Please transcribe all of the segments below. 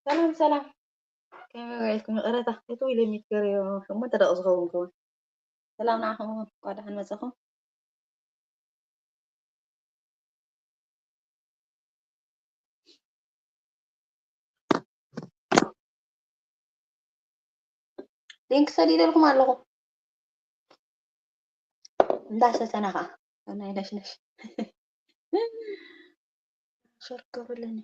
ሰላም ሰላም፣ ከመይ ውዒልኩም? ይቕረታ፣ እቲ ኢለ ሚት ገረዮ ሸሞንተ ደቂ ዝኸውን ክውን። ሰላም ንዓኹም፣ እንኳዕ ደሓን መጻኹም። ሊንክ ሰዲደልኩም ኣለኹ። እንዳሰተና ኸዓ ናይ ነሽነሽ ሸር ክብለኒ።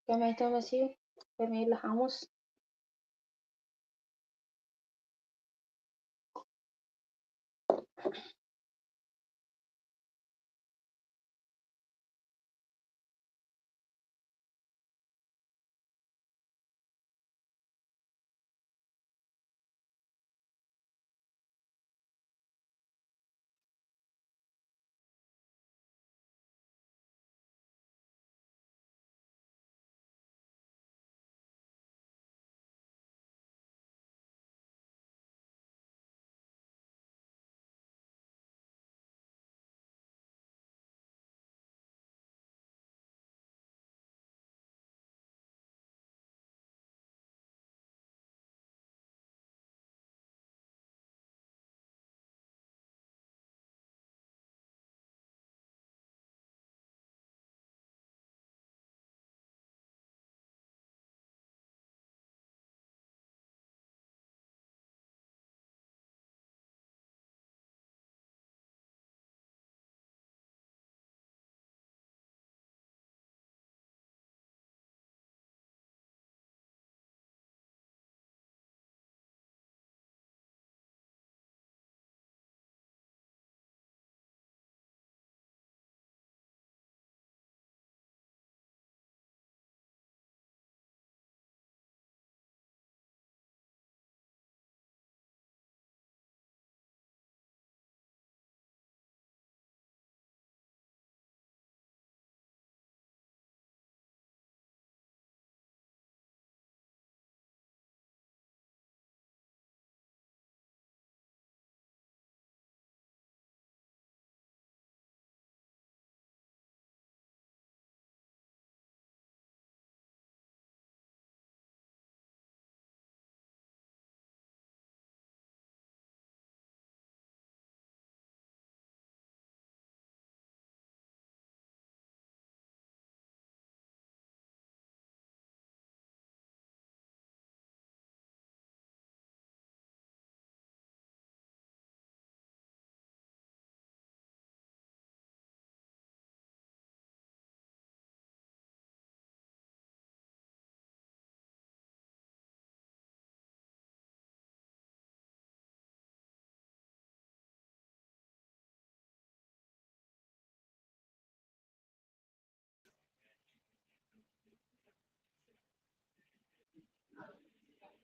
ከመይ ተመሲዩ? ከመይ ኢሉ ሓሙስ?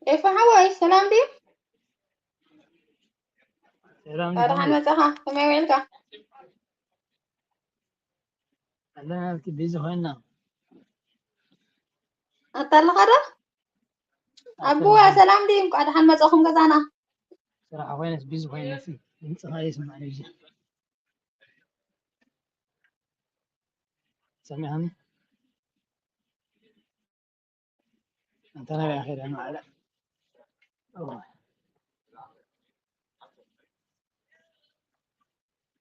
ኤፋ ሓወይ ሰላም ድዩ? ሰላም ደሓን መጻኻ? ከመይ ውዒልካ? ኣለና፣ እስኪ ቢዚ ኮይና። ኣታ ኣለኻ ዶ? ኣቡዋ ሰላም ድዩ? እንኳዕ ደሓን መጻኹም ገዛና። ስራሕ ኮይነስ ቢዚ ኮይነስ ድምፅኻ ይስማዕ እዩ። ሰሚዕኒ? ኣንተ ናበይ ኸይደ ንባዕላ?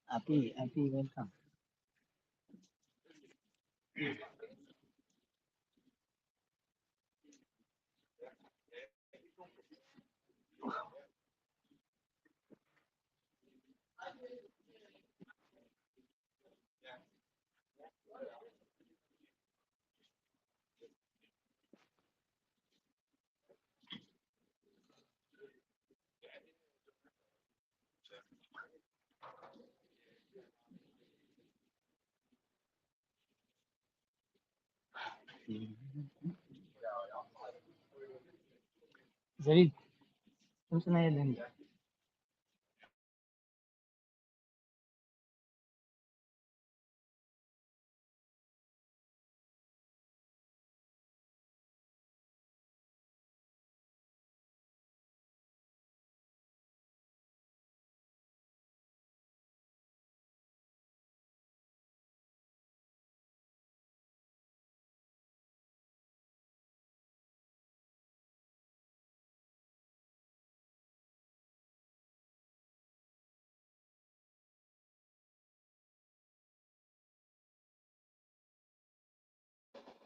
ኣቢ፣ ኣቢ፣ ዌልካም። ዘቢብ፣ ድምፅና የለን።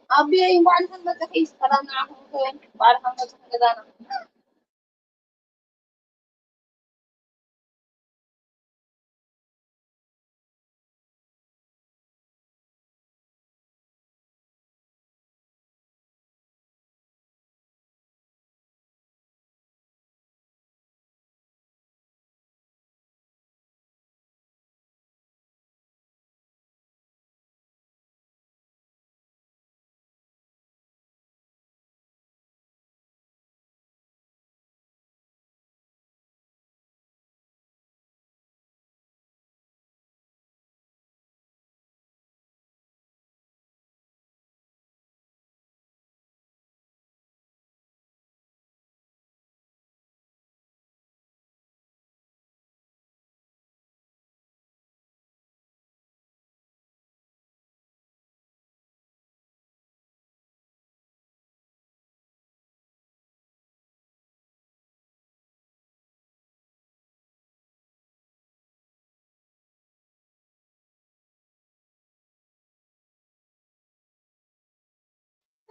ኣቢየይ፣ እንኳዕ ደሓን መጻኺ። ሰላም ንዓኹም ይኹን። እንኳዕ ደሓን መጻኺ ገዛና።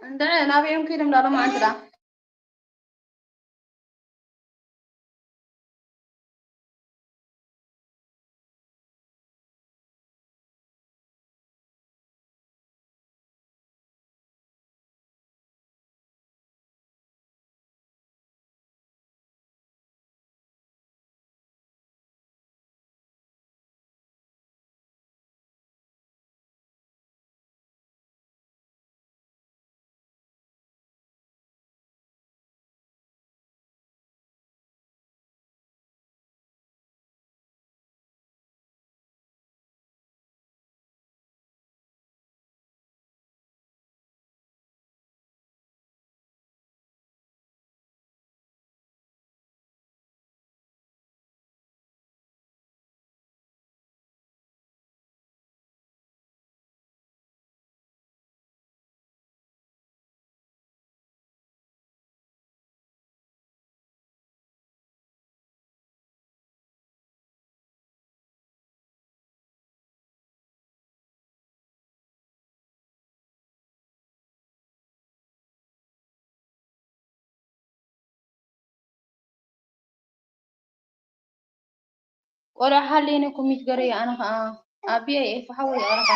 እንደ ናበዮም ከይዶም ዳሎም ኣንትዳ ቆልዓ ሃልየኒ ኩሚት ገረዮ ኣነ ኸኣ ኣቢየ ኤፋ ሓወይ ይቐረኻ።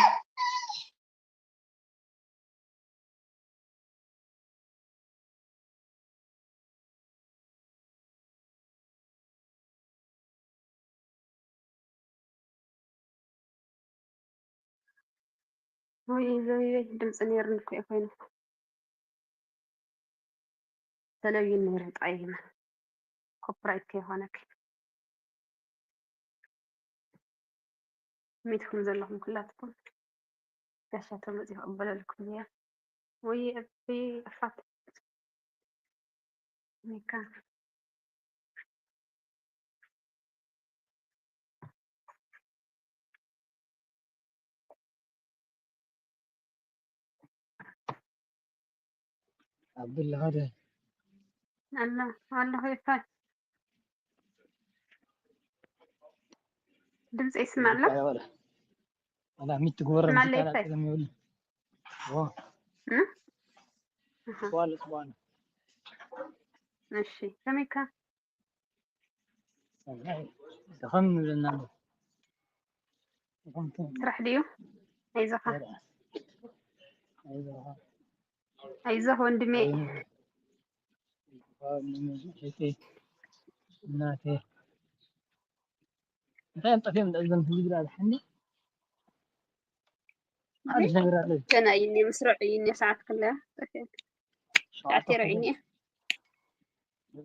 ወይ ዘቢበይ ድምፂ ነይርኒ እኮ እዩ ኮይኑ። ተለብይን ነይረ ጣይመ ኮፕራይት ከይኾነክ ሚትኩም ዘለኹም ኩላትኩም ጋሻ ተመፂ ክቕበለልኩም እያ። ወይ እቢ ኣፋት ሚካ ኣብዱላ ኸደ ኣላ ኣለኹ ይፋል ድምፂ ይስማዕ ኣሎ። ኣላ ሚት ትግበረ ስማለ ሙዚቃ ይፋል። ጥቅም ይውል። ዎ። እም? ኣሃ። ስዋለ፣ ስዋለ። እሺ፣ ከመይካ? ሰናይ፣ ደኸም ይብለና ኣሎ። ደኸም ትብል። ስራሕ ድዩ? ኣይዞኻ። ይርአ። ኣይዞኻ። ኣይዞኽ ወንድሜ። ኣይዞኻ፣ ወንድሜ፣ እህቴ፣ እናቴ። እንታይ እዮም ጠፊኦም እዞም ህዝቢ ድኣ ዝሓኒ? ሓድሽ ነገር ኣሎ። ገና እዩ እኒኦ፣ ምስርዑ እዩ እኒኦ፣ ሰዓት ክልተ ጠፊኡ። ሸውዓተ ሰዓት የርዑ ኮይኑ እኒኦ።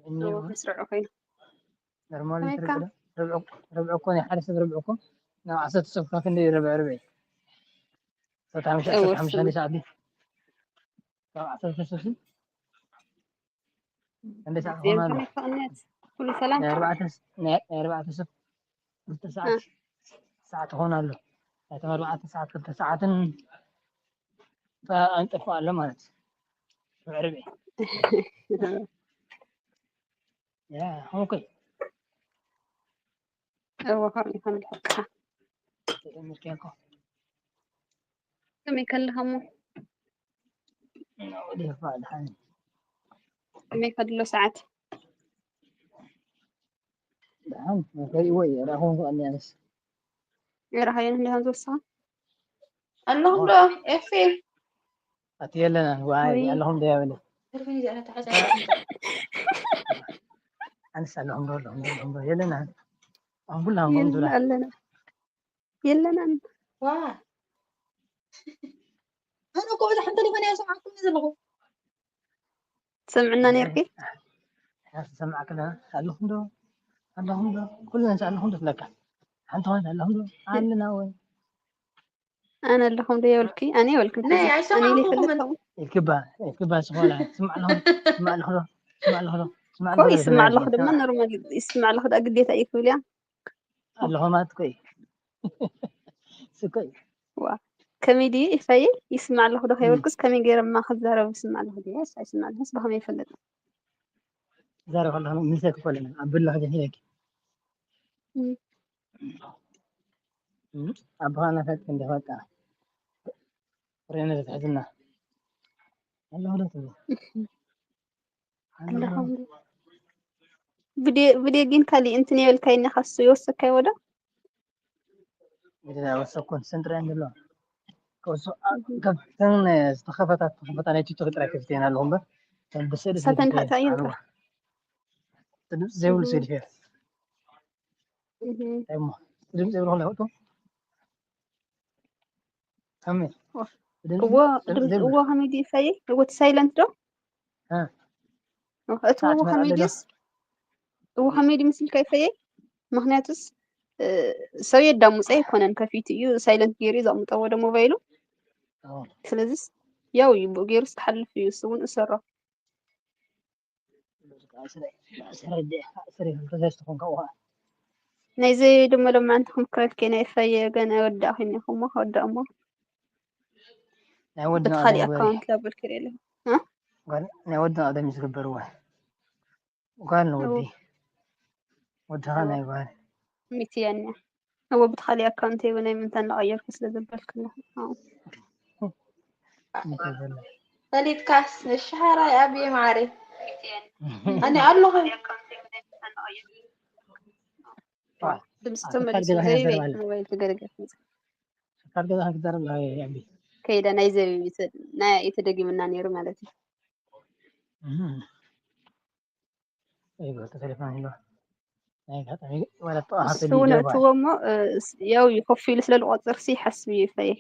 እኒኦ። እዎ፣ ምስርዑ ኮይኑ። ኖርማል ከመይ ሊትር ኢልካ? ቅደ-፣ ርብዒ እኮ፣ ርብዒ እኮ ናይ ሓደ ሰብ ርብዒ እኮ ናብ ዓሰርተ ሰብ ካብ ክንደይ ርብዒ፣ ርብዒ? ዓሰርተ ሓሙሽተ፣ እዎ፣ ዓሰርተ ሓሙሽተ ስሙ። ክንደይ ሰዓት ድዩ? ካብ ዓሰርተ ሰብ ክንደይ ሰዓት ክኾን ኣሎ? ከመይ ኢልካ ቅንያት? ኩሉ ሰላም? ናይ ኣርባዕተ ስ-፣ ናይ፣ ናይ ኣርባዕተ ሰብ ክልተ ሰዓት፣ ሰዓት ክኾን ኣሎ። ናይቶም ኣርባዕተ ሰዓት ክልተ ሰዓትን ጣ-፣ ኣንጠፍኦ ኣሎ ማለት እዩ። ርብዒ፣ ርብዒ። ያ፣ ኦኬ። እዎ፣ ከምኡ ይኾን ብሓቅኻ። ተደሚርካ እኮ። ከመይ ከለኻ እሞ? እና ወደ ፋ ድሓን። ከመይ ከሎ ሰዓት? ድሓን፣ ከይእዎ እየ፣ ራኹም ከኣኒ ኣነስ። የራኻየን እንዲሃን ዝወስኻ? ኣለኹም ዶ ኤፊ? ኣቲ የለና፣ ዋይ፣ ወይ። ኣለኹም ዶ ያበለ። ተርፊን እዚኣ ተሓዛ ኣነስ ኣለኹም ዶ፣ ኣለኹም ዶ፣ ኣለኹም ዶ፣ የለና። ኣሁን ኩላ፣ ኣሁን የለን ኩላ። ኣለና። የለናን። ዋ ኣነ እኮ ብዙሕ ቴሌፎን እየ ዝሰማዕኩም ዘለኹ። ትሰምዕና ነርኪ? እያ ትሰማዕ ከለና፣ ኣለኹም ዶ፣ ኣለኹም ዶ፣ ኩልና ኣለኹም ዶ ትብለካ። ሓንቲ ኾይና ኣለኹም ዶ፣ ኣለና ወይ። ኣነ ኣለኹም ዶ የብልኪ? ኣነ የብልክን። ናይ ሕዚ ኣነ ኢለ ኣይሰማዕኩምን። ይፈልጥ ከምኡ። ኢልክባ፣ ኢልክባ ዝኾነ፣ ስማዕ ኣለኹ፣ ስማዕ ኣለኹ ዶ፣ ስማዕ ኣለኹ ዶ፣ ስማዕ እኮ ኣለኹ ዶ ይስማዕ ኣለኹ ትብለካ። ድማ ኖርማል ይስማዕ ኣለኹ ዳ ግዴታ እዩ ክብል እያ። ኣለኹ ማለት እኮ እዩ። እሱ እኮ እዩ። ዋ ከመይ ድዩ ኢፋየ? ይስማዕ ኣለኹ ዶ ከይበልኩስ ከመይ ገይረማ ክዛረብ ይስማዕ ኣለኹ ድዩ? ኣይስማዕ ኣለኹስ ብኸመይ ይፈልጥ? ዛረብ ከለኹ ምሰ ክፈልና፣ ኣብ ብላ ከጀ ሂለኪ። እም። እም፣ ኣብ ብኻና ፈጥ እንደ በቃ። ሬነ ተትሕዝና። ኣለኹ ዶ ትብሎ? ኣለኹ። ብዴ-፣ ብዴጊን ካሊእ እንትን የበልካይ ኢኻ፣ እሱ የወሰካይ ወደ? እንግዲህ ወሰኩን ስንት ሬን ዘሎ። ከውሱ፣ ካብተን ዝተኸፈታ፣ ተኸፈታ ናይ ቲክቶክ ጥራይ ከፊተን ኣለኹ እምበር፣ ከም ብስእሊ ሳተን ሰዲፈ ካታ እየን ኣለዋ። ጥራሕ። ድምፂ ዘይብሉ እህ። ሰዲፈ። እህ። እሞ፣ ድምፂ ዘይብሉ ከለውጡ። ከመይ? ዋ። ድምፂ እዎ፣ ድምፂ ድምፂ ዘይብሉ። እዎ፣ ከመይ ድዩ ይፈይ? እዎ፣ እቲ ሳይለንት ዶ? እ። እዎ፣ እቲ እዎ፣ ሳዕት ከመይ መልኣለ ድዩስ? እዎ፣ ከመይ ድዩ ምስልካ ይፈይ? ምኽንያቱስ፣ እ፣ ሰብ የዳምፆ ኣይኮነን፣ ከፊቱ እዩ፣ ሳይለንት ገይሩ እዩ ዘቕምጠዎ ዶ ሞባይሉ። ኦ። ስለዚስ፣ ያው እዩ፣ ብኡ ገይሩስ ክሓልፍ እዩ፣ እሱ እውን እሰሮ። ስረ፣ ስረ፣ ስረ፣ ስረ፣ ተዘዝትኹም ካብኡ ኸዓ። ናይዚ ድማ ሎማዓንቲ ክምክረልኪ ናይ ፈየ ገና ወዳእኹም ኢኹም እሞ፣ ወዳእ እሞ። ናይ ወድና በቲ ካሊእ ቀደም ግበሪ። ኣካውንት ላበልኪ ሪኤ ኣለኹ። እ? ጓል፣ ናይ ወድና ቀደም እዩ ዝግበር እዋ። ጓል ንወዲ። እዎ። ወድኻ እዎ። ናይ ጓል። ሚትያንያ። እዎ፣ በቲ ካሊእ ኣካውንት እየ ናይ ምንታይ እናቐየርኩ ስለ ዘበልኩ ኣለኹ። ኣዎ። እንታይ ዘሎ? ፈሊጥካስ እሺ፣ ሓራይ ኣብየ ማዓረይ። ኣነ ኣለኹ። ድምፂ ኣታ ተመሊሱ ገዛ ዘይበይ ይዘርባለ። ሞባይል ተገረገር። ካብ ገዛ ክትዛረብ ናይ ኣቢ። ከይደ ናይ ዘቢብ ይተ-፣ ናይ፣ የተደጊምና ነይሩ ማለት እዩ። እህ። ይበል ተሌፎን ኣሎ። ናይ ኣጋጣሚ ወላ ጠዋኻ እሱ ተሊ እውን ጀርባ። እትዎ እሞ፣ እ፣ ስ-፣ ያው እዩ ኮፍ ኢሉ ስለ ዝቆፅር ሲ ሓስብ እዩ ይፈየ።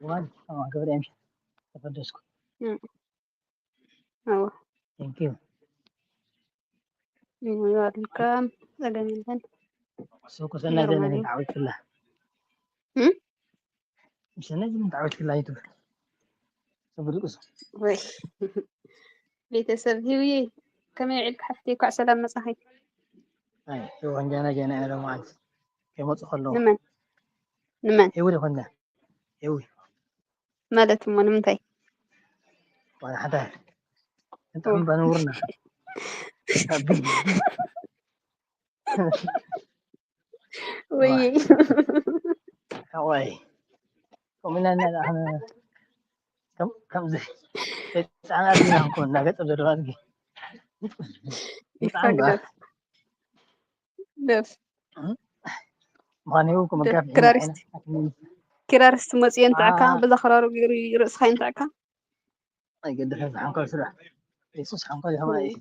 ዋን፣ ኣዋ፣ ገብረ ኣምሽ። ተፈደስኩ። እም። ኣዎ። Thank you። እም፣ ይባርልካም። ጸገም የለን። እሱ እኮ ሰናይ ዘመን ኖርማል እዩ። ተዓዊትላ። እም? ሰናይ ዘመን ተዓዊትላ ይቱ። ጽቡቅ ድቅሱ። ወይ። ቤተሰብ ሂዊ፣ ከመይ ውዒልካ ሓፍተይ? እንኳዕ ሰላም መጻኺ። ኣይ፣ ይወን ጃና ጃና ያለው ማለት። ከይመጹ ከለዉ። ንመን? ንመን? ሂዊ ደኾና። ሂዊ። ማለት እሞ ንምንታይ? ዋላ ሓደ። እንጥዕም በንውርና። ወይ። ወይ። ከምኡ ኢልና ኢና ንሕና ከም-፣ ከምዚ ህፃናት ኢና ንኮን እናገጠም ዘለዋ ኣድጊ። ህፃን ይፈቅዳል። ነፍ። ምዃኑ ይው ክመጋፍ ክራሪስት። ክራሪስት መፅዮ እንትዕካ፣ አ- በዛ ክራሩ ገይሩ ርእስኻ ይንትዕካ። ኣይገድፍን ሓንኳል ስራሕ። የሱስ ሓንኳል ይኸማ እዩ።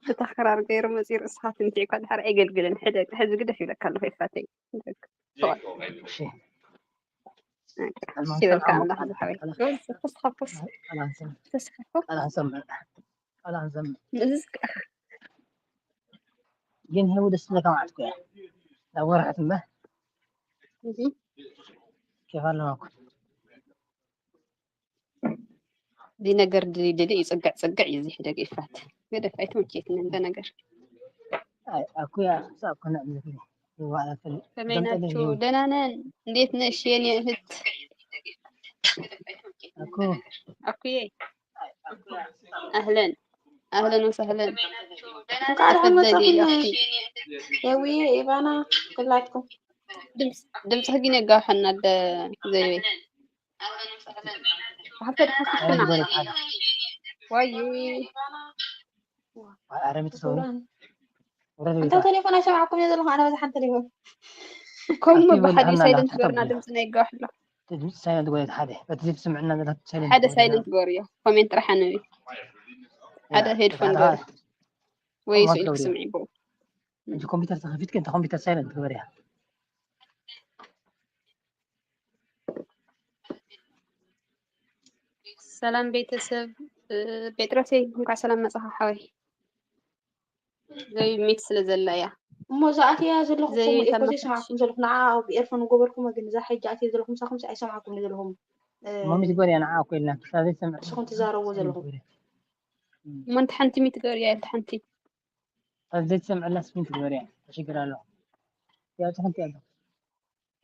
ብታኽራር ገይሩ መፂኡ ርእስኻ ትንቲዕኳ ድሓር ኣይገልግልን። ሕደግ፣ ሕዚ ግደፍ ይብለካ ኣለኹ ይፋተይ። ሕደግ። እሺ። በቃ፣ እሺ በልካ ኣለኻ ዝሓወይ። ተስፋ ኮስ፣ ተስፋ ኮስ። ቃል ኣንሰምዕ። ቃል ኣንሰምዕ። ንእዝዝ ግን ህቡ ደስ ዝብለካ ማለት እኮ እያ። ናብ ወርሓት እምበር እህ። ኬፍ ኣለዋ እኮ። እዚ ነገር ድልይ ድልይ ይጽግዕ ጽግዕ እዩ፣ እዚ ሕደግ ይፋት። ገደፍ ኣይተመቸየትኒ እንደ ነገር። ኣይ፣ ኣኩያ፣ ሳብ ኮነ ዕብለት ነው። ይዋላ ፈል-፣ ከመይ ናችሁ? ደህና ነን። እንዴት ነሽ የኔ እህት? ኣኩ። ኣኩዬ። ኣህለን። ኣህለን ወሰህለን። እንኳዕ ደሓን ተፈደሊ መጻኹም። ኣኽቲ። የውዬ፣ ኢቫና፣ ኩላትኩም። ድምፅ-፣ ድምፅኺ ግን የጋውሐና፣ ደ-፣ ዘይበይ። ብሓፈ ድሓፍትና። ኣነ ዝበለ ሓደ። ዋዩ። ኣረ፣ ቤተሰብ ነው። ወረድ እንተ ቤታ። ቴሌፎን ኣይሰማዕኩም እየ ዘለኹ፣ ኣነ በዛ ሓንቲ ቴሌፎን። ከምኡ ኣቲ በል ብሓደ ኣና ሳይለንት ኣላ፣ ገርና ሓሳብ ድምፅና ይጋውሕ ኣሎ። ድምፂ ሳይለንት ጎይታ ሓደ። በቲ ዘይትስምዕና ዘላ ሳይለንት ሓደ ጎይታ። ሳይለንት ገርዮ፣ ኮሜንት ጥራሕ ኣንብቢ። ሓደ ያ፣ ሄድፎን ሓደ ገር። ወይ ኣማት ስኢል ገርዮ። ክስምዒ ብኡ። እንጂ ኮምፒውተር ተኸፊትኪ፣ እንተ ኮምፒውተር ሳይለንት ግበርያ። ሰላም ቤተሰብ፣ እ፣ ጴጥሮሰይ፣ እንኳዕ ሰላም መጻኻ ሓወይ። ዘይ ሚት ስለ ዘላ እያ። እሞ እዛ ኣትያ ዘለኹም ዘይ እኮ እየ እኮ ተመኽሽ። ዘይሰማዕኩም ዘለኹ። ንዓ ኣብ ኤርፎን ገበርኩሞ፣ ግን እዛ ሕጂ ኣትየ ዘለኹ ምሳኹም ኣይሰማዕኩም ዘለኹም። እ፣ እሞ ሚት ግበርያ፣ ንዓ እኮ ኢልና፣ ክሳብ ዘይሰምዕ ንስኹም ትዛረብዎ ዘለኹም። ግበርያ። እም። እሞ እንተ ሓንቲ ሚት ግበርያ፣ እንተ ሓንቲ። ኣብ ዘይትሰምዕላስ ሚት ግበርያ፣ እንታይ ሽግር ኣለዎ? ያው ትኽንቲ ኣለዎ።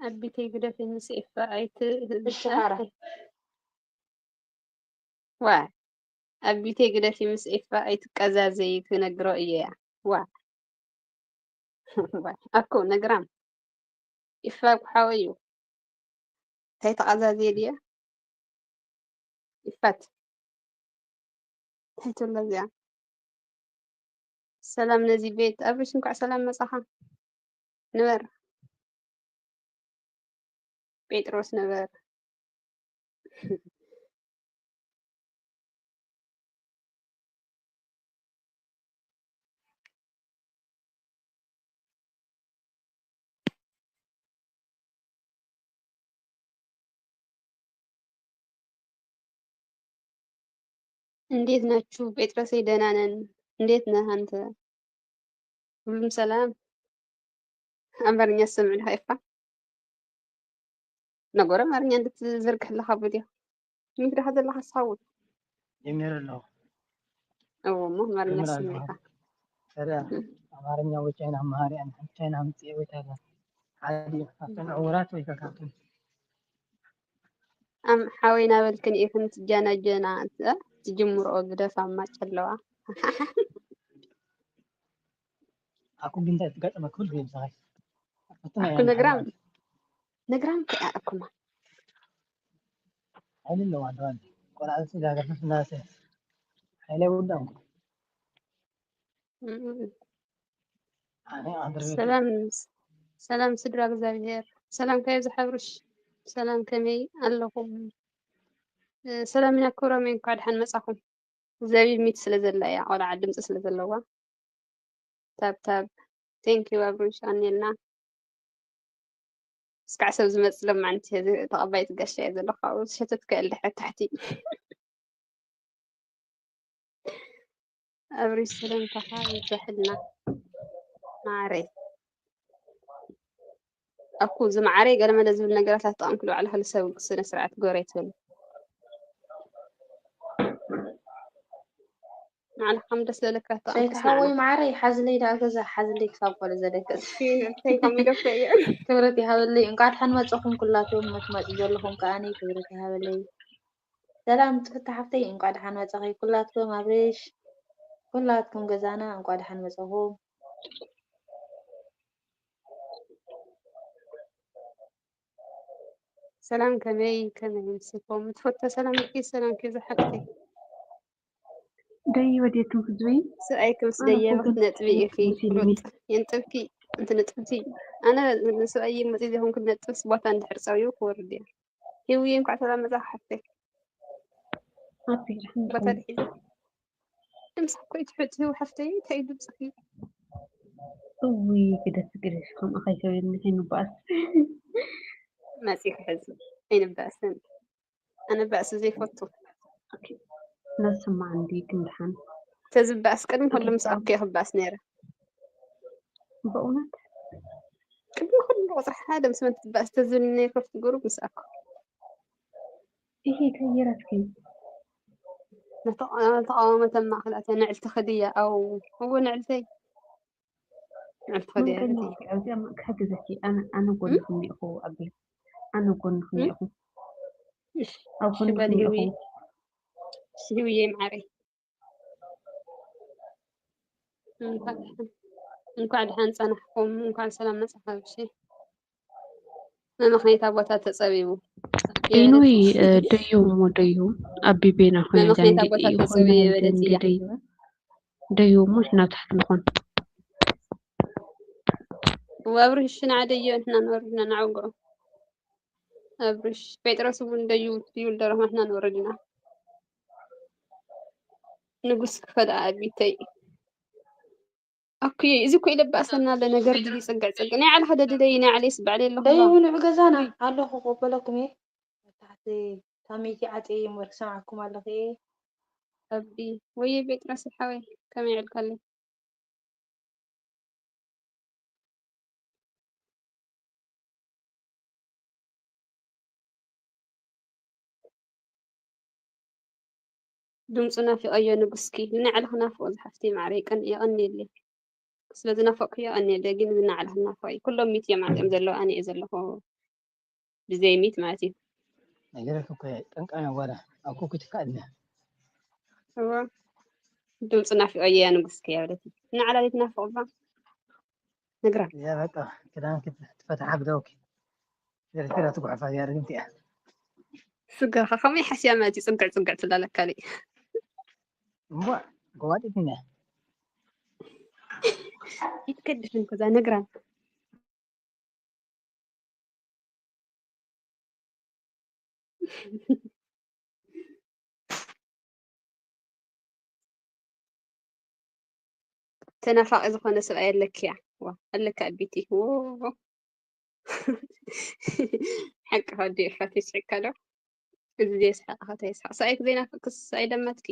ኣቢተይ ግደፊ ምስ ኤፋ ኣይት-፣ እሺ፣ ሓራ። ዋ፣ ኣቢተይ ግደፊ ምስ ኤፋ ኣይትቀዛዘዪ፣ ክነግሮ እየ እያ። ዋ። ዋ፣ ኣኮ ነግራም። ኤፋ እኮ ሓወይ እዩ። እንታይ ተቐዛዝየ ድየ? ይፋት። እንታይ ትብሎ እዚኣ? ሰላም ነዚ ቤት። ኣብርሽ እንኳዕ ሰላም መጻኻ። ንበር። ጴጥሮስ ንበር። እንዴት ናችሁ? ጴጥሮሰይ ደህና ነን። እንዴት ነህ አንተ? ሁሉም ሰላም? ኣምባርኛ ትሰምዕ ዲኻ ኤፋ? ነገሩ ኣምሓርኛ እንድትዝርግሕ ኣለኻ ቪድዮ። ሚክ ዲኻ ዘለኻ ንስኻ እውን? ጀሚረ ኣለኹ። እዎ እሞ ኣምሓርኛ ጀሚረ ትሰምዕ ኣለኹ። ኢኻ። ታዲያ ኣምሓርኛ ወይ ቻይና መሃሪ ኣነ ሓንቲ ቻይና ኣምፅኤ ወይ ታይላንድ ሓደ እዩ። ካብተን ዕዉራት ወይ ከ ካብተን ኣም ሓወይ ናበልክን ኢኽን ትጃናጀና እ? ትጅምርኦ ግደፋ ማጨለዋ። ኣኩ ግን እንታይ ትጋጠመ ክብል ግን ሰኻይ። ኣኩ ነግራም። ነግራም ከኣ ኣኩማ። ሓይሊ ኣለዋ፣ እንደዋን። ቆልዓ ስጋ ገርፍፍ እናበሰለ። ሓይሊ ኣይወዳእን። እም። ኣነ ኣንድሬ ሰላም፣ ሰላም ስድራ እግዚኣብሔር። ሰላም ከመይ ዝሓብርሽ? ሰላም ከመይ ኣለኹም? እ፣ ሰላም ኢና ክብሮመይ፣ እንኳዕ ደሓን መጻኹም። ዘቢብ ሚት ስለ ዘላ እያ፣ ቆልዓ ድምፂ ስለ ዘለዋ። ታብ ታብ። ቴንክ ዩ ኣብርሽ፣ ኣኔልና። እስካዕ ሰብ ዝመፅእ ሎማዓንቲ ተቐባይ ትጋሻ እየ ዘለኹ። ካብኡ ሸተት ከእል ድሕሪ ታሕቲ። ኣብርሽ ሰላምታኻ ይብዛሕልና ማዓረይ። ኣኩ ዝመዓረይ ገለመለ ዝብል ነገራት ኣትጠቐምክሉ ባዕልኻ ሰብ ስነ ስርዓት ግበሪ ኣይትበሊ። ንዓና ከም ደስ ለለካ ኣትጠቐምክስ ሰይቲ ሓወይ ንዓና። ማዓረይ ሓዝለይ ደኣ ገዛ ሓዝለይ ክሳብ ቆለ ዘደከስ። እስኪ ንዕብተይ ኮሚዶ እኮ እየ። ክብረት ይሃበለይ። እንቋዕ ደሓን መጻኹም ኩላቶም መትመጺ ዘለኹም ከኣኒ ክብረት ይሃበለይ። ሰላም ጽፍቲ ሓፍተይ እንቋዕ ደሓን መጻኺ። ኩላትኩም ኣብርሽ ኩላትኩም ገዛና እንቋዕ ደሓን መጻኹም። ሰላም ከመይ ከመይ ምስልኩም ትፈቶ ሰላም እኪ ሰላም ኪ ዝሓፍተይ። ደይ ወዴትም ህዝበይ? ስኣይ ክምስ ኣነ ደየበ እኮ ክትነጥቢ ኢኺ ሙስሊም ፍሉጥ የንጥብኪ። እንት ንጥብቲ ኣነ ንስኣይ መጽ ዚኹም ክትነጥብስ ቦታ እንድሕር ጸውዩ ክወርድ እያ። ሂውዬ እንኳዕ ሰላም መጻ ሓፍተይ። ኣቲ ርሕም ቦታ ድሒዘ ድምፂ እኮ እዩ ትሕት፣ ሓፍተይ፣ እንታይ እዩ ድምፅኺ? እውይ፣ ግደፊ፣ ግደፊ፣ ከምኣ ከይተብልኒ ከይንበኣስ። መፂኺ ሕዚ፣ ኣይንበኣስን። ኣነ ባእሲ ዘይፈቱ። ነስማዕ እንዲ ግን ደሓን። ተዝበኣስ ቅድሚ ኩሉ ምስ ኣኩ እየ ክበኣስ ነይረ። በእውነት? ቅድሚ ኩሉ ቁፅሪ ሓደ ምስ መን ትበኣስ ተዝብልኒ ነይሩ፣ ከፍቲ ግሩፕ ምስ ኣኩ። ይሄ ተየራትከኝ። ነተቃ-፣ ነተቃወመ ተማእኽላት እያ፣ ንዕልቲ ኸድያ፣ ኣው፣ እዎ ንዕልተይ። ንዕልቲ ኸድያ፣ መንቀኛ ንዕልተይ። እዚኣ ክሕግዘኪ፣ ኣነ፣ ኣነ ጎንኹም እኒእኹ፣ ኣቢ። ኣነ ጎንኹም እኒእኹ። እሺ፣ ኣብ እሺ፣ ጎንኹም በል ህውዬ። እኒእኹ። እሺ፣ ህውዬ ማዓረይ። እንኳዕ ደሓን፣ እንኳዕ ደሓን ጸናሕኩም፣ እንኳዕ ሰላም መጻኻ። እሺ፣ መመኽነይታ ቦታ ተጸቢቡ። ኢኑይ የበለቲ። ደዩ እሞ ደዩ ኣቢ ቤና ኮይና መመኽነይታ ዳንዲ ቦታ ይኾና ተጸቢቡ የበለቲ ዳንዲ እያ። ደዩ ደዩ እሞ ናብ ታሕቲ ንኾን። ወኣብርሽ ንዓ ደዮ ንሕና ንወርድ ኢና ንዓውግዑ። ኣብርሽ ጴጥሮስ እውን ደዩ ይብል ደረኹ ንሕና ንወርድ ኢና። ንጉስ ክኸዳ ኣቢተይ። ኣኩየ፣ እዚ እኮ ኢለ ባእሰና ኣሎ ነገር ድዩ ጽግዕ ጽግዕ። ናይ ዓለኻ ደድለይ፣ ናይ ዓለይስ ባዕለይ ኣለኹ ደዩ እባ። ምንዑ ገዛና ኣለኹ፣ ክቕበለኩም እየ። ኣብ ታሕቲ ታመይቲ ዓጽየ እየ እምበር ክሰምዓኩም ኣለኹ እየ። ኣቢ፣ ወየ ጴጥሮስ ሓወይ፣ ከመይ ዕልካለይ? ድምፁ ናፊቐዮ ንጉስኪ። ንናይ ዓለኻ ናፍቖ ዝሓፍተይ ማዕረ፣ የቀን-፣ የቐንየለይ። ስለ ዝናፈቕኩ የቐንየለይ፣ ግን ንናይ ዓለኻ ናፍቐ እዩ። ኩሎም ሚት እዮም ዓፂኦም ዘለዉ፣ ኣነ እየ ዘለኹ ብዘይ ሚት ማለት እዩ። ነገረክ እኮ ጠንቃ ጓዳ ኣኮ ክትካልና እዎ፣ ድምፁ ናፊቐዮ እያ ንጉስኪ እያ በለቲ። ንዓላሊት ናፍቕ እባ ነግራ። እዚኣ በቃ ክዳን ክትፈትሓ ግደውኪ። ገርፊራ ትጉሕፋ እዚኣ ርግምቲ እያ። ስጋኻ ከመይ ሓስያ ማለት እዩ፣ ጽግዕ ጽግዕ ትላለካሊ። እምቧ፣ ጎባጢት እያ። ይትከድፍን ከዛ ነግራ። ተናፋቂ ዝኾነ ሰብኣይ ኣለክያ። ዋ፣ ኣለካ ኣቢቲ። ዎ። ሓቂ ኸዲ ኢኻ ተስሕካ ዶ? እዚ ዘየስሕቕ ኸ ተየስሕቕ። ሰብኣይክ ዘይናፍቅክስ ኣይደመትኪ።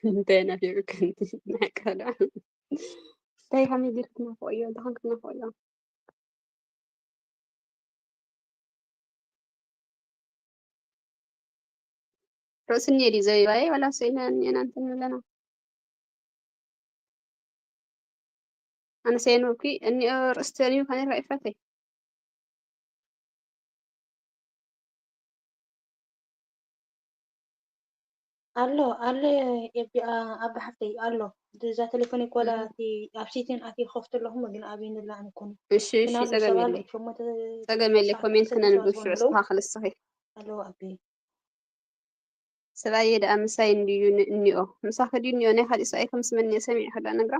እንታይ ናፊቕክን? ንሓቂ ኸ ደኣ። እንታይ ከመይ ጌርክ ትናፍቕዮ? እንታይ ኮንክ ትናፍቕዮ? ርእሲ እኒኦ ድዩ ዘቢባየ ዋላ ሰኢና እኒአና እንትን ኣለና? ኣነ ሰየንብብኪ እኒኦ ርእሲ ተንቢብካ ነይርካ ኢፋተይ። ኣሎ ኣሎ የቢ ኣቢ ሓፍተይ ኣሎ። እዛ ቴሌፎን እኮ ወላ እቲ ኣብ ሲቲን ኣትየ ክኸፍቶ ኣለኹ እሞ ግን ኣብይ ንላዕን እኮ ነው። እሺ እሺ፣ ግን ኣብ ጸገም ሰባት የለይ ሸሞንተ ጸገም የለይ። ሰዓት ኮሜንት ዓሰርተ ክነንብብ ሰዓት ሽዑ ዘለዉ እስኻ ክልስኺ። ኣለዉ ኣቢ። ሰብኣየ ደኣ ምሳይ እንድዩ ን-፣ እኒኦ። ምሳኺ ድዩ እኒኦ? ናይ ካሊእ ሰብኣይ ከም ዝመንየ ሰሚዕኺ ዶ ነግራ?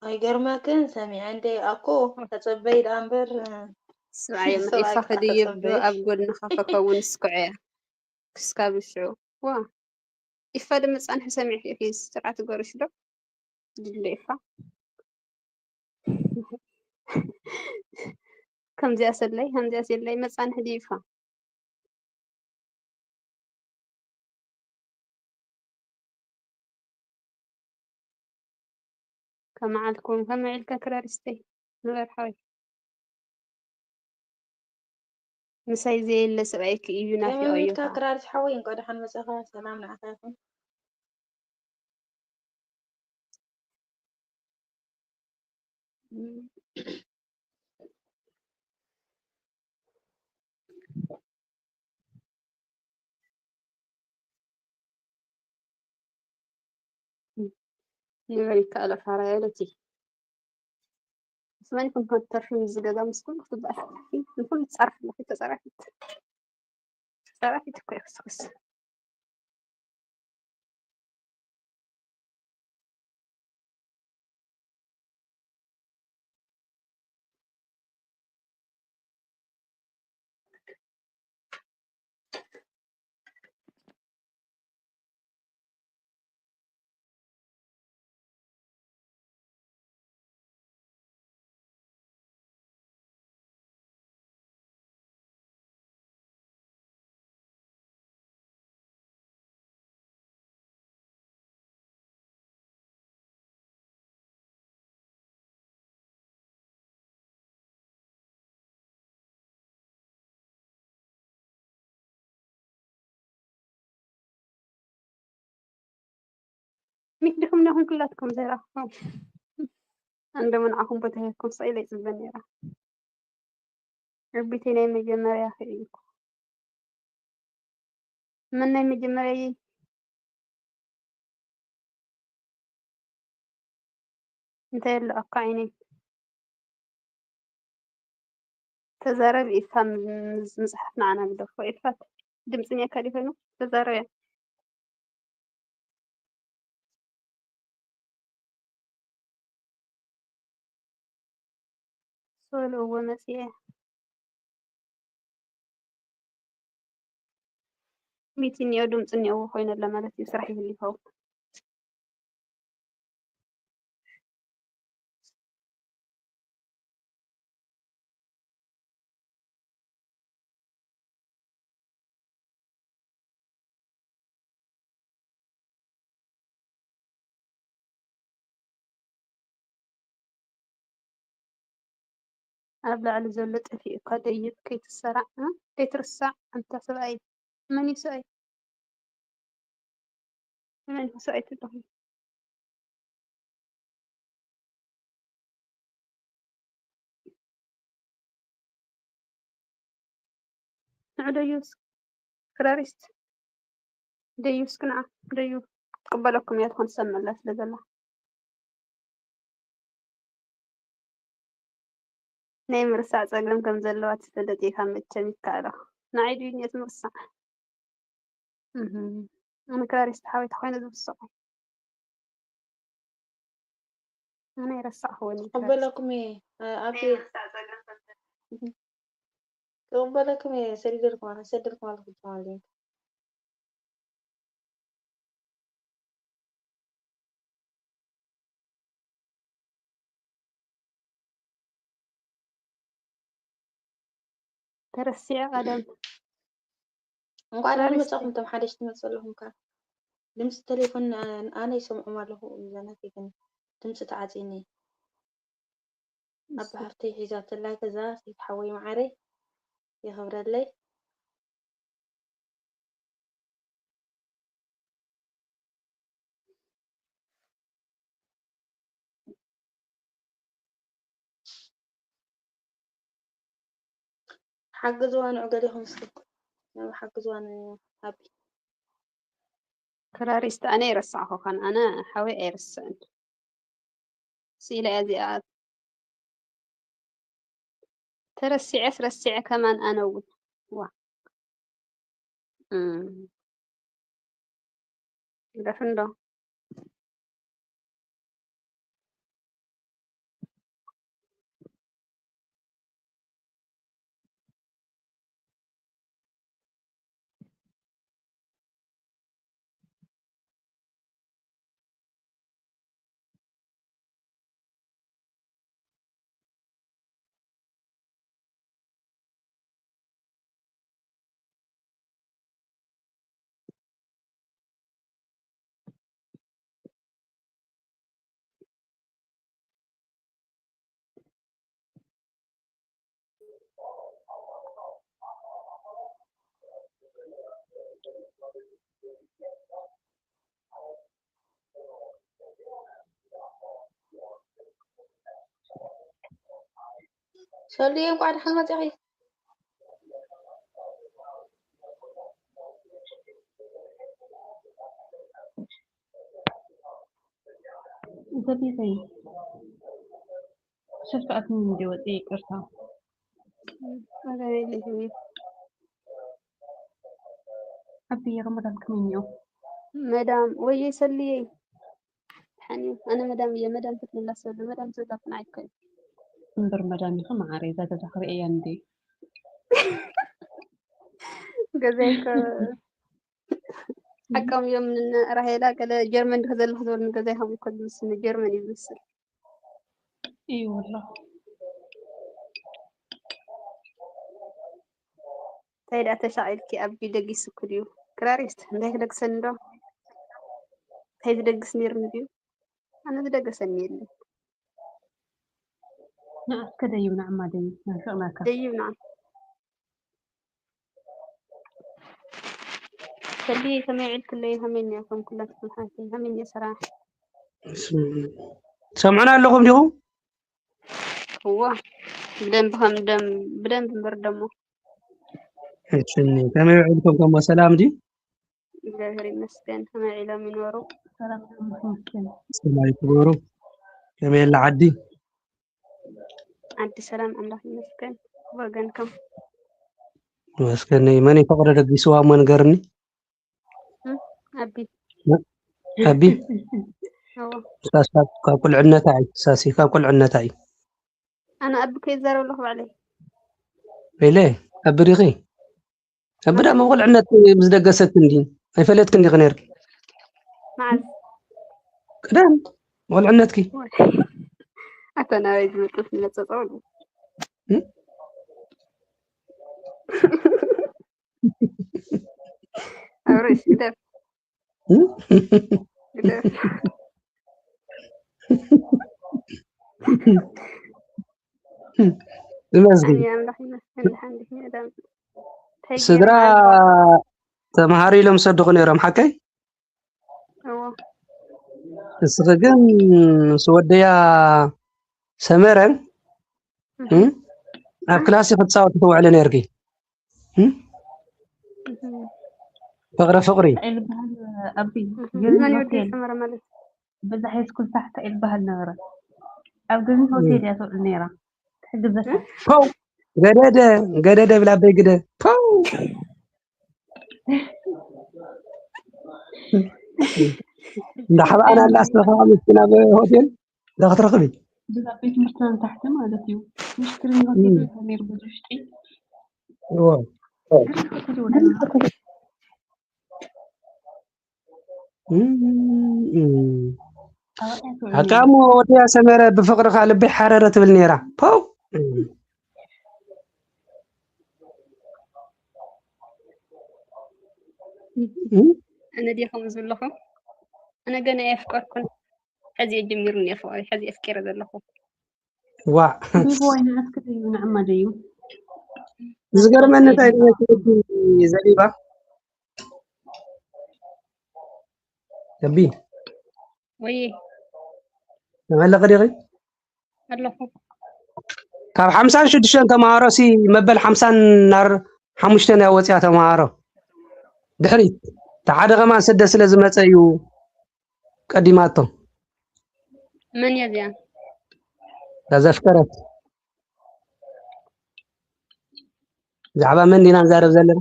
ኣይገርመክን ሰሚዐ እንደ ኣኮ ተጸበይ ደኣ እምበር ስምዓዮ፣ ሰብኣይ ኢፋ ክድይብ ዶ ተጸበይ። ኣብ ጎድንኻ ክኸውን ስኩዐያ ክስካብ ሽዑ። ዋ፣ ኢፋ ዶ መጻንሒ ሰሚዕኪ ኢኺ? ስርዓት ገርሽ ዶ? ድለ ኢፋ። ከምዚኣ ሰለይ፣ ከምዚኣ ሰለይ መጻንሒ ድዩ ኢፋ? ከመዓልኩም፣ ከመይ ዕልካ ክራሪስተይ? ንበር ሓወይ። ምሳይ ዘየለ ሰብኣይኪ እዩ ናፊቐዮ ከመይ ኢልካ ከኣ። ክራሪስ ሓወይ፣ እንኳዕ ደሓን መጻኻ። ሰላም ንዓኻ ይኹን። ንበል ይከኣሎ ፋራ ያለቲ። መን ይኹን ክትተርፊ ምስ ዝገዛ ምስ ኩሉ ክትበኣሲ ኣለኺ። ንኹሉ ትጻረፊ ኣለኺ። ተጻራፊት፣ ተጻራፊት እኮ እየ ክስክስ። ሚክ ድኹም ነኹም ኩላትኩም ዘይረኽቦም። ኣንዶ ምንዓኹም ቦታ ሄድኩም ስቕ ኢለ ይጽበ ነይራ። ርቢተይ ናይ መጀመርያ ክእይኩ። መን ናይ መጀመርያ እየ? እንታይ ኣሎ ኣኳ ዓይነይ? ተዛረብ ኢፋ፣ ምስ መጽሓፍ ንዓና ግደፎ። ኢፋ ድምፂ እኒኣካ ድዩ ኮይኑ? ተዛረብ እያ። ሶል፣ እወ መፂኤ። ሚቲ እኒኦ፣ ድምፂ እኒኦዎ ኮይኑ ኣሎ ማለት እዩ። ስራሕ ይህሉ ይኸውን። ኣብ ላዕሊ ዘሎ ጠፊኡካ ደይብ ከይትሰራዕ፣ እ? ከይትርሳዕ ኣንታ ሰብኣይ። መን እዩ ሰብኣይ? መን እዩ ሰብኣይ ትብለኹም? ንዑ ደዩ እስኪ፣ ክራሪስት ደዩ እስኪ ንዓ ደዩ ክትቅበለኩም እያ፣ ትኾን ሰብ መላ ስለ ዘላ። ናይ ምርሳዕ ጸገም ከም ዘለዋ ትፈልጥ ኢኻ መቸም ይከኣሎ። ንዓይ ድዩ ኔት ምርሳዕ? እህ፣ ኣነ ክራሪስት ሓወይታ ኮይነ ዝብስዖ። ኣነ ኣይረሳዕኽዎን እዩ ክራሪስት። ክቕበለኩም እየ፣ ኣ-፣ ኣብቲ ናይ ምርሳዕ ጸገም ከም ዘለዋ። እህ። ክቕበለኩም እየ፣ ሰዲደልኩም ኣለ-፣ ሰደልኩም ኣለኹ ትማሊ። ተረሲዐ ቀደም። እንኳዕ ደሓን ክራሪስት። መጻኹም እቶም ሓደሽቲ ትመጹ ኣለኹም ከኣ። ድምጺ ተሌፎን ን-፣ ኣነ ይሰምዖም ኣለኹ፣ እዛ ናተይ ግን ድምጺ ተዓጽዩኒ። ኣባ እሺ። ሃፍተይ ሒዛትላ ገዛ፣ ሴት ሓወይ መዓረይ፣ የኽብረለይ። ሓግዝዋ ንዑ ገሊኹም እስኪ። ንዑ ሓግዝዋ ንሃቢ። ክራሪስት ኣነ ኣይረሳዕኹኻን፣ ኣነ ሓወይ ኣይርስዕን። ስኢላ እያ እዚኣ። ተረሲዐስ ረሲዐ ከማን ኣነ እውን። ዋ። እም። ግደፍ እንዶ። ሰሉዬ፣ እንኳዕ ደሓን መጻኺ። ዘቢበይ። ሰልፊ ኣትኒ እንዲ ወፂ ይቅርታ። ወገን የለሽም እዩ። ኣብየ መዳም ከመይ እኒኦ? መዳም ወየ ሰልየይ ሓኒ ኣነ መዳም እየ። መዳም ክትምላስ ዘሎ መዳም ትብላ ክን ኣይኮን እምበር መዳም ኢኺ መዓረይ እዛ ገዛ ክርእያ እንዲ ገዛይ ከ ሓቃም እዮም። ራሄላ ገለ ጀርመን ድክ ዘለክ ዝበሉ ገዛይ ከም ይኮን ዝምስል ጀርመን እዩ ዝምስል። እዩ ወላ እንታይ ደኣ ተሻቒልኪ ኣብ ደጊስ እኮ ድዩ ክራሪስት እንታይ ክደግሰኒ ዶ እንታይ ዝደግስ ነይርኒ ድዩ? ኣነ ዝደገሰኒ የለን። ንዓስከ ደይብ ንዓማ ደይብ ናፍቅናካ። ደይብ ንዓ ሰሊ ከመይ ዕልክለይ ከመይ እኒኣኩም ኩላትኩም ሓንቲ ከመይ እኒኦ ስራሕ ሰምዑና ኣለኹም ዲኹም? እዎ ብደንብ ከም ደም ብደንብ እምበር ደሞ እሺ፣ ከመይ ውዒልኩም? ከሞ ሰላም ድዩ? እግዚኣብሔር ይመስገን። ከመይ ዒሎም ይኖሩ? ሰላም ይመስገን። ሰማይ ክበሩ። ከመይ ኣላ ዓዲ? ዓዲ ሰላም ኣምላኽ ይመስገን። ወገንኩም መስገነይ መን ይፈቕዶ ደግስዋ እሞ ንገርኒ። እም? ኣቢ ኣቢ እዎ ሳስ ካብ ቁልዕነታ እዩ። ሳሲ ካብ ቁልዕነታ እዩ። ኣነ ኣቢ ከይዛረብ ኣለኹ ባዕለይ ኢለ ኣቢ ዲኺ ኣቢ ዳሞ ቁልዕነት ምስ ደገሰት እንዲ ኣይፈለጥክ እንዲኺ ነርኪ መዓዝ ቅደም ቁልዕነትኪ ኣታ ናበይ ዝመፅእ ዝመፀፀው እም? ኣብረሽ ግደፍ እም? ግደፍ ዝመስግን ኣሜን ኣምላኽ ይመስገን ድሓን ድሕን እዳም እንታይ ስድራ ገይሩ ተምሃሩ ኢሎም ሰድኹ ነይሮም ሓቀይ እዎ እስኺ ግን ምስ ወደያ ሰመረን እም? ኣብ ክላሲ ክትፃወት ትውዕሊ ነርኪ እም? እም። ፍቕሪ ፍቕሪ እንታይ ዝበሃል ኣቢ እም። ገርኒ መን ይወዲ ሆቴል ሰመረ ማለት በዛ ሃይስኩል ታሕቲ እንታይ ዝበሃል ነበረ ኣብ ገርኒ ሆቴል እያ ትውዕል ነይራ ትሕግዘካ ፖው ገደደ ገደደ ብላ በይ ግደ ፖው እንዳሓባእና ኣላ ኣስተፋ ምስቲ ናብ ሆቴል እዛ ክትረኽቢ ብዛ ቤት ትምህርትና ንታሕቲ ማለት እዩ ምሽ ግርኒ ሆቴል ነይሩ በዚ ውሽጢ እዎ ግርኒ ሆቴል ወደና እም፣ እም። ኣካሞ ወዲያ ሰመረ ብፍቅርካ ልበይ ሓረረ ትብል ነይራ ፖው ኣነ ድየ ከምኡ ዝብለኹ ኣነ ገና የፍቀርኩን ሕዚ እየ ጀሚሩ እኒኦ ፍቅሪ ሕዚ የፍቂረ ዘለኹ ዋዕ ቢቦይ ንዓስከ ደዩ ንዓማ ደዩ ዝገርመኒ እንታይ ድመት ወዲ ዘቢባ ዘቢ ወይ ተመለኸ ዲኺ ኣለኹ ካብ ሓምሳን ሽዱሽተን ተምሃሮ ሲ መበል ሓምሳን ናር ሓሙሽተ ናይ ወፅያ ተምሃሮ ድሕሪት እቲ ሓደ ከማን ስደት ስለ ዝመፀ እዩ ቀዲማቶ መን እያ እዚኣ እዛ ዘፍቀረት ብዛዕባ መን ዲና ንዛረብ ዘለና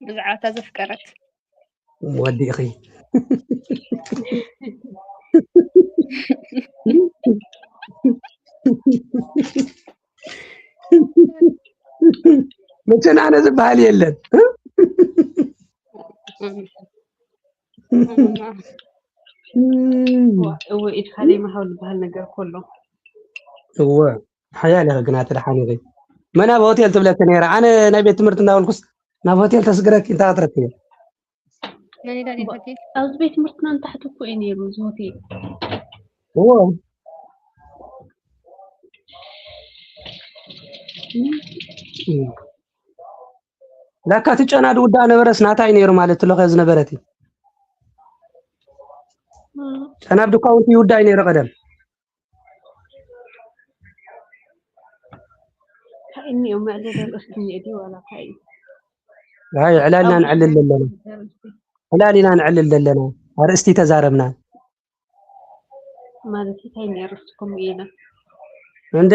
ብዛዕባ እታ ዘፍቀረት ወዲእኺ መቸን ኣነ ዝበሃል የለን እወ ኢድካ ዘይምሃብ ዝበሃል ነገር ከሎ እወ ሓያል ኢኺ ግና ትድሓን ኢኺ መን ኣብ ሆቴል ትብለኪ ነይራ ኣነ ናይ ቤት ትምህርቲ እናበልኩስ ናብ ሆቴል ተስግረኪ እንታይ ክትረክቢ መን ኢላ ዲያ ሆቴል ኣብዚ ቤት ትምህርትና ንታሕቲ እኮ እዩ ነይሩ እዚ ሆቴል እዎ ላካ እቲ ጨና ድውዳእ ነበረስ ናታ እዩ ነይሩ ማለት ትለኸ ዝነበረት እዩ ጨና ኣብ ድኳውንቲ ይውዳእ እዩ ነይሩ ቀደም እንታይ እኒኦ መዕለሊ ርእሲ እኒኦ ድዩ ዋላ እንታይ እዩ ኣይ ዕላልና ንዕልል ዘለና ዕላል ኢና ንዕልል ዘለና ኣርእስቲ ተዛረብና ማለት እንታይ እኒኦ ርእሲ ከምኡ ኢለ እንደ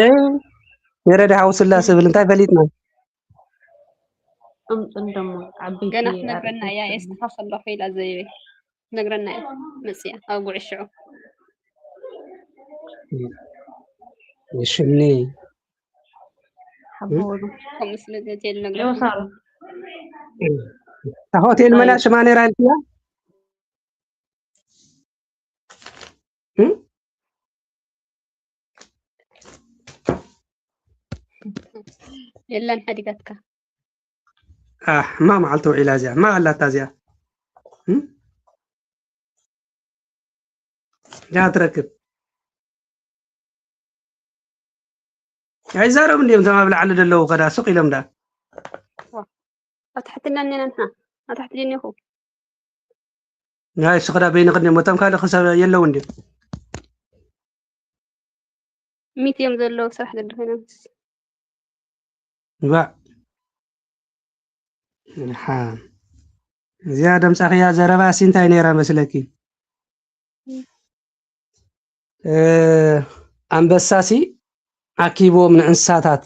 የረዳ ሐውስላ ስብል እንታይ ፈሊጥና? ቅምጥን ደሞ ዓበይቲ ገና ክትነግረና እያ። የስተኻኸሎ ኸይላ ዘይበይ ትነግረና እያ። መፅያ ኣብ ጉዕሽዑ ሽኒ ሓቦሉ ከምኡ ስለ ዘትየ ዝነግረና ዮሳሩ እታ ሆቴል መን ሽማ ነይራ ኢልክያ? እም? የለን ሓዲጋትካ ኣሕ፣ ማ መዓልቲ ውዒላ እዚኣ ማ ኣላታ እዚኣ እም? ዳ ትረክብ ኣይዛረቡ እንዲም እቶም ኣብ ላዕሊ ዘለዉ ከዳ ስቕ ኢሎም ዳ ኣብ ታሕትና እኔና ንሕና ኣብ ታሕቲ ዲኒኹ ናይ ስኽዳ በይንኽ እንዲም እቶም ካልእ ክሰብ የለዉ እንዲም ሚት እዮም ዘለዉ ስራሕ ገዲ ኮይኖም ባ ሓ እዚኣ ደምፃኽያ ዘረባ ሲ እንታይ ነይራ መስለኪ? እ፣ ኣንበሳሲ ኣኪቦም ንእንስሳታት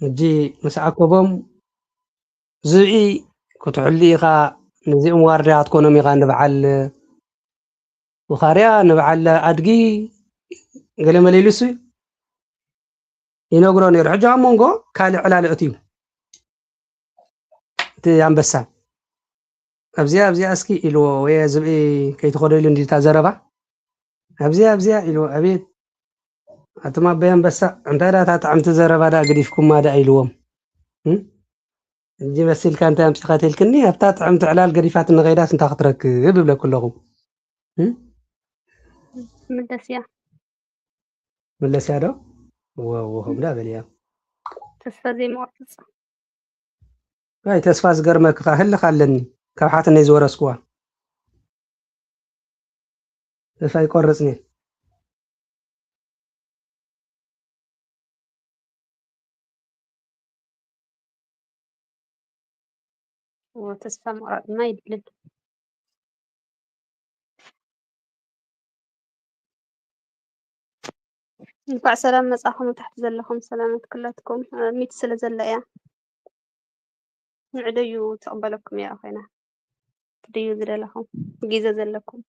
ሕጂ ምስ ኣከቦም ዝብኢ ክትሕሉ ኢኻ፣ ነዚኦም ዋርድያ ክትኮኖም ኢኻ፣ ንበዓል ውኻርያ ንበዓል ኣድጊ ገለመለ ኢሉሲ ይነግሮ ነይሩ። ሕጂ ኣብ መንጎ ካልእ ዕላል ኣእትዩ እቲ ኣንበሳ ኣብዚኣ ኣብዚኣ እስኪ ኢልዎ ወይ ዝብኢ ከይትኸዶ ኢሉ እንዲታ ዘረባ ኣብዚኣ ኣብዚኣ ኢልዎ ኣቤት ኣቱም ኣቦይ ኣንበሳ እንታይ ዳ እታ ጥዕምቲ ዘረባ ዳ ገዲፍኩማ ዳ ኢልዎም እም? እንጂ መሲልካ እንታይ ኣምፂኻ ተልክኒ ኣብታ ጥዕምቲ ዕላል ገዲፋትኒ ከይዳስ እንታይ ክትረክብ ይብለኩ ኣለኹ እም? ምለስያ መለስያ ዶ ወወ ከምዳ በልያ ተስፋ ዘይመቁረፅ ኣይ ተስፋ ዝገርመክኻ ህልኽ ኣለኒ ካብ ሓትነይ ዝወረስኩዋ ተስፋ ይቆርፅኒ እዎ ተስፋ ምቑራጽ ድማ የድልን። እንኳዕ ሰላም መጻኹም። ታሕቲ ዘለኹም ሰላመት ኩላትኩም። ሚት ስለ ዘለ እያ ንዕደዩ ትቕበለኩም እያ ኮይና ትድዩ ዝደለኹም ግዜ ዘለኩም።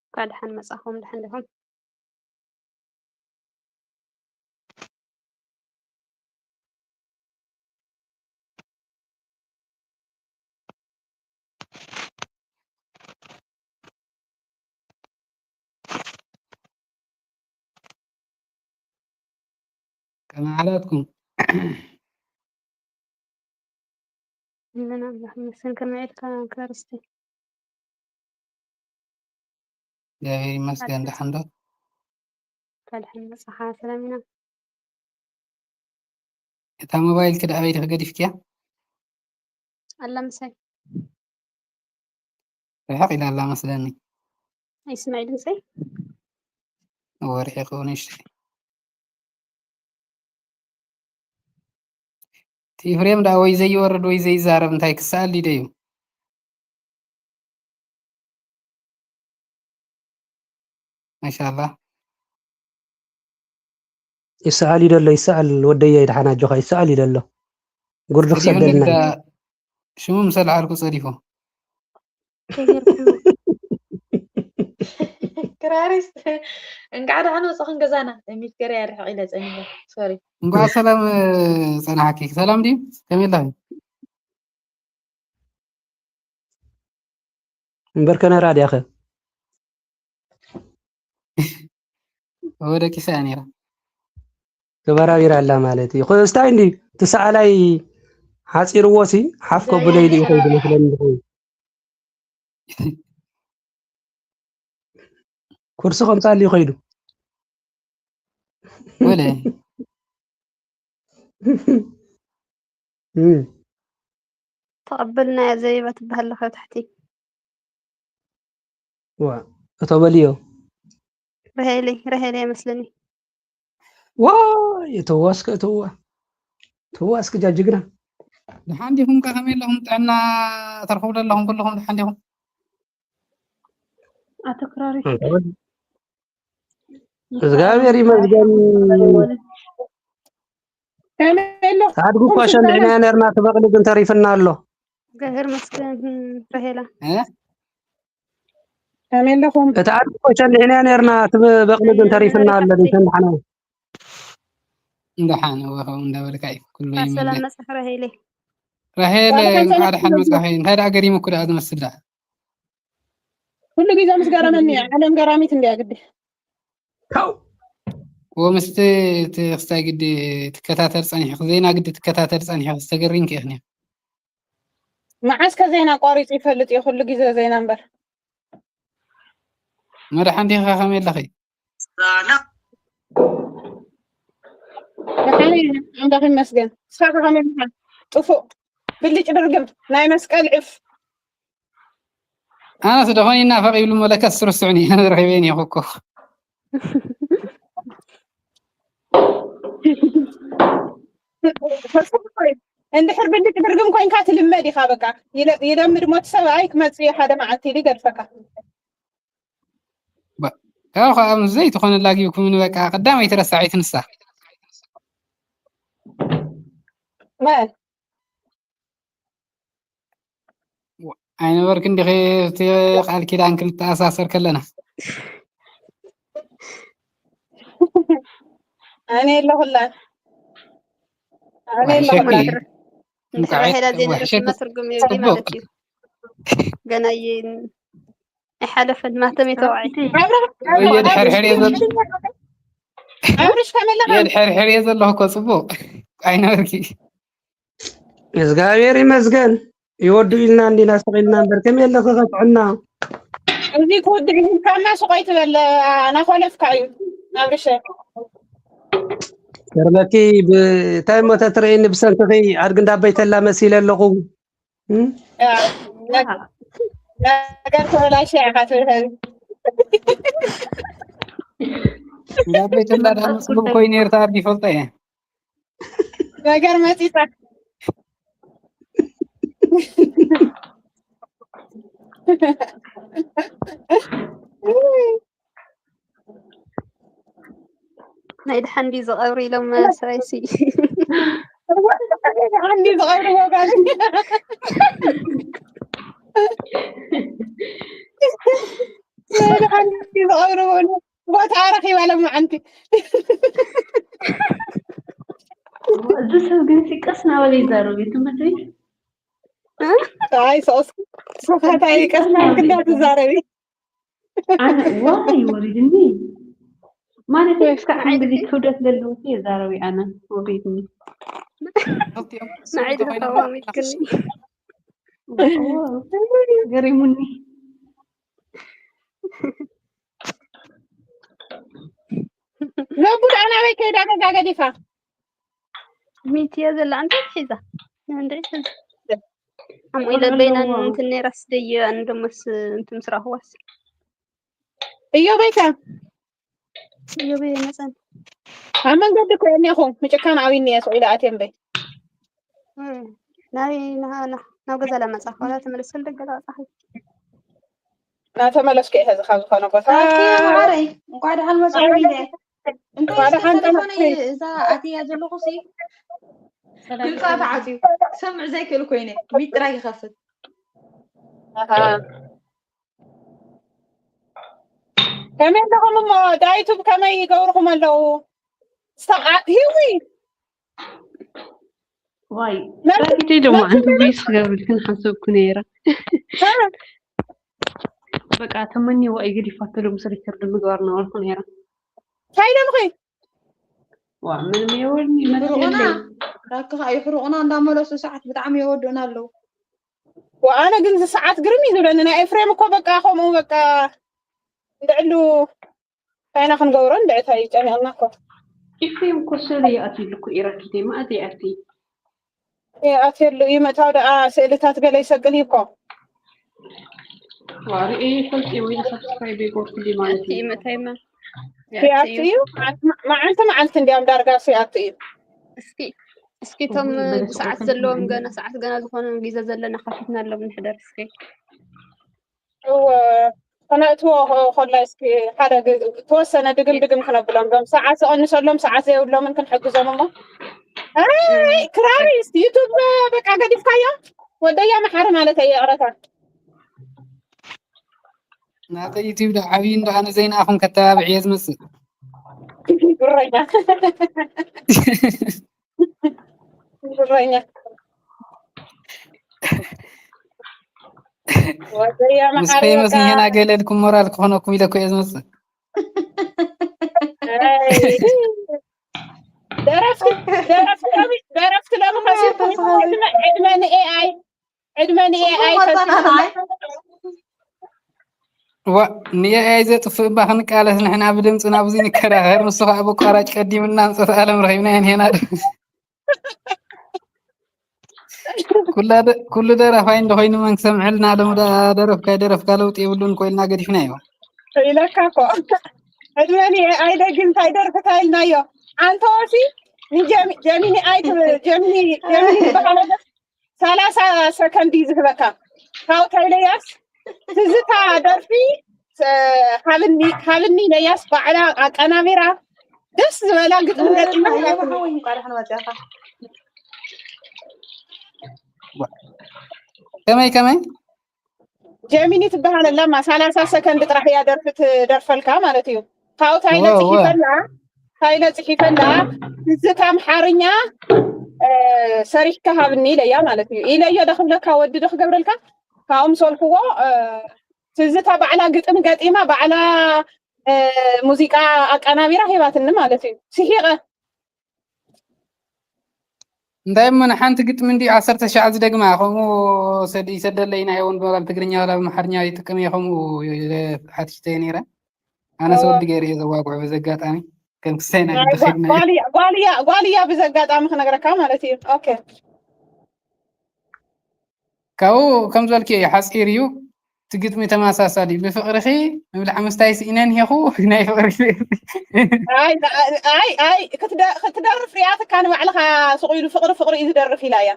እንኳዕ ደሓን መጻኹም። ደሓን ዲኹም? ከመይ ሓላትኩም? ኣለና ኣምላኽ ይመስገን። ከመይ ኢልካ ክላርስቲ? እግዚኣብሔር ይመስገን። ደሓን ዶ? ካልሕን መጻኻ ሰላም ኢና። እታ ሞባይል ክዲ ኣበይ ዲኺ ገዲፍክያ? ኣላ ምሳይ ርሕቕ ኢላ ኣላ መስለኒ። ኣይስማዕ ድምፀይ? እወ ርሒቑ ንእሽተይ። እቲ ኤፍሬም ደኣ ወይ ዘይወርድ ወይ ዘይዛረብ እንታይ ክሰኣል ድዩ? ማሻላ ይሰኣል እዩ ደሎ ይሰኣል ወደየ ድሓን ኣጆኻ ይሰኣል እዩ ደሎ ጉርዲ ክሰደልና እዩ። ሽሙ ምሰልዓልኩ ጸዲፎ ክራሪስ እንቃዕ ደሓን ወጻኹም ገዛና ሚት ገረ ያርሕቕ ኢለ ጸኒሐ ሶሪ እንኳዕ ሰላም ጸናሕኪ። ሰላም ድዩ? ከመይ ኣለኺ? እምበር ከነራ ድያኸ? ወደቂሳ እያ ነይራ። ተበራቢራ ኣላ ማለት እዩ። ክስታይ እንዲ ትሰኣላይ ሓፂርዎ ሲ ሓፍ ከብሎ ኢሉ እዩ ከይዱ መስለኒ ዝኸውን። ኩርሲ ከምፃሉ እዩ ከይዱ። ወለ እም። ተቐበልና እያ ዘቢባ ትበሃል ኣለኻ ታሕቲ ዋ እቶ በልዮ ረሄለይ ረሄለይ ኣይመስለኒ ዋይ እተዋ እስከ እተዋ እተዋ እስከ ጃጅግና ደሓን ዲኹም ከ ከመይ ኣለኹም ጥዕና ተርኽቡ ዘለኹም ኩልኹም ደሓን ዲኹም ኣተክራሪ እግዚኣብሔር ይመስገን። ኣድጉ እኳ ሸንዲሕና ነርና፣ ትበቕሊ ግን ተሪፍና ኣሎ። እግዚኣብሔር ይመስገን። ራሄላ እ? ከመይ ኣለኹም? እቲ ኣድጉ እኳ ሸንዲሕና ነርና፣ ትበቕሊ ግን ተሪፍና ኣሎ። ሸንዲሕና እንደሓን ወኸው እንዳበልካ እዩ ኩሉ እንኳዕ ሰላም ይመለስ። መጻእኺ ራሄለይ። ራሄል ሰላም እንኳዕ ሰላም ደሓን መጻኺ። እንታይ ደኣ ገሪሙኩ ደኣ ዝመስል ደኣ? ኩሉ ግዜ ምስ ገረመኒ እያ። ዓለም ገራሚት እንድያ ግዲ። ካው ወ ምስቲ እቲ ክስታይ ግዲ ትከታተል ጸኒሕኩ፣ ዜና ግዲ ትከታተል ጸኒሕኩ፣ ዝተገሪምኪ ኢኽኒ። መዓስ ከ ዜና ኣቋሪጹ ይፈልጥ እዩ? ኩሉ ግዜ ዜና እምበር። መድሓን ዲኻ፣ ከመይ ኣለኺ? ደሓን እየ፣ ኣምላኽ ይመስገን። ንስኻ ከ ከመይ ኢኻ? ጥፉእ ብልጭ ድርግም ናይ መስቀል ዕፍ። ኣነስ ደኾን ይናፈቕ ይብሉ መለከት ስርስዑኒ፣ ኣነ ረኺበን እየ እኮ። እንድሕር ብልጭ ድርግም ኮይንካ ትልመድ ኢኻ። በቃ ይለ- ይለምድ ሞት ሰብኣይ ክመጽእ እዩ ሓደ መዓልቲ ኢሉ ይገድፈካ። ካብ ከዓ ምስ ዘይትኾነላ ጊብኩምኒ በቃ ቀዳመይቲ ረሳዒት ንሳ። መን ኣይነበርክን ዲኺ እቲ ቃል ኪዳን ክንተኣሳሰር ከለና? ኣነ የለኹላን። ኣነ ዋሕሸኪ የለኹላን። እንተ ራሄላ ዜና ዋሕሸኪ ርስማ ትርጉም ይብሊ ጽቡቅ። ማለት እዩ። ገና እየ ኣይሓለፈን ማተም የተዋዒ ኣብረ- ወይ የድሕርሕር እየ ዘሎ። ኣብርሽ ከመለኻ የድሕርሕር እየ ዘለኹ እኮ ጽቡቅ። ኣይነበርኪ እግዚኣብሔር ይመስገን። ይወዱ ኢልና እንዲና ስቕ ኢልና እምበር ከመይ ኣለኺ ከጥዕና? እዚ ክውድዕ ኢልካና ስቆይ ትበል ኣናኾለፍካ እዩ ኣብርሸ። ገርመኪ ብታይ እሞ ተትርእይኒ ብሰንክኺ ኣድጊ እንዳበይተላ መሲለ ኣለኹ። እም? ነገር ተበላሸ ኢኻ ትብህል እንዳበይተላ ዳ ጽቡቅ ኮይኑ ነርታ ኣድጊ ይፈልጦ እየ። ነገር መፂፃ ናይ ድሓን ድዩ ዝቐብሩ ኢሎም ሰባይሲ ሓንዲ ዝቐብርዎ ጋር ሓንዲ ዝቐብርዎ ቦታ ረኺባ ሎማዓንቲ እዚ ሰብ ግን ሲ ቀስ እናበለ ይዛረብ እዩ ትምህርቲ ኣይ ሰውስ ስፋታይ ቀስ እናበልክ እንዳትዛረቢ ኣነ ዋይ ወሪድኒ ማለት እዩ እስካ ሓንግዚ ክብደት ዘለዎ ሲ የዛረቢ ኣነ ወሪድኒ ንዓይ ድማ ተቃዋሚትክኒ ገሪሙኒ ነቡ ደኣ ናበይ ከይዳ ገዛ ገዲፋ ሚትዮ ዘላ እንታይ ሒዛ ንንድዒ ኣምኡ ኢለ በይና እንትን ነይራስ ደየ ኣነ ደሞስ እንትን ምስ ረኣኽዋስ እዮ በይታ እዮበይ መፀን ኣብ መንገዲ እኮ እኒኹ ምጭካን ዓብይኒ እየ ስቕ ኢለ ኣትየ እምበይ እም፣ ናበይ ናሃ- ናህ- ናብ ገዛ ለመፃ ዋላ ተመለስ ደገ ፃፃኺ ናተመለስኩ እየ ሕዚ ካብ ዝኾነ ቦታ ኣኪ ማዓረይ እንኳዕ ደሓን መፃኹም ኢለ እንታይ እንኳዕ እስከ ደሓን ተለፎነይ ጠፋእኩ። እዛ ኣትያ ዘለኹ ሲ ድምፃ ተዓፅዩ ክሰምዕ ዘይክእል ኮይነ ሚጥራይ ይኸፍት ኣሃ። ከመይ ኣለኹም እሞ ዳይቱብ ከመይ ይገብርኹም ኣለዉ? ስተዓ- ሂዊ ዋይ መርሲ- ራኪተይ ደሞ መርሲ- ኣንቲ ዘይስ ክገብርልክን ሓሰብኩ ነይረ ሃ፣ በቃ ተመኒዋ እዩ ገዲፋቶ ሎምስ ሪከርድ ምግባር ነበርኩ ነይረ እንታይ ኢሎምኺ? ዋ ምንም የወልኒ መልስ ሕሩቑና የለይ ራኪ ከዓ ይሕሩቑና እንዳመለሱ ሰዓት ብጣዕሚ የወድኡና ኣለዉ ወኣነ ግን እዚ ሰዓት ግርም እዩ ዝብለኒ ናይ ኤፍሬም እኮ በቃ ከምኡ በቃ እንድዕሉ እንታይ ኢና ክንገብሮ እንድዕታይ ጨኒቕና እኮ ኤፍሬም እኮ ስእሊ ይኣትይሉ እኮ እዩ ራኪተይ መኣት ይኣትይ ይኣትየሉ እዩ ምእታው ደኣ ስእልታት ገለ ይሰቅል እዩ እኮ ዋ ርእየ ይፈልጥ እየ ወይ ሳብስክራይብ ይገብርኩልይ ማለት ኣቲ እዩ መታይማ ይኣቱ እዩ መዓልቲ መዓልቲ እንዲያም ዳርጋ እሱ ይኣቱ እዩ እስኪ እስኪ እቶም ብሰዓት ዘለዎም ገና ሰዓት ገና ዝኾነ ግዜ ዘለና ከፊትና ኣሎ ብንሕደር እስኪ እወ ከነእትዎ ከ-፣ ኮላይ እስኪ ሓደ ግ-፣ ተወሰነ ድግም ድግም ክነብሎም፣ ዞም ሰዓት ዝቐንሰሎም፣ ሰዓት ዘይብሎምን ክንሕግዞም እሞ። ኣይ፣ ክራሪስ፣ ዩቱብ በቃ ገዲፍካዮ? ወደያ መሓሪ ማለት እየ፣ ይቕረታ። ናተይ ዩቲብ ዶ ዓብዩ እንዶ ኣነ ዘይነኣኹም ከተባብዕ እየ ዝመጽእ። ጉረኛ። ጉረኛ። ወደያ ምስ መሓሪ ፌመስ በቃ። ንሄና ገለ ኢልኩም ሞራል ክኾነኩም ኢለ እኮ እየ ዝመጽእ። ኣይ። ደረፍቲ፣ ደረፍቲ ሎሚ፣ ደረፍቲ ሎሚ ከሲርኩም ኢኹም። ዕድመ፣ ዕድመ ንኤኣይ፣ ዕድመ ንኤኣይ ጽቡቕ መጸናንዓይ። ከሲርኩም። ዋ፣ ንኤኣይ ዘጥፍእ እባ ክንቃለስ ንሕና ብድምጽና ብዙ ንከራኸር፣ ንሱ ኸኣ ብቋራጭ ቀዲምና ኣምጸት ዓለም ረኺብና እየን ሄና። ኩላ ደ-፣ ኩሉ ደራፋይ እንዶ ኮይኑ መን ክሰምዐልና? ሎም ደኣ ደረፍካ ደረፍካ ለውጢ የብሉን እኮ ኢልና ገዲፍናዮ። ኢለካ እኮ። ዕድመ ንኤኣይ ደጊም እንታይ ደርፍታ ኢልናዮ። ኣንተ ወሲ ንጀሚ-፣ ጀሚኒ ኣይ ት-፣ ጀሚኒ፣ ጀሚኒ ዝበሃለ ደስ ሰላሳ ሰከንድ እዩ ዝህበካ። ካብኡ እንታይ ኢለያስ ትዝታ ደርፊ፣ እ፣ ሃብኒ፣ ሃብኒ ኢለያስ ባዕላ ኣቀናቢራ ደስ ዝበላ ግጥም ገጢማ። ከመይ፣ ከመይ? ጀሚኒ ትበሃል ኣላማ ሰላሳ ሰከንድ ጥራሕ እያ ደርፊ ትደርፈልካ ማለት እዩ። ካብኡ እንታይ ኢለ ወ-፣ ወ-። ጽሒፈላ፣ እንታይ ኢለ ጽሒፈላ፣ ትዝታ ኣምሓርኛ፣ እ፣ ሰሪሕካ ሃብኒ ኢለያ ማለት እዩ። ኢለዮ ዶ ክብለካ፣ ወዲ ዶ ክገብረልካ? ካብኡ ምስ በልክዎ፣ እ፣ ትዝታ ባዕላ ግጥም ገጢማ፣ ባዕላ፣ እ፣ ሙዚቃ ኣቀናቢራ ሂባትኒ ማለት እዩ። ስሒቐ። እንታይ እሞ ንሓንቲ ግጥሚ እንዲ ዓሰርተ ሻዕ ዝደግማ፣ ከምኡ ሰድ-፣ ይሰደለይ ናይ ወንበር ኣብ ትግርኛ ዋላ ብኣምሓርኛ ይጥቀም እየ፣ ከምኡ ኢለ ሓቲተ እየ ነይረ። ኣነስ እዎ። ወዲ ገይረ እየ ዘዋግዖ በዚ ኣጋጣሚ። ከም ክስታይ ናይ ናይ ግዲ ጓ-፣ ኸይድና እየ። ጓል እያ፣ ጓል እያ፣ ጓል እያ ብዚ ኣጋጣሚ ክነግረካ ማለት እዩ። ኦኬ። ካብኡ ከም ዝበልክዮ እዩ፣ ሓጺር እዩ። እቲ ግጥሚ ተመሳሳሊ እዩ። ብፍቕርኺ ምብላዕ ምስታይ ስኢነ እኒሄኹ፣ ናይ ፍቕሪ። ኣይ፣ ኣይ፣ ኣይ፣ ክትደ-፣ ክትደርፍ ሪኣትካ ንባዕልኻ ስቕ ኢሉ ፍቕሪ፣ ፍቕሪ እዩ ዝደርፍ ኢላ እያ።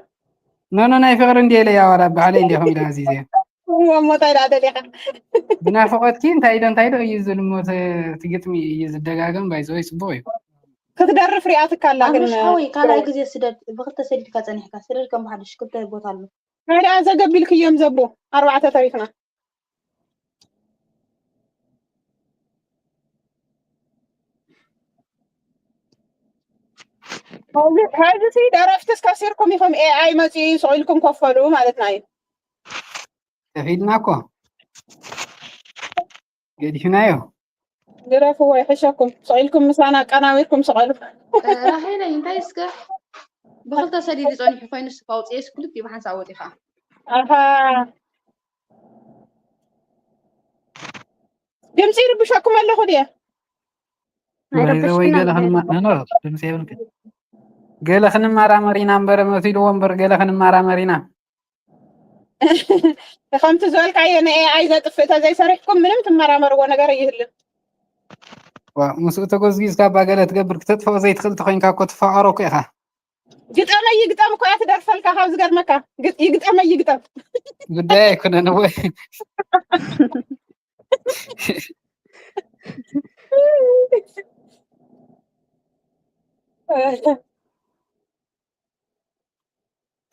ኖ፣ ኖ፣ ናይ ፍቕሪ እንድየ ኢለያ፣ ዋላ በዓለይ እንድየ ከምኡ ኢለ ኣዚዘ። እሞ እንታይ ደኣ ደሊኻ? ብናፍቖትኪ እንታይ ዶ፣ እንታይ ዶ እዩ ዝብል እሞ፣ እቲ፣ እቲ ግጥሚ እዩ ዝደጋገም፣ ባይዘወይ ጽቡቕ እዩ። ክትደርፍ ሪኣትካ ኣላ ግን፣ ኣምሽ ሓወይ፣ ካልኣይ ግዜ ስደድ፣ ብኽልተ ሰዲድካ ጸኒሕካ፣ ስደድ ከም ብሓድሽ ክልተ ቦታ ኣሎ። እንታይ ደኣ ዘገቢልክዮም ዘቦ፣ ኣርባዕተ ተሪፍና። ሀዚ፣ ሀዚ ሲ ደረፍትስ ከሲርኩም ኢኹም፣ ኤኣይ መጺኡ ስቕ ኢልኩም ከፈሉ ማለትና እዩ። ከፊልና እኮ። ገዲፍናዮ። ግረፍዎ፣ ይሕሸኩም። ስቕ ኢልኩም ምሳና ኣቀናቢርኩም ስቐሉ። እ፣ ራሄለይ፣ እንታይ እስከ ብኽልተ ሰዲዱ ጸኒሑ ኮይኑስ፣ ካውጽኤስ ክልቲኡ ብሓንሳእ ወጢኻ። ኣሃ። ድምፂ ይርብሸኩም ኣለኹ ድየ? ባይዘወይ፣ ኣይረብሽክን ገለ ኣለ። ክንማ-፣ ኖ፣ ኖ፣ ድምፂ የብልክን። ገለ ክንመራመር ኢና እምበር፣ መሲልዎ እምበር፣ ገለ ክንመራመር ኢና። ከምቲ ዝበልካዮ ንኤኣይ ዘጥፍእ ተዘይሰሪሕኩም ምንም ትመራመርዎ ነገር ኣይህልን። ዋ፣ ምስኡ ተጎዝጊዝካ እባ ገለ ትገብር፣ ክተጥፍኦ ዘይትኽእል ተኾይንካ እኮ ትፋቐሮ እኮ ኢኻ። ግጠመይ ይግጠም እኮ እያ ትደርፈልካ፣ ካብ ዝገርመካ። ግ-፣ ይግጠመይ ይግጠም። ጉዳይ ኣይኮነን እወ።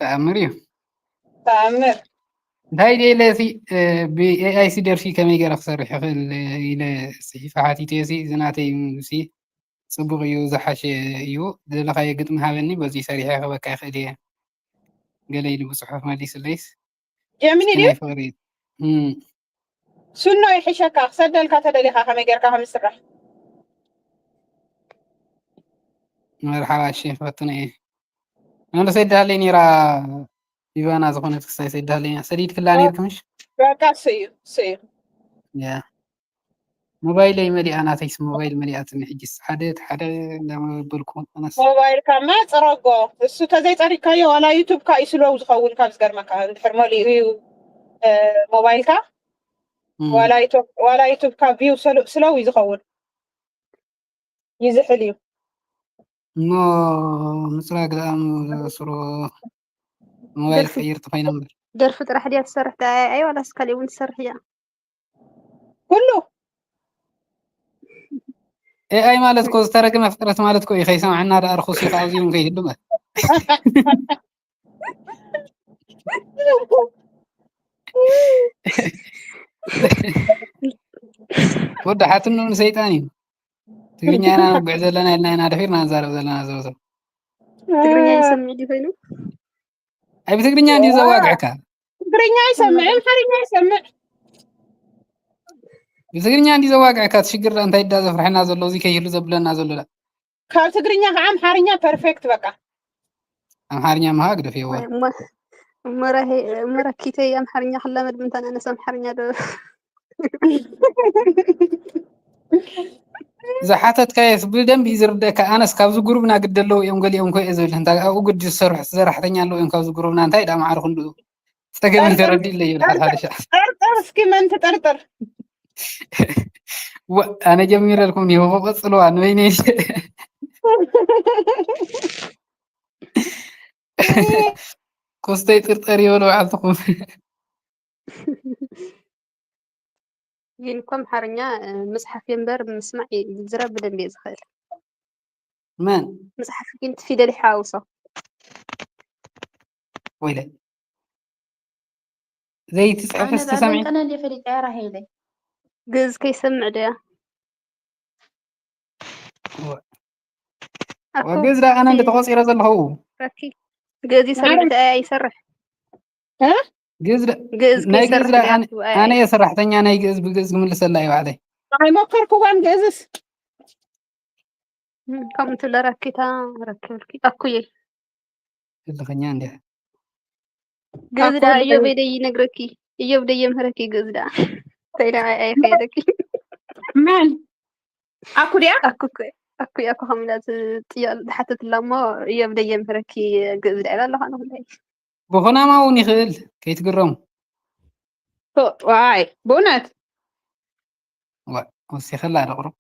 ተኣምር እዩ። ተኣምር። እንታይ ደለ ሲ፣ እ፣ ብኤኣይ ሲ ደርፊ ከመይ ገይረ ክሰርሕ ይኽእል ኢለ ጽሒፈ ሓቲተዮ ሲ፣ እዚ ናተይ ሲ ጽቡቕ እዩ፣ ዝሓሸ እዩ፣ ዝደለኻዮ ግጥሚ ሃበኒ፣ በዚ ሰሪሐ ክህበካ ይኽእል እየ። ገለ ኢሉ ብጽሑፍ መሊስለይስ፣ ጀሚኒ እስኪ ድዩ? ናይ ፍቕሪ፣ እም። ሱኖ ይሕሸካ፣ ክሰደልካ ተደሊኻ ከመይ ጌርካ ከም ዝስራሕ። መርሓባ፣ እሺ፣ ክፈትኖ እየ። ኣነ ሰይዳለይ ነይራ፣ ኢቫና ዝኾነት ክስታይ ሰይዳለይ ነይራ። ሰዲድክላ ኦ፣ ነይርኪ ምሽ? በቃ እሱ እዩ፣ እሱ እዩ። ያ። ሞባይለይ መሊኣ፣ ናተይስ ሞባይል መሊኣትኒ ሕጅስ። ሓደ፣ ሓደ እንዳበልኩ ኣነስ። ሞባይልካማ ጽረጎ። እሱ ተዘይጸሪግካዮ ዋላ ዩቱብካ እዩ ስሎው ዝኸውን ካብ ዝገርመካ። እንድሕር መሊኡ እዩ፣ እ፣ ሞባይልካ፣ እም። ዋላ ዩቱብ፣ ዋላ ዩቱብካ ቪው ስሎ-፣ ስሎው እዩ ዝኸውን። ይዝሕል እዩ። እሞ ምጽራግ ደኣ ስሮ ሞባይል ደርፊ፣ ክቕይር ተኾይነ እምበር። ደርፊ ጥራሕ ድያ ትሰርሕ? ደኣ ኣይ፣ ዋላስ ካሊእ እውን ትሰርሕ እያ? ኩሉ ኤኣይ ማለት እኮ ዝተረገመ ፍጥረት ማለት እኮ እዩ። ከይሰምዐና ደኣ ርኹስ እዩ፣ ካብዚ እውን ከይህሉ ማለት። ወዲ ሓትኑ ንሰይጣን እዩ። ትግርኛ ኢና ነጉዕ ዘለና ኢልና ኢና ደፊርና ንዛረብ ዘለና ዘውዘው። ትግርኛ ይሰምዕ ድዩ ኮይኑ? ኣይ ብትግርኛ እንዲዩ ዘዋግዕካ። ትግርኛ ይሰምዕ፣ ኣምሓርኛ ይሰምዕ። ብትግርኛ እንዲዩ ዘዋግዕካ። እቲ ሽግር እንታይ ዳ ዘፍርሐና ዘሎ፣ እዚ ከይህሉ ዘብለና ዘሎ ዳ። ካብ ትግርኛ ከዓ ኣምሓርኛ ፐርፌክት በቃ። ኣምሓርኛ ምሃ ግደፍየዋ። መራኪተይ ኣምሓርኛ ክላመድ ምንታን ኣነስ ኣምሓርኛ ዶ ዝሓተትካየስ ብደንብ እዩ ዝርደካ። ኣነስ ካብዚ ጉሩብና ግዲ ኣለዉ እዮም ገሊኦም ኮ እየ ዝብል። እንታይ ኣብኡ ግዲ ዝሰርሑ ሰራሕተኛ ኣለዉ እዮም ካብዚ ጉሩብና። እንታይ ዳ ማዕረ ክንዱ ጸገም ተረዲእለ ይብል ሓደ ሓደ ሻዕ። ጠርጥር እስኪ መን ትጠርጥር? ወ ኣነ ጀሚረልኩም እኒሆ ክቐጽልዋ ንበይነ ኮስተይ ጥርጠር ይበሉ ባዕልትኹም። ግን እኮ ኣምሓርኛ እ፣ መፅሓፍ እምበር ምስማዕ ይ- ዝረብ ብደንብ እየ ዝኽእል። መን መፅሓፍ ግን እቲ ፊደል ይሓዋውሶ። ወይለ ዘይትፅሕፍስ ኣነ ተሰሚዕ ባዘንቀነ እንደ ፈሊጠ ራሄለይ ግእዝ ከይሰምዕ ድያ? ኣኮ ወግዝ ዳ ኣነ እንደ ተቆፂረ ዘለኹ ረኪ ግእዝ ይሰምዕ ድያ ይሰርሕ? እ? ግዝ ዳ- ግእዝ ናይ ግእዝ ከይሰርሕ ዳ ድያ ኣነ- ኣነ እየ ሰራሕተኛ ናይ ግእዝ ብግእዝ ክምልሰላ እዩ ባዕለይ። ኣይሞከርኩዋን ግእዝስ። እም፣ ከምኡ ትብለ ረኪታ ረኪብልኪ ኣኩየ እልኸኛ እንዲያ ግእዝ ኣኮ ዳ ልበይ- እዮብ ደይ ይነግረኪ እዮብ ደይ የምህረኪ ግእዝ ዳ ተይዳ ኣይከየደኪ መን ኣኩ ድያ? ኣኩ እኮ ኣኩ ኣኩ ከምላ ትጥያል ዝሓተትላ እሞ እዮብ ደይ የምህረኪ ግእዝ ዳ ኢላ ኣለኻ ንኹላይ ብኾናማ እውን ይኽእል ከይትግረሙ። ዋይ ብእውነት ዋ ወሲኸላ ዶ ቁሩብ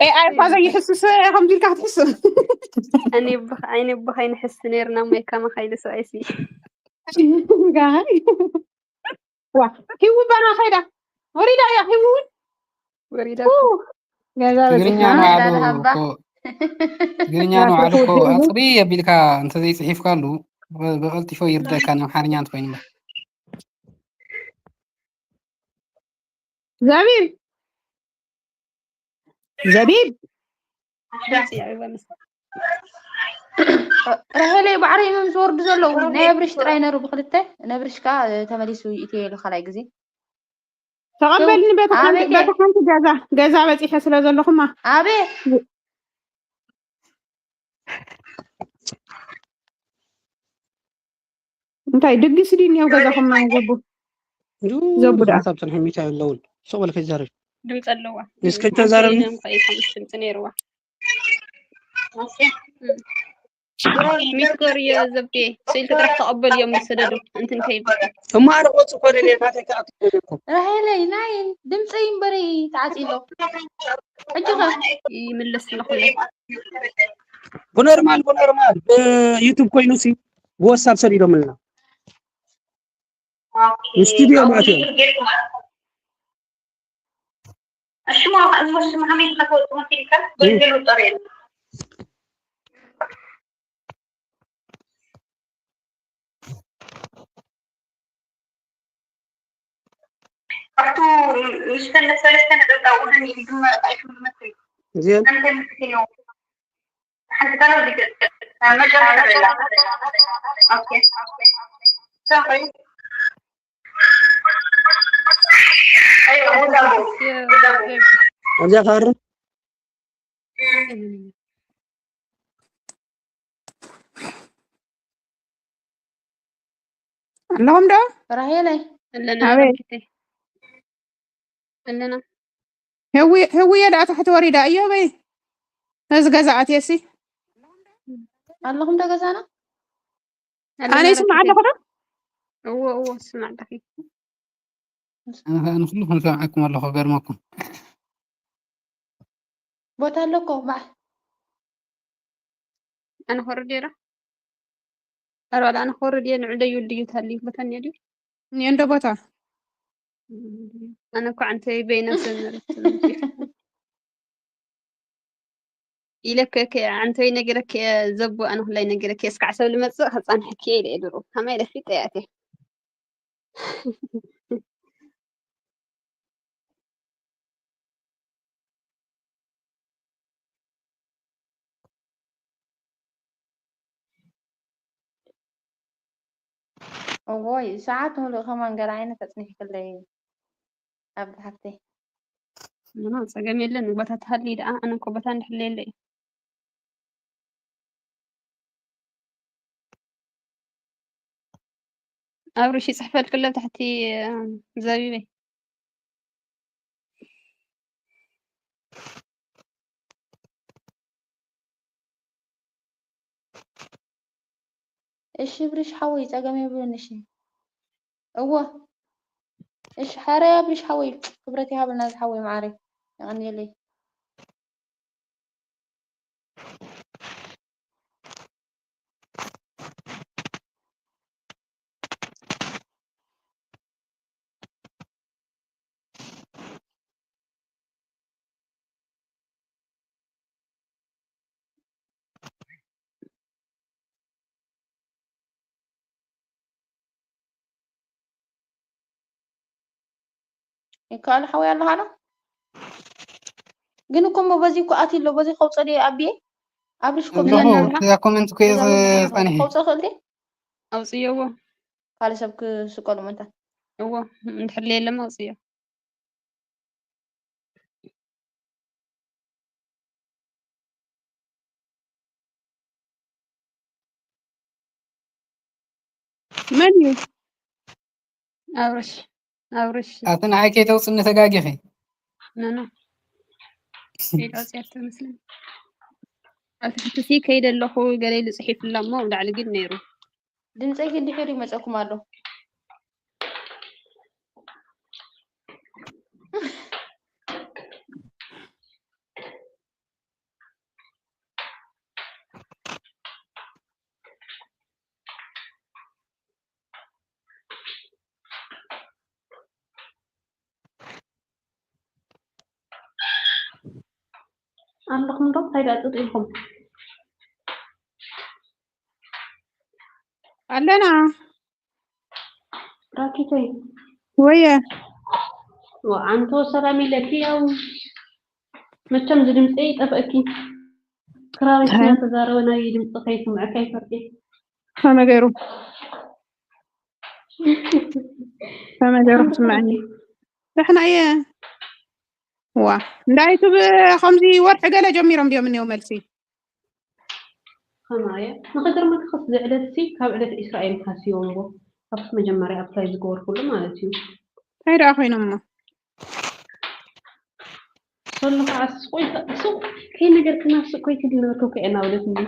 ኤኣይ እኳ ዘይሕስስ ከምዚ ኢልካ ክትሕስስ ኣነ ብኽ ኣይነ ብኸይንሕስ ነርና ሞይ ከማኻ ኢሉ ሰብኣይሲ ዋ ሂዊ ባና ከይዳ ወሪዳ እያ ሂዊ እውን ወሪዳ ገዛ ትግርኛ በፂሕና ንባዕሉ እንዳሃባ። እኮ ትግርኛ ንባዕሉ እኮ ኣፅሪ ኣቢልካ እንተዘይፅሒፍካሉ ብ- ብቐልጢፎ ይርደካ ንኣምሓርኛ እንተኮይኑ እምበር። ዘቢብ ዘቢብ ድምፂ ይዕበ ምስ ራሄለይ ባዕረይ እዮም ዝወርዱ ዘለዉ። ናይ ኣብርሽ ጥራይ ነሩ ብክልተ ነብርሽ ከ ተመሊሱ ኢትዮ ኢሉ ካልኣይ ግዜ ተቐበልኒ በቲ ሓንቲ ኣበይ በቲ ሓንቲ ገዛ ገዛ በፂሐ ስለ ዘለኹማ ኣበይ እንታይ ድግስ ድዩ እኒኦ ገዛኹም ናይ ዘቡ ዘቡ ደኣ ሓሳብ ፅንሐ ሚታ የለውን ሰው በለ ከይዛረብ ድምፂ ኣለዋ እስከ ተዛረብ ድምፂ ነይርዋ ሚስኮር እዮ ዘብዴ ስኢልኪ ጥራሕ ተቐበል እዮም ዝሰደዱ እንትን ከይብል እሞ ኣነ ክወፅእ እኮ ደልየ ናተይ ክኣቱ ደልየ እኮ ራሄለይ ናይ ድምፀይ እምበረይ ተዓፂሎ ሕጂ ኸ ይምለስ ኣለኹ ብኖርማል ብኖርማል ብዩቱብ ኮይኑ ሲ ብወሳብ ሰዲዶምልና ንስቱዲዮ ማለት እዮም እሽሞ እሞ ሽሞ ከመይ ኢልካ ትወፅእ መሲልካ? ገልገሉ ጠርየሉ። ኣብቱ ምስተን ሰለስተ ነጠብጣብ ውድን ይድመር ኣይፍልመት እዩ። እዚኦም እንታይ ምክትዮ? ሓንቲ ካልኦ ዲገ መጨረሻ ደላ። ኦኬ። ሶሪ። ኣይ ወዳቦ። ኣብዚኣ ካር ኣለኹም ዶ ራሄለይ ኣለና ኣበይ? ረኪተይ ኣለና ህዊ- ህውየ ደኣ ታሕቲ ወሪዳ እዮበይ ነዚ ገዛ ኣትየሲ ኣለኹም ዶ ገዛና ኣነ ይስማዕ ኣለኹ ዶ እዎ እዎ ስማዕ ኣለኺ ኣነ ከዓ ንኩሉ ክንሰምዓኩም ኣለኹ ገርመኩም። ቦታ ኣለኮ ባዕ ኣነ ክወርድ እየ ዶ ኣረ ዋላ ኣነ ክወርድ እየ ንዑ ደይብል ድዩ ተልዩ ቦታ እኒኦ ድዩ እኒኦ እንዶ ቦታ ኣነ እኮ ዓንተይ በይነ ዘመረት ኢለከ፣ ከ ዓንተይ ነጊረክ እየ ዘቡ፣ ኣነ ኩላይ ነጊረክ እየ። እስካዕ ሰብ ልመጽእ ከጻንሐኪ እየ ኢለ እየ ድሮ። ከመይ ኢለ ፊጠ እያ እትየ። እዎይ፣ ሰዓት ሙሉእ ከማን ገለ ዓይነት ኣጽኒሕክለይ ኣብ ሓፍተይ። ምንም ጸገም የለን። ቦታ ትሃሊ ደኣ፣ ኣነ እኮ ቦታ እንድሕለየለ እዩ። ኣብርሽ ይጽሕፈልክለ ኣብ ታሕቲ፣ ዘቢበይ። እሺ ብርሽ ሓወይ፣ ጸገም የብሉን። እሺ፣ እወ፣ እሺ፣ ሓራይ ኣብርሽ ሓወይ፣ ክብረት ይሃበልና ዝሓወይ መዓረይ፣ የቐንየለይ። ይከኣል ሓወይ ኣለኻ ዶ? ግን እኮ እሞ በዚ እኮ ኣትዩ ኣሎ፣ በዚ ከውፀ ድየ ኣቢየ? ኣብርሽ እኮ ኣለኹ፣ ብለኒ ኣለኻ? እዛ ኮመንት እኮ እየ እዛ መዝገብ ጸኒሐ። ከውፀ ክእል ድየ? ኣውፅየዎ። ካልእ ሰብ ክስቀሉ ምእንታን። እዎ፣ እንድሕር ለየለማ ኣውፅዮ። መን እዩ? ኣብርሽ፣ ኣብርሽ። ኣቲ ንዓይ ከይተውፅኒ ተጋጊኺ። ኖ፣ ኖ። ከይድ ኣውፅያ ትመስለኒ። ኣብ ታሕቲ ሲ ከይደ ኣለኹ፣ ገለ ኢሉ ፅሒፉላ እሞ፣ ኣብ ላዕሊ ግን ነይሩ። ድምፀይ ግን ድሒሩ ይመፀኩም ኣሎ። ኣለኹም ዶ? እንታይ ደኣ ጥጥ ኢልኩም? ኣለና። ራኪተይ። ወየ። ወዓንቶ ሰላም ኢለኪ፣ ያው መቸም ዝድምፀይ ይጠፍአኪ። ክራሪስ ታይ? እናተዛረበ ናይ ድምፂ ከይስምዐካ ይፈርድ። ከመይ ገይሩ? ከመይ ገይሩ ክስምዐኒ? ደሕና እየ። ዋ፣ እንዳ ዩቱብ ከምዚ ወርሒ ገለ ጀሚሮም ድዮም እኒኦ መልሲ? ከማየ ንኸገርመካ፣ ከስ ዝዕለት ሲ ካብ ዕለት ዒስራ እዮም ሓስዮም እሞ፣ ካብቲ መጀመርያ ኣፕላይ ዝገበርኩሉ ማለት እዩ። እንታይ ደኣ ኮይኖም እሞ? ሰሉ ከዓ ሱቕ ኢልካ፣ ሱቕ ከይነገርክና ሱቕ ኮይትል ነበርኩ እኮ እየ እናበለት እንዲ።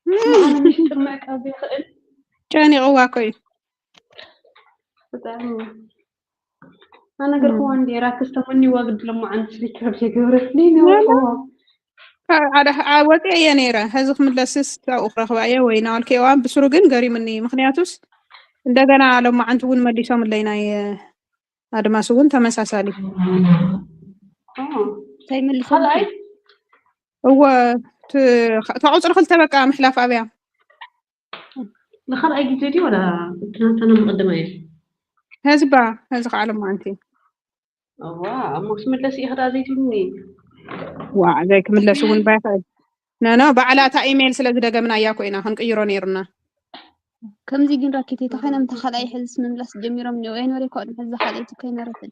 እም። ኣነ ምሽጥር ምዕቃብ ዘይኽእል። ጨኒቕዋ እኮ እዩ። ብጣዕሚ። ኣነ ገርክዋ እም። እንዲ ራክስ ተመኒዋ ግድ ለማዓንቲ ሪከርድ የገብረትኒ ላላ። ነበርክዋ። ካ-፣ ኣደ-፣ ኣ-፣ ወፂአ እየ ነይረ። ሕዚ ክምለስስ ኣብኡ ክረኽባ እየ ወይ ናበልክዋ ብስሩ ግን ገሪሙኒ። ምኽንያቱስ እንደገና ሎማዓንቲ እውን መሊሶምለይ ናይ ኣድማስ እውን ተመሳሳሊ። ኦ። እንታይ መልሶም? ካልኣይ? እወ፣ ት-፣ እታ ቁፅሪ ክልተ በቃ ምሕላፍ ኣብያ። ንኻልኣይ ግዜ ድዩ ወላ ትናንትና መቐደማ እየ? ሕዚ ባ፣ ሕዚ ከዓ ሎማዓንቲ። እዋ፣ እሞ ክትምለስ ኢኺ ደኣ ዘይትብልኒ? ዋ፣ ዘይክምለስ እውን ባይኽእል። ኖ፣ ኖ፣ ባዕላ እታ ኢሜይል ስለ ዝደገምናያ እኮ ኢና ክንቅይሮ ነይሩና። ከምዚ ግን ራኬት፣ እንተ ኾይኖም፣ እንተ ካልኣይ ሕዝስ ምምላስ ጀሚሮም እኒኦ። ኣይነበረ እኮ ቅድሚ ሕዚ ካልኣይቲ እኮ ኣይነበረትን።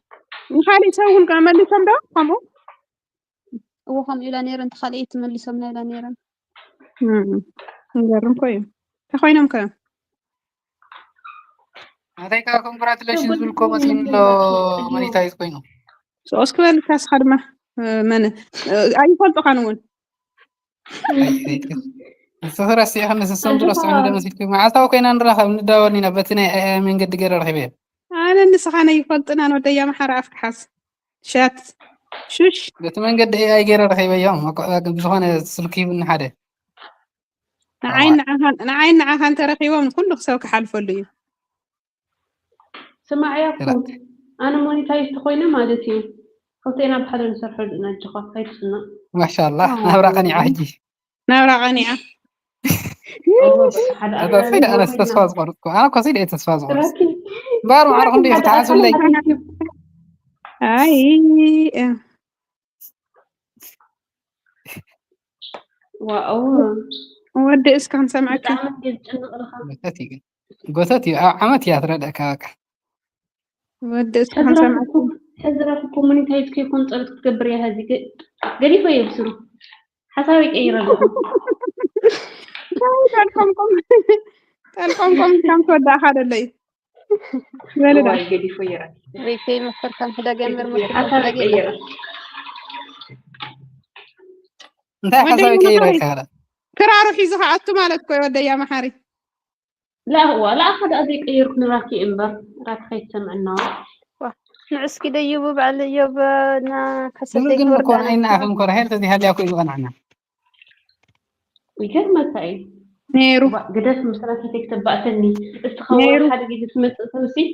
ንኻሊእ ሰብ እውን ከ መሊሶም ዶ ከምኡ? እዎ፣ ከምኡ ኢላ ነይረ፣ እንተ ካልኣይቲ መሊሶምና ኢላ ነይረ። እም፣ ይገርም እኮ እዩ። እንተ ኾይኖም ከ? ኣታይ ካብ ኮንግራቹሌሽን ዝብል እኮ መስለኒ ኣሎ፣ ሞኒታይዝ ኮይኑ። ሶስ ክበል ካስኻ ድማ፣ እ፣ መን፣ እ፣ ኣይፈልጦኻን እውን። ንስኺ ረሲዕኽኒ፣ ንሶም ዝረስዑኒ ዶ መሲልኪ? መዓልታዊ ኮይና ንራኸብ፣ ንዳወል ኢና፣ በቲ ናይ ኤ ኣይ መንገዲ ገይረ ረኺበ። ኣነ ንስኻ ነይፈልጥን፣ ኣነ ወደይ ኣምሓራ ኣፍካ ሓዝ። ሸት። ሹሽ። በቲ መንገዲ ኤ ኣይ ገይረ ረኺበዮም። ብዝኾነ ስልኪ ሂቡኒ ሓደ። ንዓይን ንዓኻን፣ ንዓይን ንዓኻን ተረኺቦም ኩሉ ሰብ ክሓልፈሉ እዩ። ስማዕያ እኮ። ግራት። ኣነ ሞኒታይዝ ተኾይነ ማለት እዩ። ክልቴና ብሓደ ንሰርሐሉ ኢና። ኣጆኻ ኣይትጭነቕ። ማሻላ ናብራ ቀኒዓ ሕጂ። ናብራ ቀኒዓ። ተስፋ ኣነስ ተስፋ ዝቆርጥኩ ኣነ ኮሲ ደ ተስፋ ዝቆርጥ ባር ማዕረ ክንዲ ክትሓስብለይ። ኣይ ዋው ወዲ እስከ ክንሰምዐካ። ብጣዕሚ እንድየ ዝጨንቕ ለኻ። ጎተት እዩ ግን ጎተት እዩ። ኣብ ዓመት እያ ትረድእካ በቃ። ወዲ እስከ ክንሰምዐካ። ሕዚ ራፍ እኮ ሞኒታይዝ ከይኮን ጸሎት ክትገብር እያ። ሀዚ ገዲፎ እየ ብስሩ ሓሳብ ይቀይር ኣለኹ። ጠልቆምቆም ጠልቆምቆም ከም ትወዳእካ ደሎ እዩ። በልዳ ዋይ ገዲፎ እየ ራፍ ሪፌ መፈር ከም ሕደግ እምበር ሓሳብ ይቀይር። እንታይ ሓሳብ ይቀይር ይካላ ክራሩ ሒዙ ከኣቱ ማለት እኮ ወደያ መሓሪ። لا والله أخذ أذيك يركن راكي إمبر راك خيت سمعنا ንዑስኪ ደይቡ በዓል እዮብ እና ሙሉ ከሰተይ ግን እኮ ክወርዳ ኣይናፍን ኮረ ሄል ተዚ ሃልያ እኮ ይዝቐናዕና يقدر ما تعي ነይሩ قدرت مثلا كتك تبعتني استخوى نيرو. حد يجي تمت تمسي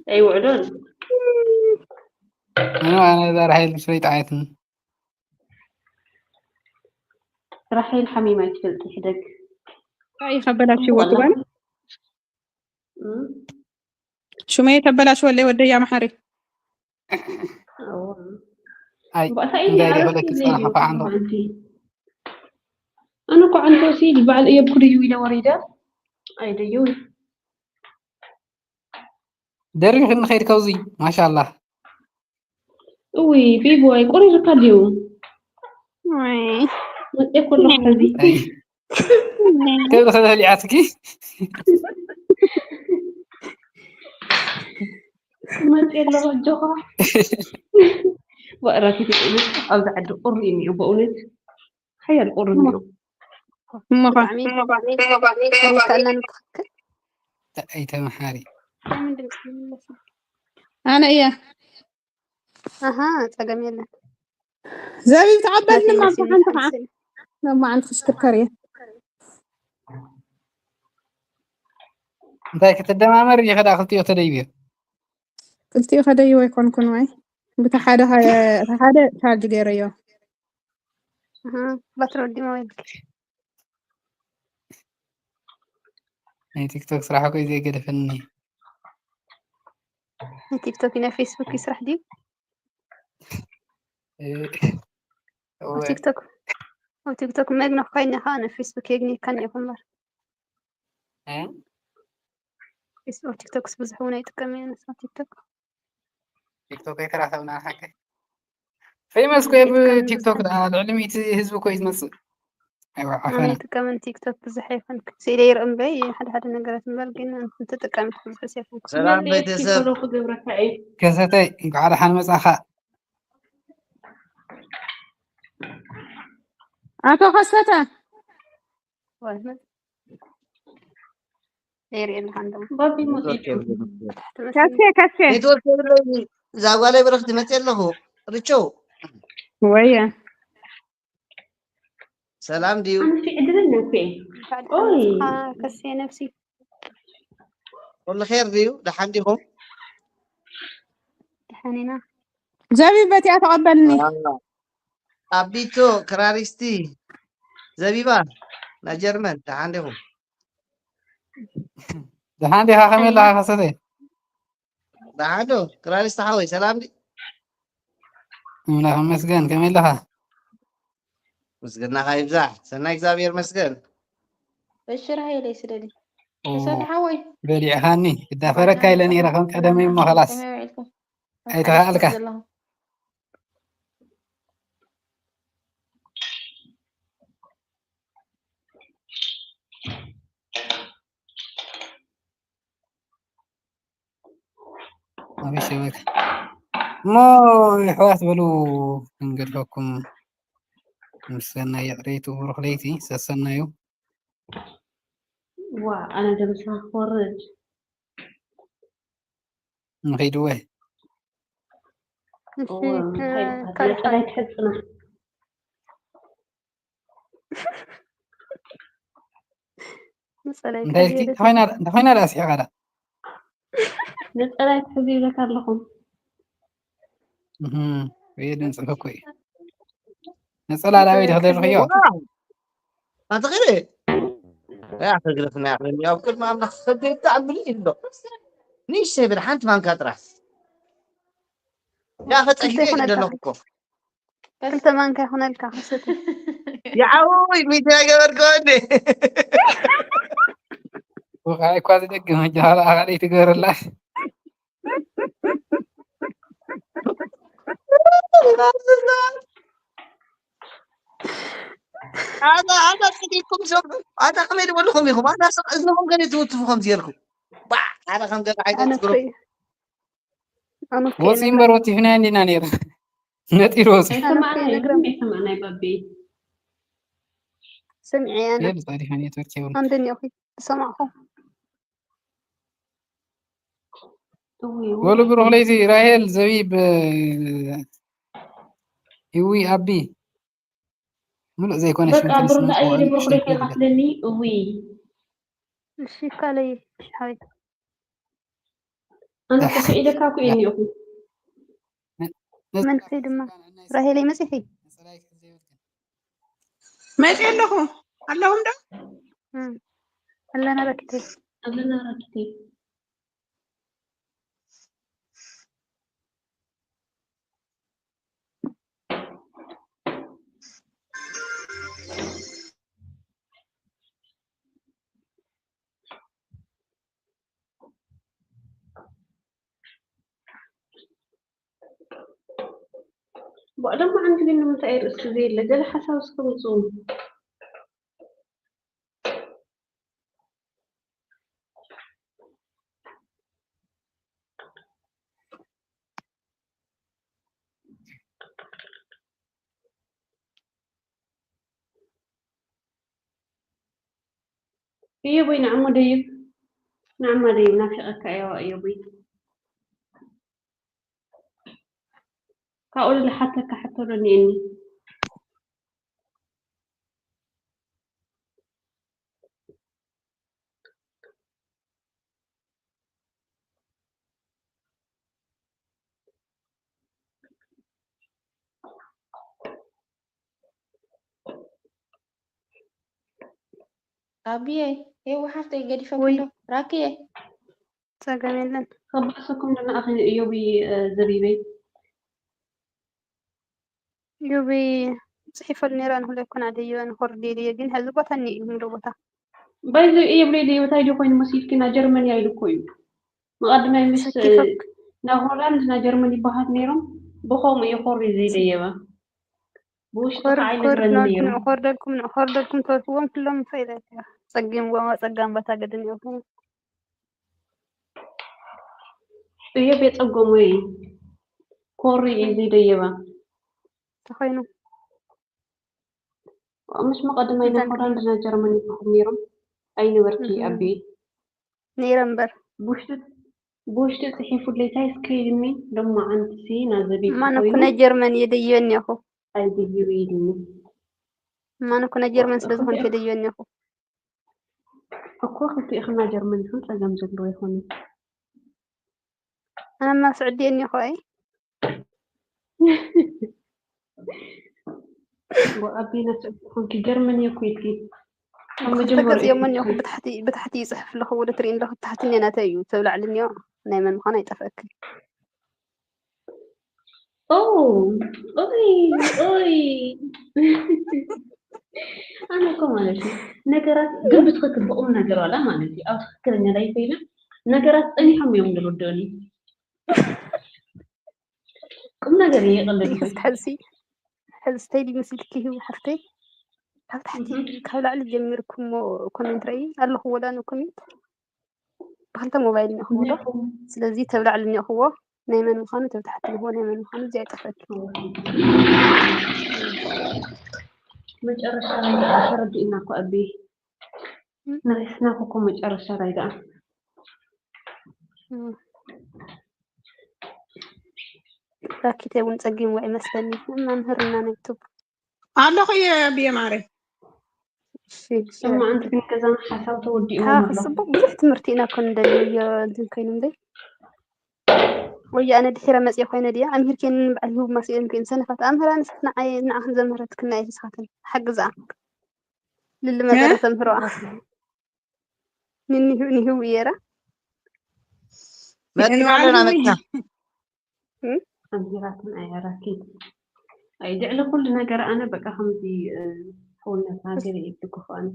أي وعدون ኣነ ኣነ እዛ ራሄል ምስ ፈይጣየትን ራሄል ሓሚማ ይትፈልጥ ይሕደግ እንታይ ከበላሽዎ ትበል ሽመየ ተበላሽወለይ ወደያ መሓሪ ኣይ እንታይ ዲኸለ ክትፀናሓ ከዓ እንዶ ኣነ እኮ ዓንተሲ በዓል እየብ ኩሉ እዩ ኢለ ወሪደ ኣይደዩ ደሪኺ ንኸይድ ካብዚ ማሻላ እውይ ቢቦይ ቁሪርካ ድዩ ወይ መፅእ ከለኹ ከዚ ክብሪ ክበሊዓትኪ መፅእ ኣለኹ ኣጆኻ ወእራፊት ኣብዚ ዓዲ ቁሪ እዩ እኒኦ በእውነት ሓያል ቁሪ እኒኦ እሞኻ ብጣዕሚ ብጣዕሚ ከኣላን ትኽክል ኣይተመሓሪ ምንድን ዝመለስ ኣነ እየ ኣሃ ጸገም የለን ዘቢብ ተቐበልኒ ናተይ ማ መሲሉ ብሓንቲ ከዓ ሓንሰን ሎማዓንቲ ክሽክርከር እየ እንታይ ክትደማመር ይኸዳ ክልቲኦ ተደይብዮ ክልቲኡ ከደይዎ ኣይኮንኩን ወይ ብቲ ሓደ ከ- እቲ ሓደ ቻርጅ ገይረዮ ኣሃ ባትሪ ወዲሞ ወይ ናይ ቲክቶክ ስራሕ እኮ እዩ ዘይገደፈኒ ቲክቶክ ናይ ፌስቡክ ይስራሕ ድዩ እ፣ እወ፣ ኣብ ቲክቶክ ኣብ ቲክቶክ መግነፍ ኮይና ከዓ ናብ ፌስቡክ የግኒካ እኒኹም እምበር እ? ፌስቡክ ቲክቶክስ ብዙሕ እውን ኣይጥቀም እየ ንሳ ቲክቶክ ቲክቶክ ኣይተራኸብና ሓቀ ፌመስ ኮ ብ ቲክቶክ ደኣ ልዕሊ ሚእቲ ህዝቢ ኮ እዩ ዝመፅእ ኣይዋ ኣነ ዓፈና ይጥቀምን ቲክቶክ ብዙሕ ኣይኮንኩ ስኢለ ይርኢ እምበይ ሓደ ሓደ ነገራት እምበር ግን ተጠቃሚት ብዙሕ ኣይኮንኩ ሰላም ቤተሰብ ፎሎ ክገብረካ እዩ ከሰተይ እንኳዕ ደሓን መፃኻ ኣቶ ከሰተ ይርኢ ኣለካ እንደሞ ባቢ ኔትወርክ ሞዴል የብሉን። ከሴ ከሴ ኔትወርክ የብለኒ እዛ ጓለይ ብረኽቲ መፅእ ኣለኹ ርቸው ወየ ሰላም ድዩ ኣንፊ ዕድልን ነፊ ኦይ ከሴ ነብሲ ኩሉ ኼር ድዩ ደሓን ዲኹም ደሓን ኢና ዘቢብ በቲያ ተቐበልኒ ኣቢቶ ክራሪስቲ ዘቢባ ናይ ጀርመን ደሓን ዲኹም ደሓን ዲኻ ከመይ ኣለኻ ከሰተይ ደሓን ዶ ክራሪስቲ ሓወይ ሰላም ድዩ ኣምላኽ ይመስገን ከመይ ኣለኻ ምስግናኻ ይብዛሕ ሰናይ እግዚኣብሔር መስገን በሽር ሃይለይ ስደዲ ኦ፣ ከሰተ ሓወይ በሊዕኻኒ ክዳፈረካ ኢለ ነይረ ከም ቀደመይ እሞ ኸላስ ከመይ ውዒልኩም ኣይተኸኣልካ ዘለኹ ኣበይ ሸበካ እሞ የሕዋት በሉ ክንገድፈኩም ምስ ሰናይ ይቕሬቱ ብሩኽ ለይቲ ሰሰናዩ ዋ ኣነ ደምስኻ ክወርድ ንኸይድወ እሺ እዋ፣ እንታይ ካልእ ነፀላይ ትሕፅና መፀለይ እንታይ ኢልኪ እንተኾይና ደኣ ስሒቓ ደኣ ነጸላ ይትሕዙ ይብለካ ኣለኹ። እህ፣ ወይ ድምጽ እኮ እዩ። ነጸላ ላበይ ድኽደርኽዮ? ዋው! ኣትኽእሊ? ያ ክግረፍና ያኽለኒ ኣብ ቅድሚ ኣምላኽ ሰገድ ተኣምር ኢሎ። ንእሽተይ ብል ሓንቲ ማንካ ጥራሕ። ያ ኸጸጊ ክልተ ይኹነልካ። ደለኹ እኮ። ክልተ ማንካ ይኹነልካ ክሰቲ። ያዓው ሚድያ ገበርኮ እንዴ? ወኻይ እኳ ዝደግም ሕጂ ኋላ ኣኻሊ ትገርላ። ኣታ ኣታ ጽዲቅኩም ሰብ ኣታ ከመይ ዝበልኹም ኢኹም ኣታ ሰብ እዝንኹም ገለ ትውትፉ ከም ዝየልኩ ባ ኣታ ከም ገለ ዓይነት ኣነ ግሩፕ ፍሪ ኣነ ፍሪ ወፂ እምበር ወፂፍና እንዲና ነይሩ ነጢሩ ወፂ ኣይሰማዕናይ ነግረም። ምንም ኣይሰማዕናይ ባቢ ስምዒ ኣነ የብ ፃዲፋ ኔትወርክ የብሉ ኣንደኒ ኦኺ ዝሰማዕኹ እውይ ወሉ ብሩክ ለይቲ ራሄል ዘቢብ ይዊ ኣቢ ምሉእ ዘይኮነ በቃ ብሩክ ለይቲ ብሩክ ለይቲ ካፍለኒ እውይ እሺ ካልይ ሓወይ ኣነ እኮ ክኢደካ እኮ እየ እኒኦኹ መንፈይ ድማ ራሄለይ መፂኺ መፂ ኣለኹ ኣለኹም ዶ እም፣ ኣለና ረክቴ ኣለና ረክቴ ሎማዓንቲ ግን ንምንታይ ርእሲ ዘየለ ገለ ሓሳብ እስኪ ምፁ እዮቦይ ንዓሞ ደይብ ንዓማ ደይብ ናፊቐካ እየዋ እዮቦይ ካብኡ ልሓተካ ሕቶ ዶ እኒአኒ ኣብየ ሄዊ ሓፍተይ ገዲፈ ወይ ኩሎ ራክየ ፀገም የለን ከባእሰኩም ድማ ኣኺ እዮቢ ዘቢበይ ዩቢ ፅሒፈሉ ነይረ ንክለ ኮን ኣደዮ ንኮርዴልየ ግን ሕዚ ቦታ እኒ እዩ ምዶ ቦታ ባይዘ እየብለይ ደይወታይ ዲ ኮይኑ መሲልኪ ና ጀርመን ያ ኢሉ እኮ እዩ መቐድማይ ምስ ሰኪፈክ ናብ ሆላንድ ና ጀርመን ይበሃት ነይሮም ብኸምኡ እዩ ኮሪ ዘይደየበ ብውሽጢ ኮር ከዓ ኮር ይነግረኒ ናልኩ ነይሩ ንዕኾርደልኩም ንዕኾርደልኩም ተወስዎም ኩሎም ፈኢለ ፀጊምዎም ኣብ ፀጋም ቦታ ገድን እዮም እየብ የፀጎሞ እዩ ኮሪ እዩ ዘይደየበ ተኾይኑ ምስ መቐድማይ ናብ ሆላንድ ና ጀርመን ይበሃት ነይሮም ኣይነበርኪ ኣቤ ነይረ እምበር ብውሽጢ ብውሽጢ ፅሒፉለይ ታይ ስክሪንሚ ሎማዓንቲ ሲ ናዘቢ ማን እኮ ናይ ጀርመን እየ ደይበኒ እኹ ኣይድይብ ኢልኒ ማን እኮ ናይ ጀርመን ስለ ዝኾንክ እየ ደይበኒ እኹ እኮ ክልቲኢኽና ጀርመን ይኹን ፀገም ዘለዎ ይኾን ኣነማ ስዕዲ እኒ እኹ ኣይ ኣቢና ስዕዲ ይኾንኪ ጀርመን እየ እኮ ኢልኪ ካብ ክልተ መጀመሪያ ገዚኦሞ እኒኦኹ ብታሕቲ ብታሕቲ ይፅሕፍ ኣለኹ ወደ ትርኢ ኣለኹ ብታሕቲ እኒኦ ናተይ እዩ ተብላዕሊ እኒኦ ናይ መን ምዃኑ ኣይጠፍአክን ኦይ ኦይ ኣነ እኮ ማለት እዩ ነገራት ግን ብትክክል ብቁም ነገር ዋላ ማለት እዩ ኣብ ትክክለኛ ላይ ኮይና ነገራት ፀኒሖም እዮም ዝርድኡኒ ቁም ነገር እየ የቀለልኩ ይሕዝ ሕዝሲ ሕዝስተይ ድዩ መሲልኪ ህቡ ሓፍተይ ካብ ታሕቲ ካብ ላዕሊ ጀሚርኩሞ ኮሜንት ረኢ ኣለኹ ወላ ን ኮሜንት ብክልተ ሞባይል እኒኹም ዶ ስለዚ ተብላዕሊ እኒኹዎ ናይ መን ምዃኑ ተብታሕቲ ንኹዎ ናይ መን ምዃኑ እዚ ኣይጠፈኪ መጨረሻ ላይ ተረዲእና እኮ ኣቢ ንሪስና እኮ መጨረሻ ላይ ደኣ ራኪተ እውን ፀጊምዋ ይመስለኒ መምህርና ናይ ቱብ ኣለኹ እየ ብየ ማረ ሰማዕንቲ ግን ገዛና ሓሳብ ተወዲእዎ ሓ- ኣሎ ፅቡቅ ብዙሕ ትምህርቲ ኢና ኮን እንደልዮ እንትን ኮይኑ እምበር ወይ ኣነ ድሒረ መጽየ ኮይነ ድያ ኣምሂርኬን ንበዓል ሂቡ ማስኤን ኮይን ሰነፋት ኣምህራ ንስክና ኣየ ንዓ ዘምህረትክና እየ ንስኻትን ሓግዛ ልልመ ገለ ተምህሮኣ ንኒሁ ኒሁ እየራ መጺና ኣለና መጺና ኣምሂራትን ኣየራኪ ኣይ ድዕሊ ኩሉ ነገር ኣነ በቃ ከምዚ ሕውነት ሃገር ይድግፎ ኣነ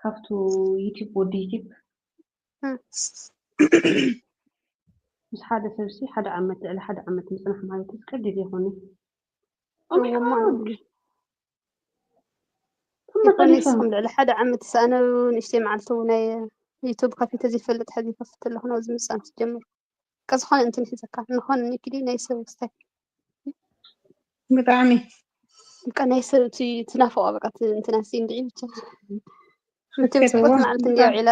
ካብቱ ዩቲብ ወዲ ዩቲብ ምስ ሓደ ሰብሲ ሓደ ዓመት ልዕሊ ሓደ ዓመት ምፅናሕ ማለት ቀሊል ይኾነ ይኾነ ንስኹም ልዕሊ ሓደ ዓመት ዝሰኣነ ንእሽተይ መዓልቲ ናይ ዩቱብ ከፊተ ዘይፈልጥ ሕዚ ይከፍት ኣለኹ ናብዚ ምፃን ትጀምሩ ቀ ዝኾነ እንትን ሒዘካ ንኾን ኒክዲ ናይ ሰብ ስታይ ብጣዕሚ በቃ ናይ ሰብ ትናፍቆ በቃ እንትና ሲ እንድዒ ብቻ ምትም ጽቡቅ መዓልቲ እንዲያ ውዒላ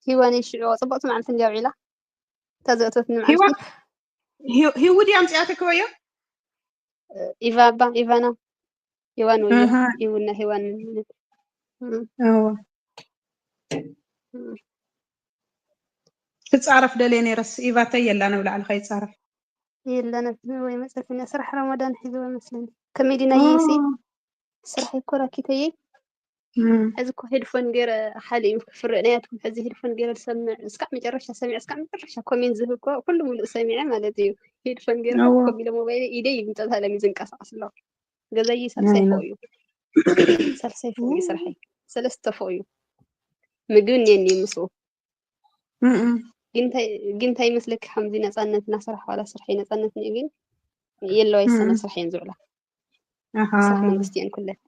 ሂዋነይ ሽዑ ጽቡቅ መዓልቲ እንዲያ ውዒላ እታ ዘእተወትኒ መዓልቲ ሂው ድያ ኣምፅኣትክወዮ ኢቫ እባ ኢቫና ሂዋን ወይ ሂውና ሂዋን ትፃረፍ ደልየ ነይረስ ኢቫተይ የላን ኣብ ላዕሊ ከይፃረፍ የለነ ወይ መፀትኒ ስራሕ ረመዳን ሒዝዎ ይመስለኒ ከመይ ዲናይሲ ስራሕ ይኮ ራኪተይ ሕዚ እኮ ሄድፎን ገይረ ሓደ እዩ ክፍርእ ናያትኩም ሕዚ ሄድፎን ገይረ ዝሰምዕ እስካዕ መጨረሻ ሰሚዐ እስካዕ መጨረሻ ኮሜንት ዝህብ እኮ ኩሉ ሙሉእ ሰሚዐ ማለት እዩ ሄድፎን ገይረ ኮፍ ኢለ ሞባይለ ኢደይ ይምጠታለም እዩ ዝንቀሳቀስ ኣለኹ ገዛይ ሳልሳይ ፎቅ እዩ ሳልሳይ ፎቅ እዩ ስርሐይ ሰለስተ ፎቅ እዩ ምግቢ እኒአኒ ምስኡ ግን እንታይ ይመስለኪ ከምዚ ነፃነት እናሰራሕ ዋላ ስርሐይ ነፃነት እኒኦ ግን የለዋይ ሰነ ስርሐየን ዝውዕላ ስራሕ መንግስቲ እየን ኩለን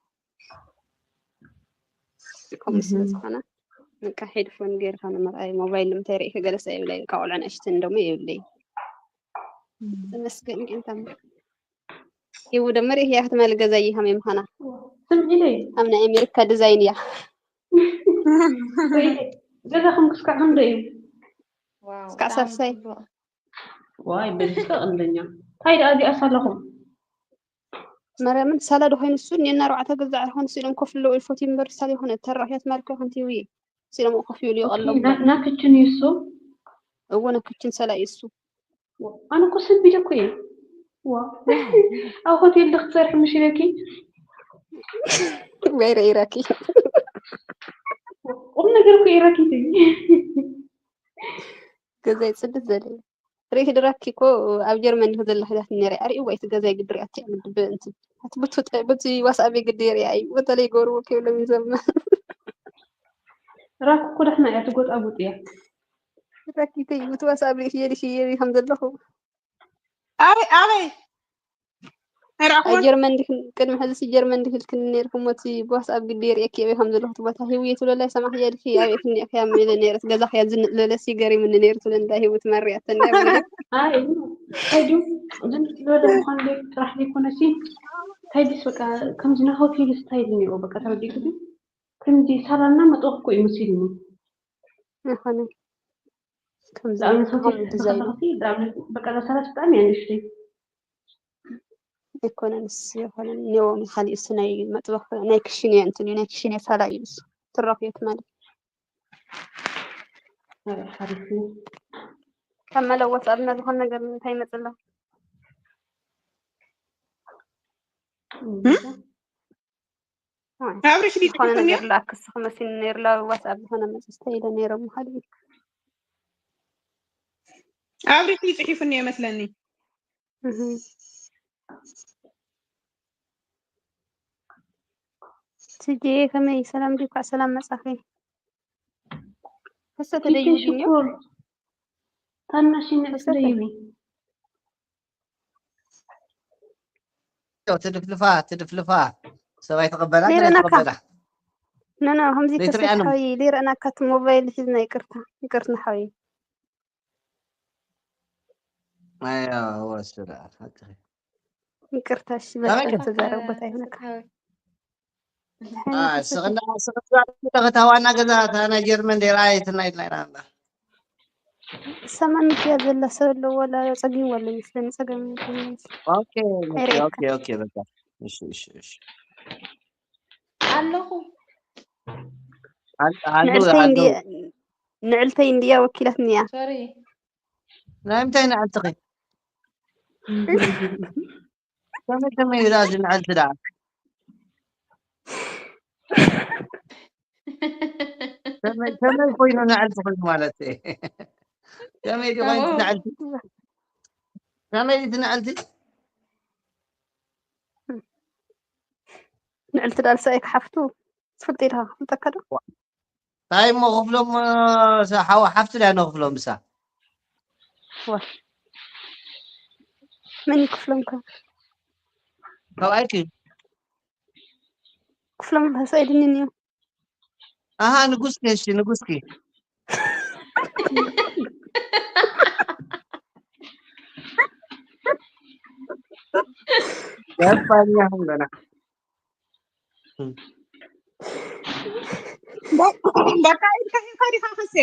ከምኡ ስለ ዝኾነ በቃ ሄድፎን ገይርካ ንምርኣይ ሞባይል ንምታይ ርኢኺ ገለሰ የብለይ በቃ ቆልዑ ንእሽትን ደሞ የብለይ ተመስገን ግን ተም ይው ደሞ ርኢኽያ ክትመል ገዛይ ከመይ ምዃና ስምዒለይ ኣብ ናይ ኣሜሪካ ዲዛይን እያ ገዛኹም ክስካዕ ክንዶ እዩ እስካዕ ሳልሳይ ዋይ በዚካ ቀንደኛ እንታይ ደኣ እዚኣ ሳላኹም ማርያምን ሳላ ዶ ኮይኑ እሱ እኔና ኣርባዕተ ገዛ ኣይኮን እሱ ኢሎም ኮፍ ኢለው ኢልፎት ይንበር ሳላ ይኮነ ተራሕያት ማልከ ኮንቲ ይውይ እሱ ኢሎም ኮፍ ይብሉ ይቀሎም ናክችን ይሱ እዎ ናክችን ሳላ ይሱ ኣነ እኮ ሰቢደ እኮ እየ ኣብ ሆቴል ዶ ክትሰርሒ ምሽ ኢለኪ ወይ ረኢራኪ ቁም ነገር እኮ ኢራኪ ገዛይ ፅድት ዘለ ሪኢኺ ድራኪ እኮ ኣብ ጀርመን ዲኺ ዘለኺ ኢላትኒ ነይረ። ኣርእይዋ እቲ ገዛይ ግዲ ሪኣቶ እያ ምድቢ እንትን ኣቲ ብቱ ጠ- በቲ ዋትስኣፕ ግዲ ሪኣ እዩ በተለይ ጎርቦ ከይብሎም እዩ ዘመ ራኩ እኮ ደሕና እያ ትጎጣጉጥ እያ ራኪተይ በቲ ዋትስኣፕ ሪእኽዮ ዲኺ የሪ ከም ዘለኹ ኣበይ ኣበይ ኣብ ጀርመን ዲኽን ቅድሚ ሕዚ ሲ ጀርመን ዲኽልክኒ ነይርኩም እቲ ብዋትስኣፕ ግዲ የርእየኪ ኣበይ ከም ዘለኹ እቲ ቦታ ሂውየ ትብለላይ ሰማዕኽያ ዲኺ ኣበይ ክኒእኽያ ኢለ ነይረ እቲ ገዛኽያ ዝንጥ ዝበለ ሲ ገሪምኒ ነይሩ ትብለ እንዳ ሂው ትመርያ ተንዳ ኣይ ታይ ድዩ ዝንጥ ዝበለ ምዃን ቤት ጥራሕ ዘይኮነ ሲ እንታይ ድስ በቃ ከምዚ ናይ ሆቴል ስታይል እኒኦ በቃ ተረዲእኪ ድዩ ከምዚ ሳላና መጥበኽ እኮ እዩ መሲሉኒ ዝኾነ ንኣብነት ሆቴል ተኸለኽቲ በቃ እዛ ሳላት ብጣዕሚ እያ ንእሽተይ ኣይኮነን እሱ ኣይኮነን ኔዎም ካሊእ እሱ ናይ መጥበኽ ናይ ክሽን እየ እንትን እዩ ናይ ክሽን እየ ሳላ እዩ እሱ ትረኽዮ ትማሊ ኣረ ሓሪፍ እዩ ካብ መለወጥ ኣብና ዝኾነ ነገር እንታይ ይመፅላ ኣብርሽ ዝኾነ ሊፅሒፉኒ ነገር ላክስ ክመሲል ነይሩ ላ ዋትስኣፕ ዝኾነ መፅስተ ኢለ ነይሮም ምኻድ ኣብርሽ ሊፅሒፉኒ ይመስለኒ ትጂ ከመይ ሰላም ዲ ኳዕ ሰላም መጻኺ ከሰተ ደዩ ድንዮ ሽኮር ታናሽ ንዕስ ደይቢ ትድፍልፋ ትድፍልፋ ሰብኣይ ተቐበላ ገለ ሌረናካ ተቐበላ ነና ከምዚ ከሰተ ዘይትሪኣኖም። ሓዊ ሌረናካ እቲ ሞባይል ሒዝና ይቅርታ ይቅርታ ሓዊ ኣያ ወስዳ ሓቅኺ ይቅርታ እሺ ኣበይ በቃ ከ? ተዛረብ ቦታ ይሆነካ ስቕና ስቕና ከተዋና ገዛ እታ ናይ ጀርመን ዴራ ኣይትና ኢልና ኢና እምበር ሰማን ሚድያ ዘላ ሰብ ኣለዎ ወላ ጸጊም ወለ ይመስለኒ ጸገም ኦኬ ኣይረኤካ። ኦኬ ኦኬ በቃ እሺ እሺ እሺ ኣለኹ ኣል- ኣሉ ንዕልተይ ኣሉ እንድየ ንዕልተይ እንድያ ወኪላትኒ እያ ሶሪ ናይ ምንታይ ንዕልትኺ ከመይ ከመይ እዩ ደኣ እዚ ንዕልቲ ደኣ? ከመይ ከመይ ኮይኑ ንዕልቲ ኮይኑ ማለት እዩ? ከመይ ድዩ ኮይኑ እቲ ንዕልቲ? ከመይ ድዩ እቲ ንዕልቲ? ንዕልቲ ዳልሳ እየ ክሓፍቱ ትፈልጥ ኢልካ ክፍልጠካ ዶ? እንታይ እሞ ክፍሎም ሓዋ ሓፍቲ ዳ ነኽፍሎም ምሳ ዋ መን ይክፍሎም ከ ካብኣይኪ ክፍሎም ሰኢድንን እዩ ኣሃ ንጉስኪ እሺ ንጉስኪ ገባኛ ሁለና በቃ ኢልካ ሂብካ ዲኻ ከሴ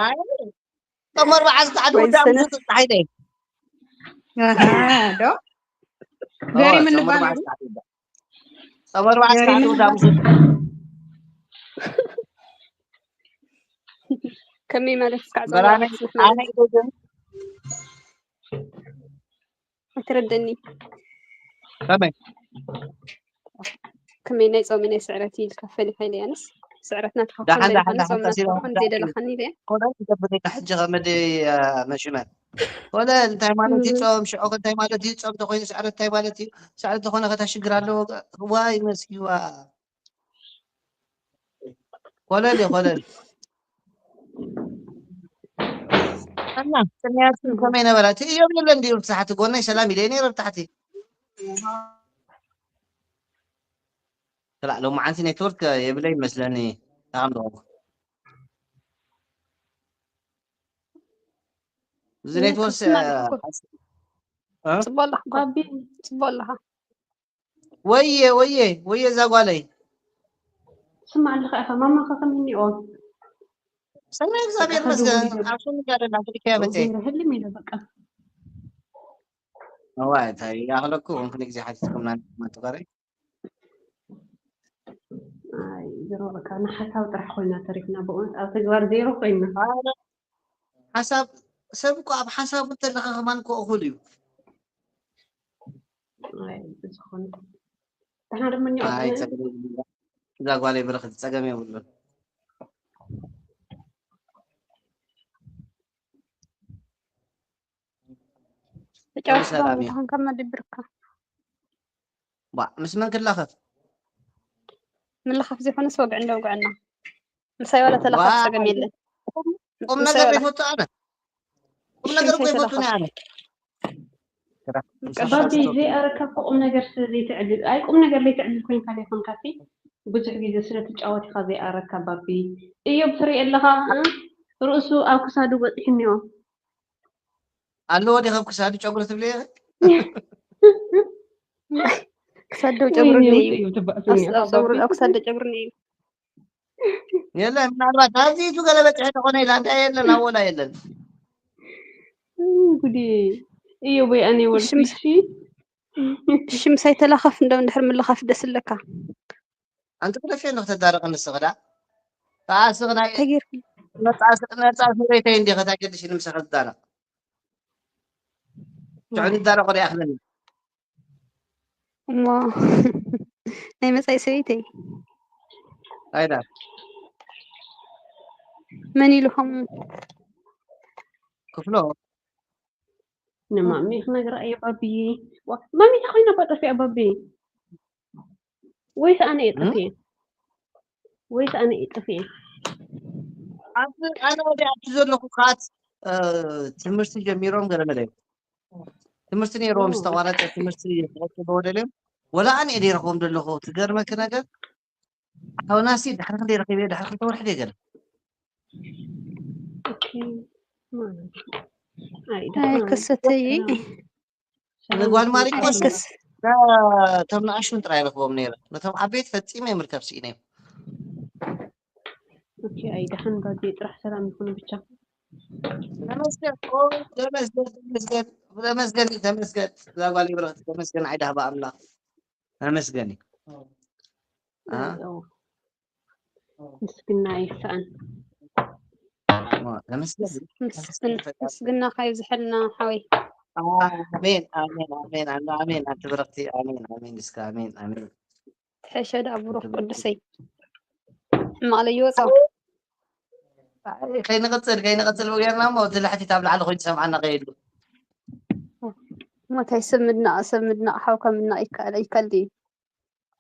ኣይ ቶም ኣርባዓ ዝተዓዱ ወይ ወዳም ዝሰነ- ዝፅፅሓይ ደይ ኣሃ፣ ዶ ገሪም እንባል ቶም ኣርባዓ ዝተዓዱ ወዳም ዝፅፅሓይ ከመይ ማለት እስካዕ በራነ ኣነ ኢደግን ኣይትረደኒ ከመይ ከመይ ናይ ጾሚ ናይ ስዕረት ኢልካ ፈሊኻ ኢለ ኣነስ ስዕረትና ደሓን ተኸኮን ደሓን ደለኻኒ ደሓን ጾምና ቀሲና ተኸኮን ዘይደለኻኒ ኢለ ኮነ ዝገብር ኢልካ ሕጂ ከመደ መሽመ ኮነ እንታይ ማለት እዩ ጾም ሽዑ እንታይ ማለት እዩ ጾም ተኮይኑ ስዕረት እንታይ ማለት እዩ ስዕረት ተኮነ ከታ ሽግር ኣለዎ ዋይ መስኪዋ ኮለል እዩ ኮለል እና ቅንያት ከመይ ነበረ እቲ እዮም የለ እንዲዩ ብትሓቲ ጎናይ ሰላም ኢለ ነይረ ብታሕቲ لا ሎማዓንቲ ኔትወርክ የብለይ መስለኒ ታም ዶ እዚ ኔትወርክ ጽቦ ኣለኻ ጽቦ ኣለኻ ወየ ወየ ወየ እዛ ጓለይ ስማዕ ኣለኻ ኢኻ ማማ ከ ከመይ እኒኦ ሰናይ እግዚኣብሔር ይመስገን ኣብ ሱም ጋር ና ትልከያ በቴ ህልም ኢለ በቃ እዋይ እንታይ ያኽለኩ እንክን ግዜ ሓቲትኩምና መጥበረይ ዜሮ በቃ ንሓሳብ ጥራሕ ኮይና ተሪፍና ብእውነት ኣብ ተግባር ዜሮ ኮይና ሓሳብ ሰብ እኮ ኣብ ሓሳቡ እንተለካ ከማን እኮ እኹል እዩ ዝኾነ ንሕና ድማ እዛ ጓለይ ብርክቲ ፀገም የብሉን ተጫወት ሰላም እዩ። ተኾንካ መደብርካ ባ ምስ መን ክላኸፍ ምልኻፍ ዘይኮነስ ወግዕና ወግዕና ምሳይ ዋላ ተላኸፍ ጸገም የለን ቁም ነገር ዘይፈቱ ኣነ ቁም ነገር እኮ ይፈቱኒ ኣነ ባቢ ዘይኣረካ እኮ ቁም ነገር ስለ ዘይትዕልል ኣይ ቁም ነገር ዘይትዕልል ኮይንካ ዘይኮንካ ሲ ብዙሕ ግዜ ስለ ትጫወት ኢካ ዘይኣረካ ባቢ እዮብ ትርኢ ኣለካ ርእሱ ኣብ ክሳዱ በፂሑ እኒኦ ኣለዎ ዲ ካብ ክሳዱ ጨጉሪ ትብለ ክሳዱ ጨጉሪ እኒኡ ጸጉሪ ኣብ ክሳዱ ጨጉሪ እኒኡ የለን ምናልባት ኣብዚ ቱ ገለ በፅሐ ተኾነ ኢላ እንታይ የለን ኣወላ የለን ጉዲ እዩ ወይ ኣነ ወልፊ ሽምሳይ ተላኸፍ እንደው እንድሕር ምልኻፍ ደስ ኣለካ ኣንቲ ክለፌ ንክተዳረቀ ንስኽዳ ከዓ ስኽናይ ተጌርኪ ነፃ ሰበይተይ እንዲ ከታገድሽ ንምሳኸ ዝዳረቅ ሽዑ ንዳረቆ ዶ ይኣኽለኒ እሞ ናይ መፃኢ ሰበይተይ ኣይዳ መን ኢሉ ከምኡ ክፍሎ ንማሚ ክነግራ እየ ባቢ ማሚ እንታይ ኮይና እኳ ጠፊኣ ባቢ ወይስ ኣነ እየ ጠፊኤ ወይስ ኣነ እየ ጠፊኤ ኣነ ወዲ ኣብቲ ዘለኹ ከዓት ትምህርቲ ጀሚሮም ገለመለ ትምህርቲ ነይርዎም ዝተቋረፀ ትምህርቲ ዝወደልዮም ወላ ኣነ እየ ረኽቦም ዘለኹ ትገርመኪ ነገር ሓውናሲ ድሕሪ ክንደይ ረኺበ ድሕሪ ክልተ ወርሒ ደይ ገለ ኣይከሰተይ ንጓል ማሪቆስ ከም ንኣሽቱን ጥራይ ረኽቦም ነይረ ነቶም ዓበይቲ ፈፂመ የምርከብ ስኢነ ኣይ ደሓን ባቢ ጥራሕ ሰላም ይኹን ብቻ ተመስገን ተመስገን ተመስገን ተመስገን እዛ ጓል ይብረኽቲ ተመስገን ዓይዳህባ ኣምላኽ ተመስገን ምስግና ይሰኣን ተመስገን ምስግናኻ ይብዝሐልና ሓወይ ኣሜን ኣሜን ኣሜን ኣሜን ኣሜን ኣንቲ ብርኽቲ ኣሜን ኣሜን እስከ ኣሜን ኣሜን ትሕሸ ደኣ ብሩኽ ቅዱሰይ ሕማቕ ለይወጾ ከይንቕፅል ከይንቕፅል ብጌርና እሞ እቲ ልሕቲት ኣብ ላዕሊ ኮይኑ ሰምዓና ከየሉ ሞታይ ሰብ ምድናቕ ሰብ ምድናቕ ሓውካ ምድናቕ ይከኣል ይከል ድዩ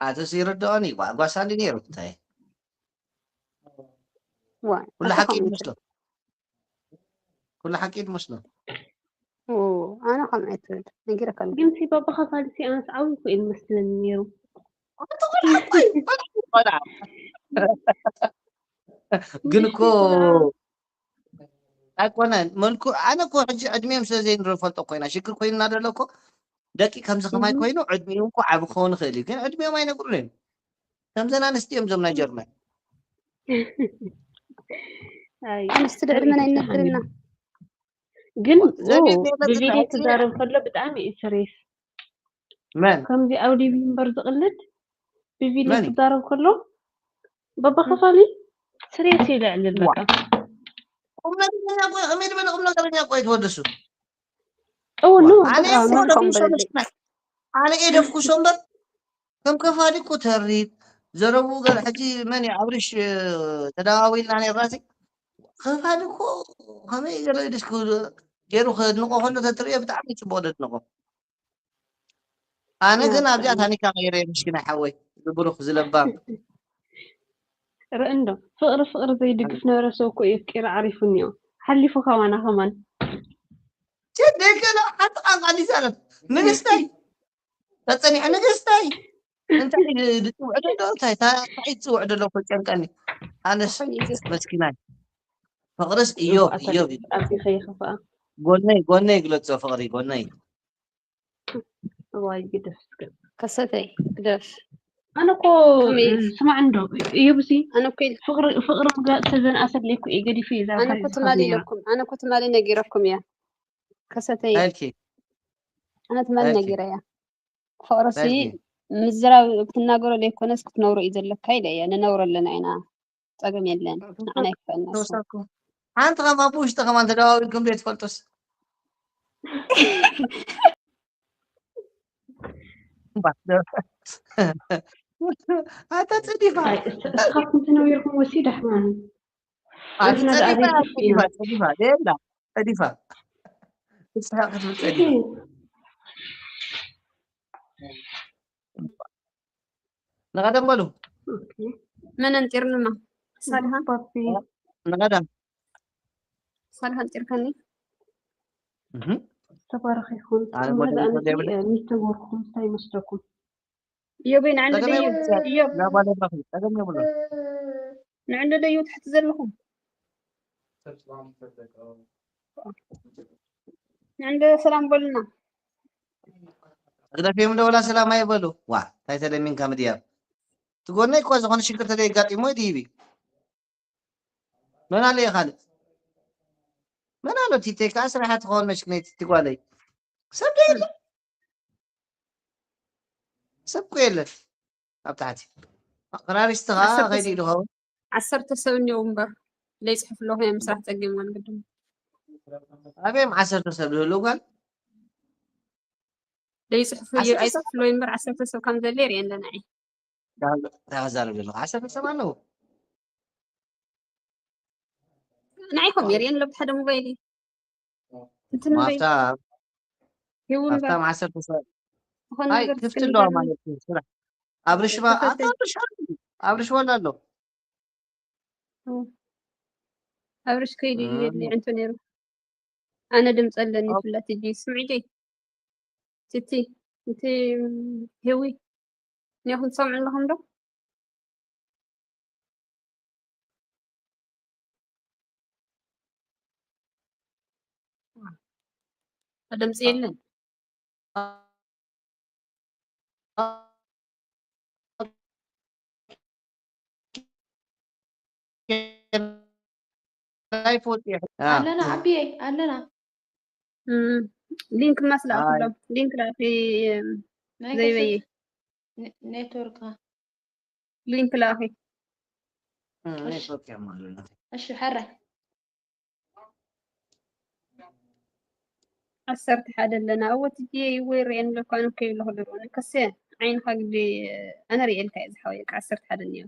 ኣቶ ይርድኦኒ ጓሳ እንዲ ነይሩ እንታይ ኩሉ ሓቂ ይመስሎ ኩሉ ሓቂ ይመስሎ ኣነ ከም ኣይትብል ነጊረካ ግን ሲ በባኻ ፋልሲ ኣነስ ዓብይ እኮ እዩ ዝመስለኒ ነይሩ ግን እኮ ኣይኮነን መልኩ ኣነ እኮ ሕጂ ዕድሜም ስለ ዘይንፈልጦ ኮይና ሽግር ኮይኑና ደሎ እኮ ደቂ ከምዚ ከማይ ኮይኑ ዕድሚኡ እኮ ዓብ ክኸውን ይኽእል እዩ ግን ዕድሚኦም ኣይነግሩን እዮም ከምዘን ኣንስቲ እዮም ዞም ናይ ጀርመን ኣንስቲ ድዕድመን ኣይነግርና ግን ብቪድዮ ትዛረብ ከሎ ብጣዕሚ እዩ ስሬስ መን ከምዚ ኣብ ሊቪ እምበር ዝቕልድ ብቪድዮ ትዛረብ ከሎ በባኸፋሊ ስሬስ ይልዕልል በቃ ቁም ነገረኛ ቆይ ከመይ ዝበለ ቁም ነገረኛ ቆይ ትወደሱ እውን ኣነ ኣነ የደፍኩሶ እምበር ከም ከፋዲ እኮ ተሪብ ዘረቡ ገለ ሕጂ መን እዩ ኣብርሽ ተደዋዊልና ነርና ሲ ከፋዲ እኮ ከመይ ገለ ድስ ገይሩ ከድንቆ ከሎ ተትሪኦ ብጣዕሚ ፅቡቅ ደድንቆ ኣነ ግን ኣብዚኣ ታኒካ ቀይረ ምስኪና ሓወይ ዝብሩክ ዝለባም ርኢ እንዶ ፍቅሪ ፍቅሪ ዘይድግፍ ነበረ ሰብ እኮ እዩ ፍቂሩ ዓሪፉ እኒኦ ሓሊፉ ከማና ከማን ደገለ ሓንቲ ቃንቃ ሊዛለት ንግስተይ ተፀኒሐ ንግስተይ እንታይ ዝፅውዕ ደሎ እንታይ እንታይ ዝፅውዕ ደሎ እኮ ጨንቀኒ ኣነስ መስኪናይ ፍቅርስ እዮብ እዮብ ኣቲ ከይኸፍኣ ጎነይ ጎነይ ግለፆ ፍቅሪ ጎነይ እዋይ ግደፍ እስከ ከሰተይ ግደፍ ኣነ እኮ ስማዕ እንዶ እዮብ ሲ ኣነ እኮ ፍቅሪ ፍቅሪ ምግላፅ ተዘንኣሰለይ እኮ እዩ ገዲፉ እዩ ኣነ እኮ ትማሊ ኢለኩም ኣነ እኮ ትማሊ ነጊረኩም እያ ከሰተይ ሃልኪ ኣነ ትማሊ ነጊረ እያ ፍቅርሲ ምዝራብ ክትናገሮ ዘይኮነስ ክትነብሮ እዩ ዘለካ ኢለ እየ ንነብሮ ኣለና ኢና ፀገም የለን ንዓና ይክፈልና ተወሳኩ ሓንቲ ከማ ብውሽጢ ከማን ተደዋዊልኩም ዘይትፈልጡስ ኣታ ፀዲፋ እስኻትኩም ተነዊርኩም ወሲ ዳሕማኑ ኣቲ ፀዲፋ ፀዲፋ ፀዲፋ ሌላ ፀዲፋ ክትስሓቅ ክትብል ፀዲፋ ንቐደም በሉ መን ኣንጢርንማ ሳልሃ ንቐደም ሳልሃ ኣንጢርከኒ ተባረኽ ይኹን ኣነ መዛ ሞዴል ኣነቲ የብለይ። ሚስተጎርኩም እንታይ ይመስለኩም እዮበይ ንዓንዲ ጸገም ደዩ የብሉን። እዮብ ናብ ባለድራኺ ጸገም የብሉን። ንዓንዲ ደዩ ትሕቲ ዘለኹም ንዓንዲ ሰላም በሉና ግደፍዮም ደውላ ሰላም ኣይበሉ። ዋ እንታይ ተለሚንካ ምድያብ ትጎነይ እኳ ዝኾነ ሽግር ተደይጋጢሞ ይድይቢ መን ኣሎ ይኻልእ መን ኣሎ ቲተይ ከዓ ስራሓ ትኸውን መሽክነይ ትጓለይ ሰብ ዶ የለ ሰብ እኮ የለን ኣብ ታሕቲ ፈራሪስትኻ ከይዲ ዝኸውን ዓሰርተ ሰብ እኒው እምበር ለይፅሕፍ ኣለኹ እዮም ምስራሕ ፀጊምዎን ግድም ኣበዮም ዓሰርተ ሰብ ዝህሉ ጓል ለይፅሕፉ ኣይፅሕፍ ኣለዉ እምበር ዓሰርተ ሰብ ከም ዘለ የርእየን ለናዒ ተዛረብ ዘለኹ ዓሰርተ ሰብ ኣለዉ ንዓይኮም የርእየን ኣሎ ብሓደ ሞባይል እዩ እንትን በይ ማፍታ ሂው እምበር ኣብታ ዓሰርተ ሰብ ዝኾነ ኣይ ነገር ክፍቲ እስኪ ኣለዋ ንገርኒ። ማለት እዩ ስራሕ ኣብርሽ ባ ክፈተይ። ኣብርሽ ኣብርሽ ወላ ኣሎ ኣብርሽ ከይዱ እዩ እም። የድሊ ዕንቶ ነይሩ ኣነ ድምፂ ኣለኒ ኣብ- ፍላት እጂ ስምዒ ጀይ ትቲ እቲ ሄዊ እኒኹም ትሰምዑ ኣለኹም ዶ ድምፂ የለን ላይፍ ወፂ ኣለና ዓብየይ ኣለና እም፣ ሊንክ ማስላ ኣይ። ኩሎም ሊንክ ላኪ ናይ ዘይበየ ከሰት ነ- ኔትወርክ ሊንክ ላኪ ኔትወርክ ያማሉና እሺ ሕራይ ዓሰርተ ሓደ ኣለና። እወ ትጂ ወይ ሪኤን ኣለኳ፣ ኣነ እኮ ይብለኹ ድሮ። ንከሰ ዓይንኻ ግዲ ኣነ ሪኤልካ እየ ዝሓወየ፣ እካ ዓሰርተ ሓደ እኒኦ።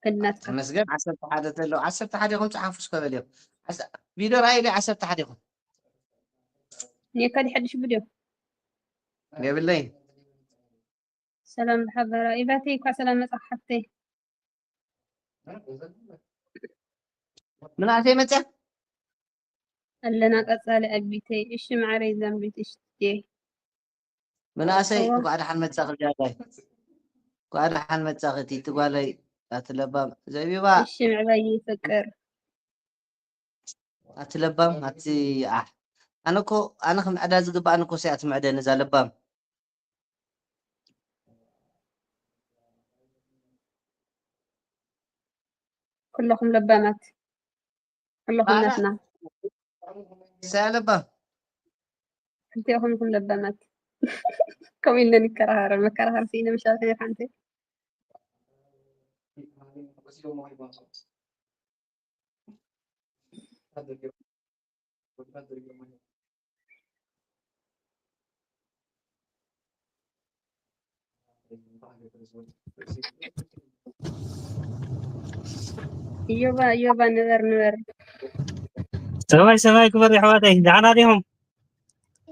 ከድናትካ። ተመስገን፣ ዓሰርተ ሓደ ተሎ፣ ዓሰርተ ሓደ ይኹን፣ ጸሓፉ እስከ በልዮ። ዓስ-፣ ቪድዮ ራእይ ኢለ ዓሰርተ ሓደ ይኹን። ኔካ ዲ ሓድሽ ቪድዮ? የብለይ። ሰላም ብሓበራ። ኢባተይ፣ እኳ ሰላም መጻ ሓፍተይ። ምናእሰይ መጽያ? ኣለና ቀጻሊ ኣቢተይ። እሺ ማዕረይ ዛምቢት እሽትየ። ምናእሰይ፣ እዋ። እንኳዕ ደሓን መጻኺ ጃላይ። እንኳዕ ደሓን መጻኺ ቲቲ ጓለይ፣ ኣቲ ለባም ዘቢባ። እሺ ምዕባይ ይፍቅር። ኣቲ ለባም፣ ኣቲ፣ ኣሕ። ኣነ እኮ፣ ኣነ ክምዕዳ ዝግባኣኒ እኮ እሰይ ኣቲ ምዕደኒ እዛ ለባም። ኩለኹም ለባማት። ኩለኹም ኣነ ናትና። እሰይ ለባም። ክልቲኦኹም ኢኹም ለባማት። ከምኡ ኢልና ንከራኸር፣ መከራኸሪ ስኢነ ምሻል ከይደ ሓንቲ። እዮባ፣ እዮባ፣ ንበር፣ ንበር። ሰማይ፣ ሰማይ ክበር የሕዋተይ፣ ደሓና ዲኹም?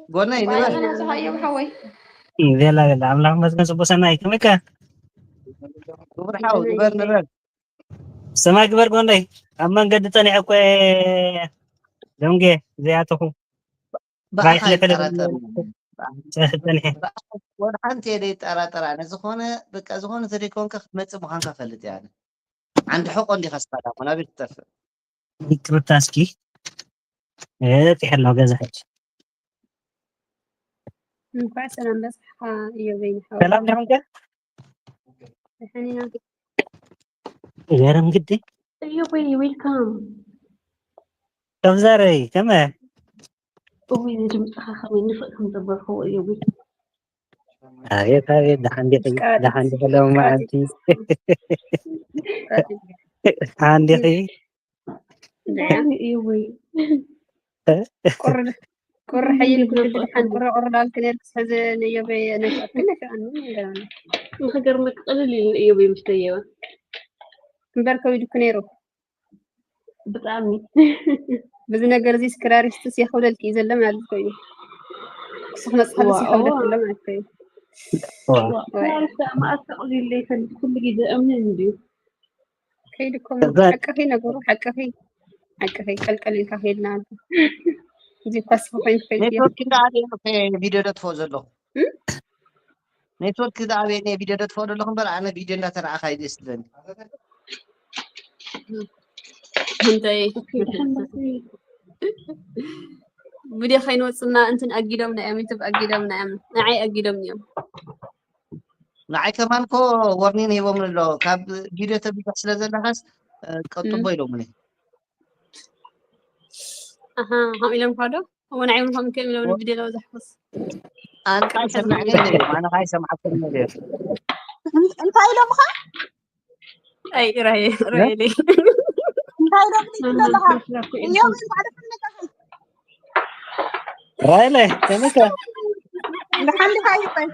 ጎነይ፣ ንበር። ደሓና፣ ዝሃየው ሓወይ። ቤላ፣ ቤላ፣ ኣምላኽ ይመስገን፣ ጽቡቕ ሰናይ። ከመይ ከ? ክቡር ሓው፣ ንበር፣ ንበር። ሰማይ ግበር ጎንደይ። ኣብ መንገዲ ጸኒሐ እኮ እየ ደምጌ ዘይኣተኹ። ብኣኻ ባይሕ ልሕልሕ ይጠራጠር። ጸኒሐ። ብኣኻ ወድሓንቲ እየ ዘይጠራጠር። ኣነ ዝኾነ፣ በቃ፣ ዝኾነ ተደይኮንካ ክትመጽእ ምዃንካ ፈልጥ እየ ኣነ። ዓንዲ ሕቆ እንዲኻ ስታዳ፣ ናበይ ክትጠፍእ? ይቅርታ እስኪ። እ፣ ጥሒሎ ገዛ ሕጂ። እንኳዕ ሰላም በጽሓ እዮበይ ንሓወይ። ሰላም ዲኹም ከ? ደሓን ኢና። ገረም ግዲ። እዮበይ፣ ዌልካም። ከም ዛረይ፣ ከመ? እውይ፣ ንድምፅኻ ከመይ ንፍዕ ከም ዘበልክዎ እዮበይ። ኣቤት፣ ኣቤት፣ ደሓን ዲኺ? ደሓን ዲኺ ሎም መዓልቲ? ደሓን ዲኺ? ደሓን እዩ ወይ? ቁሪ፣ ቁሪ ሓይል ኩሉ ድሓን ቁሪ፣ ቁሪ ዳልክ ነርክስ ሕዚ ንዮበይ ነሻትክን ነሻኣኒ ገራኒ። ንኽገርመክ ቅልል ኢሉ እዮበይ ምስ ደየበ። እምበር ከቢድኩ ነይሩ። ብጣዕሚ። በዚ ነገር እዚ ስክራሪስትስ የኽብለልኪ እዩ ዘሎ ማለት እኮ እዩ። ክስኽ መጽሓፍስ ዋው። የኽብለልኪ ኣሎ ማለት እኮ እዩ። ዋው። ዋው። ስክራሪስት መኣስ ተቕሊሉ ይፈልጥ፣ ኩሉ ግዜ እምኒ እንድዩ። ከይድኩም እዛ ሓቅኺ ነገሩ፣ ሓቅኺ፣ ሓቅኺ ቀልቀል ኢልካ ከይድና ኣሎ። እዚ እኳ ስኺ ኮይንኪ ከይድዮ። ኔትወርክ እንዳኣበየ ነው ቪድዮ ደጥፎ ዘለኹ። እም? ኔትወርክ እንዳኣበየ ነው ቪድዮ ደጥፎ ዘለኹ እምበር ኣነ ቪድዮ እንዳተራእኻ እዩ ደስ ዝብለኒ። እንታይ? ኦኬ፣ ድሓን መሲ። ቪድዮ ከይንወፅና እንትን ኣጊዶምና እዮም፣ ዩቱብ ኣጊዶምና እዮም። ንዓይ ኣጊዶምኒ እዮም። ንዓይ ከማን እኮ ወርኒን ሂቦምኒ ኣሎ። ካብ ቪድዮ ተብዝሕ ስለ ዘለኻስ፣ እ፣ ቀጥቦ እም። ኢሎምኒ። ኣሃ፣ ከምኡ ኢሎም ዶ? እሞ ንዓይ እውን ከምኡ ከ ኢሎም ወ-፣ ቪድዮ ለበዛሕኩስ። ኣንታ ኣይሰምዕን እየ ነይሩ፣ ኣነ ከኣ ኣይሰምዓኩን እየ ነይሩ። እን-፣ እንታይ ኢሎምኻ? ኣይ፣ ራሄ-፣ እ? ራሄለይ። እንታይ ኢሎም ዘለኻ? እዮም እንኳዕ ደስ መጣኻ። ራሄለ፣ ከመይ ከ? ደሓን ዲኻ ይበል?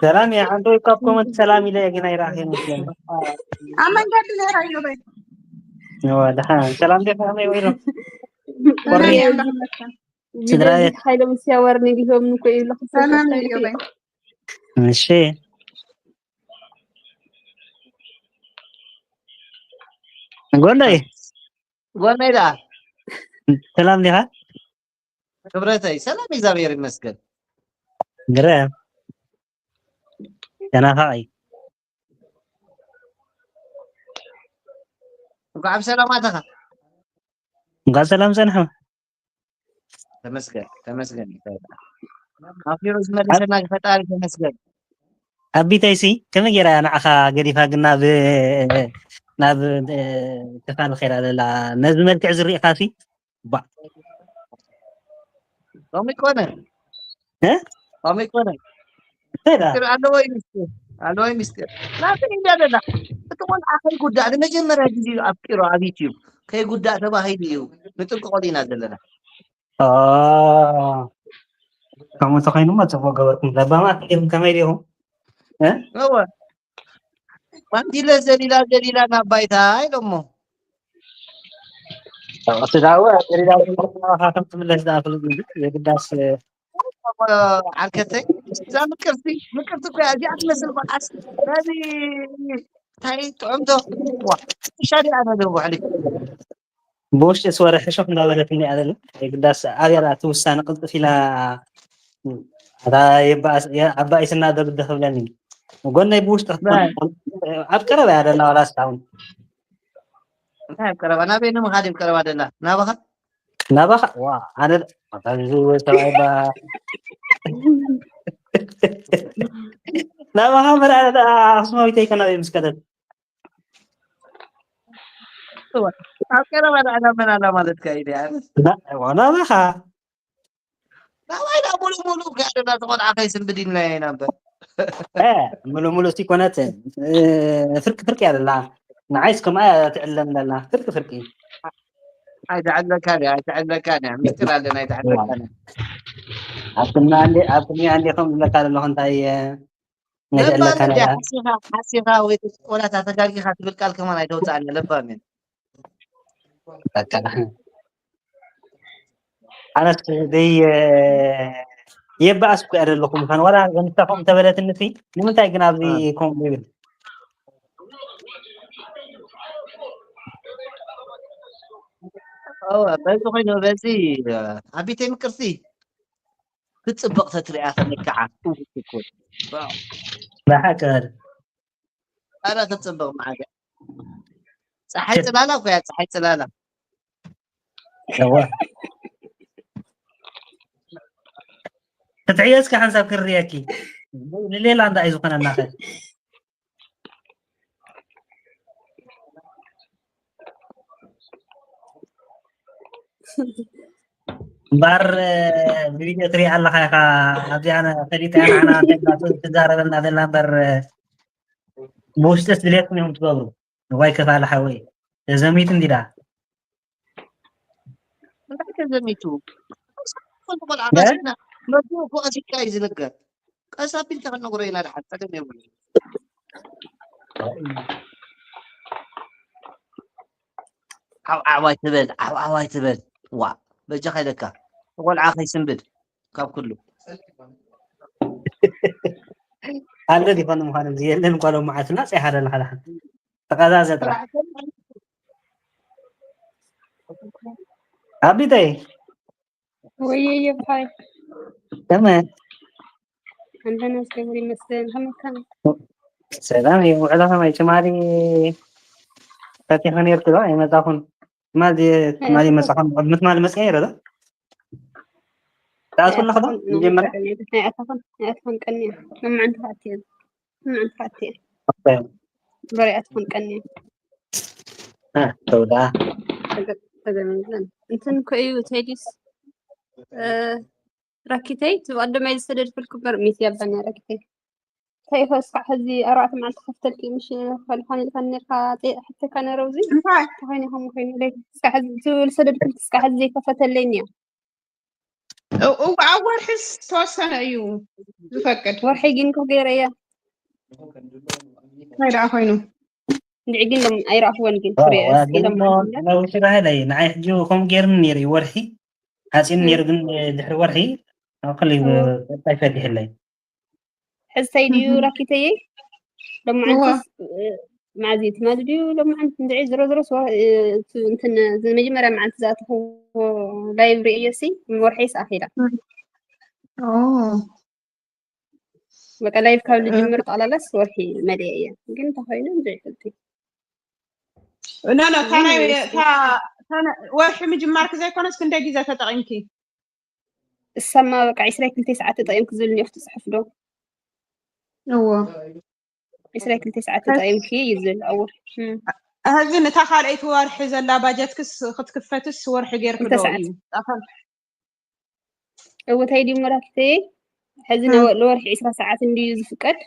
ሰላም እየ። ሓንቲ ወይ ካብ ኮመንት ሰላም ኢለ እየ፣ ግን ኣይረኣኽን መስለኒ። ኣብ መንገዲ ነይረ እዩ በይ። እዋ፣ ደሓን። ሰላም ዲኻ? ከመይ ውዒሉ? ሰላም ቁሪ። እየ፣ ኣምላኽ ይመስገን። ስድራ ቤት። ቢደልቢት ሓይለ ምስ ያወርኒ ዲሆም እኮ ይብለኹ። ሰላም እዩ በይ። እሺ። ጎንደይ። ጎነይ ደኣ? ሰላም ዲኻ? ክብረተይ፣ ሰላም እግዚኣብሔር ይመስገን። ግረ። ተናፋቒ። እንኳዕ ብሰላም ኣተኻ። እንኳዕ ሰላም ጸንሐ። ተመስገን፣ ተመስገን። ኣኺሩ ዝመለሰና ፈጣሪ ተመስገን። ኣቢተይሲ ከመይ ጌራ እያ ንዓኻ ገዲፋ ግን ናብ፣ ናብ፣ እ፣ ክፋል ኸይዳ ዘላ? ነዚ መልክዕ ዝርኢኻሲ? ባ። ከምኡ ይኮነ። እ? ከምኡ ይኮነ። እንታይ ደኣ? ምስጢር ኣለዎ እዩ ምስጢር። ኣለዎ እዩ ምስጢር። ናተይ እንዳ ደላ። እቲ ቆልዓ ከይጉዳእ ንመጀመርያ ግዜ እዩ ኣፍቂሩ ኣብ ዩትዩብ። ከይጉዳእ ተባሂሉ እዩ። ንጥንቀቐሉ ኢና ዘለና። ኦ፣ ከምኡ ተኾይኑማ ጽቡቕ ገበርኩም። ለባማት ዲኹም፣ ከመይ ዲኹም? እ? እወ። ማንቲለ ዘሊላ፣ ዘሊላ ናብ ባይታ ኢሎሞ። ስጋወ ዘሊላ፣ ዘሊላ ናባኻ ከም ትምለስ ደኣ ፍሉጥ እዩ። የግዳስ፣ እ፣ ዓርከተይ፣ እዛ ምቅርቲ፣ ምቅርቲ እኮ እያ። እዚኣ ትመስል ቆልዓስ፣ በዚ እንታይ ጥዑምቶ? ዋ፣ ሻዲ ኣነ ዶ ውዕሊ? ብውሽጢ ስወረ ሕሹኽ እንዳበለትኒ እያ ዘላ። የግዳስ ኣብያ ደኣ ትውሳነ ቅልጥፍ ኢላ፣ ኣታ የባእስ-፣ የ-፣ ኣባኢስና ዶ ግዲ ክብለኒ። ጎነይ ብውሽጢ ክትኮን፣ ባይ። ኣብ ቀረባ እያ ዘላ ዋላ እስካሁን። እንታይ ኣብ ቀረባ? ናበይ ንምኻድ እዩ ቀረባ ዘላ? ናባኻ? ናባኻ? ዋ፣ ኣነ ኣታ እዚ ሰብኣይ ባ-፣ ናባኻ እምበር ኣነ ደኣ ኣኽሱማዊት ኣይኮን ኣበይ ምስ ከደት። እወ። ኣብ ቀረባ ደኣ ናበና ኣላ ማለትካ እዩ ደኣ። ና-፣ ዋ፣ ናባኻ? ናባይ ደኣ ሙሉ ሙሉ ከኣ ደኣ ተቖልዓ ከይስንብድ ኢልና ኢና እምበር። እ፣ ሙሉ ሙሉ እስቲ ኮነትን፣ እ፣ ፍርቂ ፍርቂ እያ ዘላ። ንዓይስ ከምኣ እያ ትዕለም ዘላ። ፍርቂ ፍርቂ። ኣይትዕለካን እያ፣ ኣይትዕለካን እያ። ሚስጥር ኣለና፣ ኣይትዕለካን እያ። ኣብ ቅድሚ ኣንዴ-፣ ኣብ ቅድሚ ኣንዴ ከም ዝብለካ ዘለኹ እንታይ፣ እ፣ ናይ ለባም ትዕለካ እንድያ፣ ነላ። ሓሲኻ፣ ሓሲኻ ወይ ወላ እታ ተጋጊኻ ትብል ቃል ከማን ኣይተውፅኣና፣ ለባም እያ። በቃ። ኣነስ ደይ-፣ የባእስ እኮ እያ ዘለኹ ምዃን። ዋላ ንሳ ከምኡ እንተበለትኒ ሲ፣ ንምንታይ ግን ኣብዚ እ። ከምኡ ይብል? እወ፣ በዚ ኮይኑ፣ በዚ፣ እ፣ ኣቢተይ ምቅርቲ ክትጽብቕ ተትሪኣ ከመይ ከዓ? እውይ፣ እኮ። ዋው። ብሓቂ በል። ኣረ ክትጽብቕ መዓት እያ። ጸሓይ ጽላላ እኮ እያ፣ ጸሓይ ጽላላ። እወ። ክትሕዮ እስከ ሓንሳብ ክርእየኪ። ንሌላ እንዳ እዩ ዝኾነና ኸ? እምበኣር፣ እ፣ ብቪድዮ ትሪኣ ኣለኻ ኢኻ። ኣብዚኣ ነ-፣ ፈሊጠያ ንዓና እንተላ ትዛረበልና ዘላ እምበር፣ እ፣ ብውሽጥስ ድሌትኩም ኢኹም ትገብሩ። እዋይ ከፋሊ ሓወይ። ተዘሚቱ እንዲዳ። እንታይ ተዘሚቱ? ፈልጡ ቆልዓ ነ? ቀሲና፣ መግቡ እኮ ቀሲካ እዩ ዝንገር። ቀስ ኣቢልካ ክትነግሮ ኢና ደሓን፣ ጸገም የብሉን። ዓው ዓው ኣይትበል፣ ዓው ዓው ኣይትበል። ዋ፣ በጃኻ ኢለካ። ቆልዓ ከይስንብድ ካብ ኩሉ። ኣሎ ዲኾን ምዃኑ እዚ የለን፣ ጓሎም መዓልቲ ናጽ ይሓደና ሓደ ሓደ። ተቐዛዘ ጥራሕ። ኣቢተይ። ወይዬ፣ ይብሓይ። ከመይ? ኣንተነስ ክብሪ ይመስገን። ከመይ ከመይ? ሰላም እዩ። ውዕሎ ከመይ? ትማሊ ፈቲሑ ነይርኩ ዶ? ኣይመጻኹን። ትማሊ፣ ትማሊ መጻኹን። ኣብ ምትማሊ መጽአ ነይረ ዶ? ተኣትኩ ኣለኹ ዶ? ኣይኣተኹን፣ መጀመርያ? ኣይኣተኹን፣ ኣይኣተኹን፣ ቀንየ። መዓንተ ኣትየ። መዓንተ ኣትየ። ኦኬ። በሪኣትኩን ቀንየ። እ፣ ተውዳ። ተገ-፣ ተገናኝተን። እንትን እኮ እዩ፣ ቴዲስ፣ እ፣ ራኪተይ፣ እቲ ብቐደማይ ዝሰደድኩልኪ እምበር፣ ሚስ ያባና ራኪተይ። እንታይ ኢኸ እስካዕ ሕዚ ኣርባዕተ መዓልቲ ከፍተልኪ፣ ምሽ ፈልፋን ኢልካኒ ነርካ፣ ጤ-፣ ሕተካ ነረ፣ እዚ እንታይ? እንታይ ኮይኑ ከምኡ ኮይኑ፣ ለይ-፣ እስካዕ ሕዚ፣ እቲ ዝሰደድኩልኪ እስካዕ ሕዚ ዘይከፈተለይን እያ። እ-፣ እው፣ ኣብ ወርሒ ዝተወሰነ እዩ ዝፈቅድ። ወርሒ ግን እኮ ገይረያ። እንታይ ደኣ ኮይኑ? እንድዒ ግን ሎም-፣ ኣይረኣኽዎን ግን ዋ፣ ክሪኦ ዋ፣ እስኪ ግን ሎም-፣ እሞ፣ ነዊሕ ባህል ኣይ፣ ንዓይ ሕጂ ከምኡ ገይርኒ ነይሩ እዩ፣ ወርሒ ሓፂን እም። ነይሩ፣ ግን ድሕሪ ወርሒ ኣብ ክልይ እዎ። ቀጣይ ፈቲሕለይ። ሕዝተይ ድዩ እህ። ራኪተይ? እዎ። ሎማዓንትስ፣ እ፣ መዓዝ እዩ ትማሊ ድዩ? ሎማዓንቲ እንድዒ፣ ዝሮ ዝሮ ስዋ-፣ እ፣ እቲ እንትን፣ እዚ መጀመርያ መዓልቲ ዝኣተኽዎ ላይቭ ርእየሲ፣ ወርሒ ይስኣኽ ኢላ። እም። ኦ። በቃ ላይቭ ካብ እ። ልጅምር ጠቕላላስ ወርሒ መሊአ እየ። ግን እንተኾይኑ እንድዒ ፍልቲ። ኖ፣ ኖ፣ እታ ናይ፣ እም፣ እታ፣ እታ ናይ ወርሒ ምጅማርኪ ዘይኮነስ ክንደይ ግዜ ተጠቒምኪ? እሳማ በቃ ዕስራ ክልተ ሰዓት ተጠቒምኪ ዝብል እኒኦ ክትፅሕፍ ዶ? እዎ። ዕስራ ክልተ ሰዓት ከ- ተጠቒምኪ እዩ ዝብል። እዎ። እም። ሕዚ ንታ ካልኣይቲ ወርሒ ዘላ ባጀትክስ ክትክፈትስ ወርሒ ጌርኪ ክልተ ዶ ሰዓት። እዩ? ኣኸል- እዎ፣ እንታይ ድዩ መራክተይ? ሕዚ እም። ነ-፣ ንወርሒ ዕስራ ሰዓት እንድዩ ዝፍቀድ?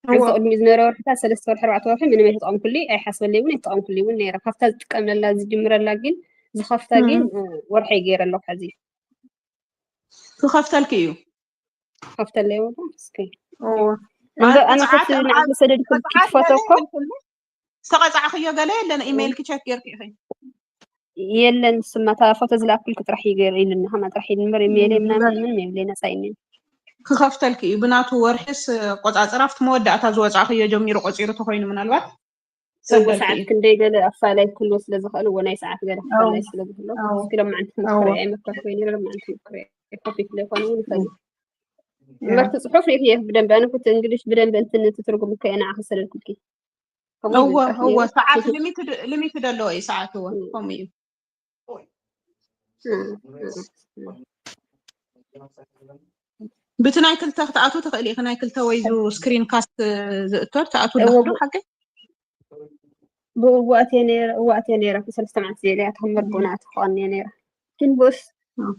እዎ። ካብዚ ቅድሚኡ ዝነበረ ወርሕታት፣ ሰለስተ ወርሒ፣ ኣርባዕተ ወርሒ ምንም ኣይተጠቐምኩሉ፣ ኣይሓስበለይ እውን ኣይተጠቐምኩሉ እውን ነይረ። ካብታ ዝጥቀመላ ዝጅምረላ ግን፣ ዝኸፍታ ግን፣ እም። እ፣ ወርሒ ገይረ ኣለኹ ሕዚ። ክኸፍተልኪ እዩ። ከፍተለይ ወላ እስኪ እወ። እንዶ ማለት ኣነ ብፅዓት ከቲ ኣብ- ንዓኺ ኣብ- ሰደድኩልኪ ብፅዓት ፎቶ ገለ እኮ የብልኩምን። ዝተቐፃዕኽዮ ገለ የለን። ኢሜይል ክቸክ ጌርኪ ኢኺ። የለን። ስማ እታ ፎቶ ዝለኣኩልኪ ጥራሕ እዩ ገይሩ ኢሉኒ። ከማ ጥራሕ ኢሉ እምበር ኢሜይል ምንም ምንም የብለይ፣ ነፃ እዩ። ክኸፍተልኪ እዩ። ብናቱ ወርሒስ ቆፃፅራ ኣብቲ መወዳእታ ዝወፃእኽዮ ጀሚሩ ቆፂሩ ተኾይኑ ምናልባት እዎ ሰደልኪ ሰዓት እዩ። ክንደይ ገለ ኣፋላይ ክህልዎ ስለ ዝኽእል እዎ ናይ ሰዓት ገለ እዎ። ኣፋላይ ስለ ዝህልዎ እዎ። እስኪ ሎማዓንቲ እዎ። ክሞክርያ ኣይመከርኩ ይነ ሎማዓንቲ ክሞክርያ ኮፒ ስለ ይኮነ እውን ይፈልዩ እምበር እቲ ፅሑፍ ሪእክየ ብደንብ ኣነ ኩቲ እንግሊሽ ብደንብ እንትን እቲ ትርጉም እኮ እየ ንዓኺ ሰደድኩልኪ። ከምኡ እዩ እወ ዝፅራሕ እወ ነይሩ። ሰዓት ሊሚትድ ሊሚትድ ኣለዎ እዩ ሰዓት እወ ከምኡ እዩ። እ፣ እ፣ እ። ብቲ ናይ ክልተ ክትኣቱ ትኽእል ኢኺ። ናይ ክልተ ወይ ዙ ስክሪን ካስት ዝእቶ ትኣቱ እወ ኣለኽዶ ቡ- ሓቂ ብኡ ኣትየ ነይረ እዎ ኣትየ ነይረ ሰለስተ መዓልቲ ዘየለ እያ ተኸመር ብኡ ንኣቲ ክቐንየ ነይረ ግን ብኡስ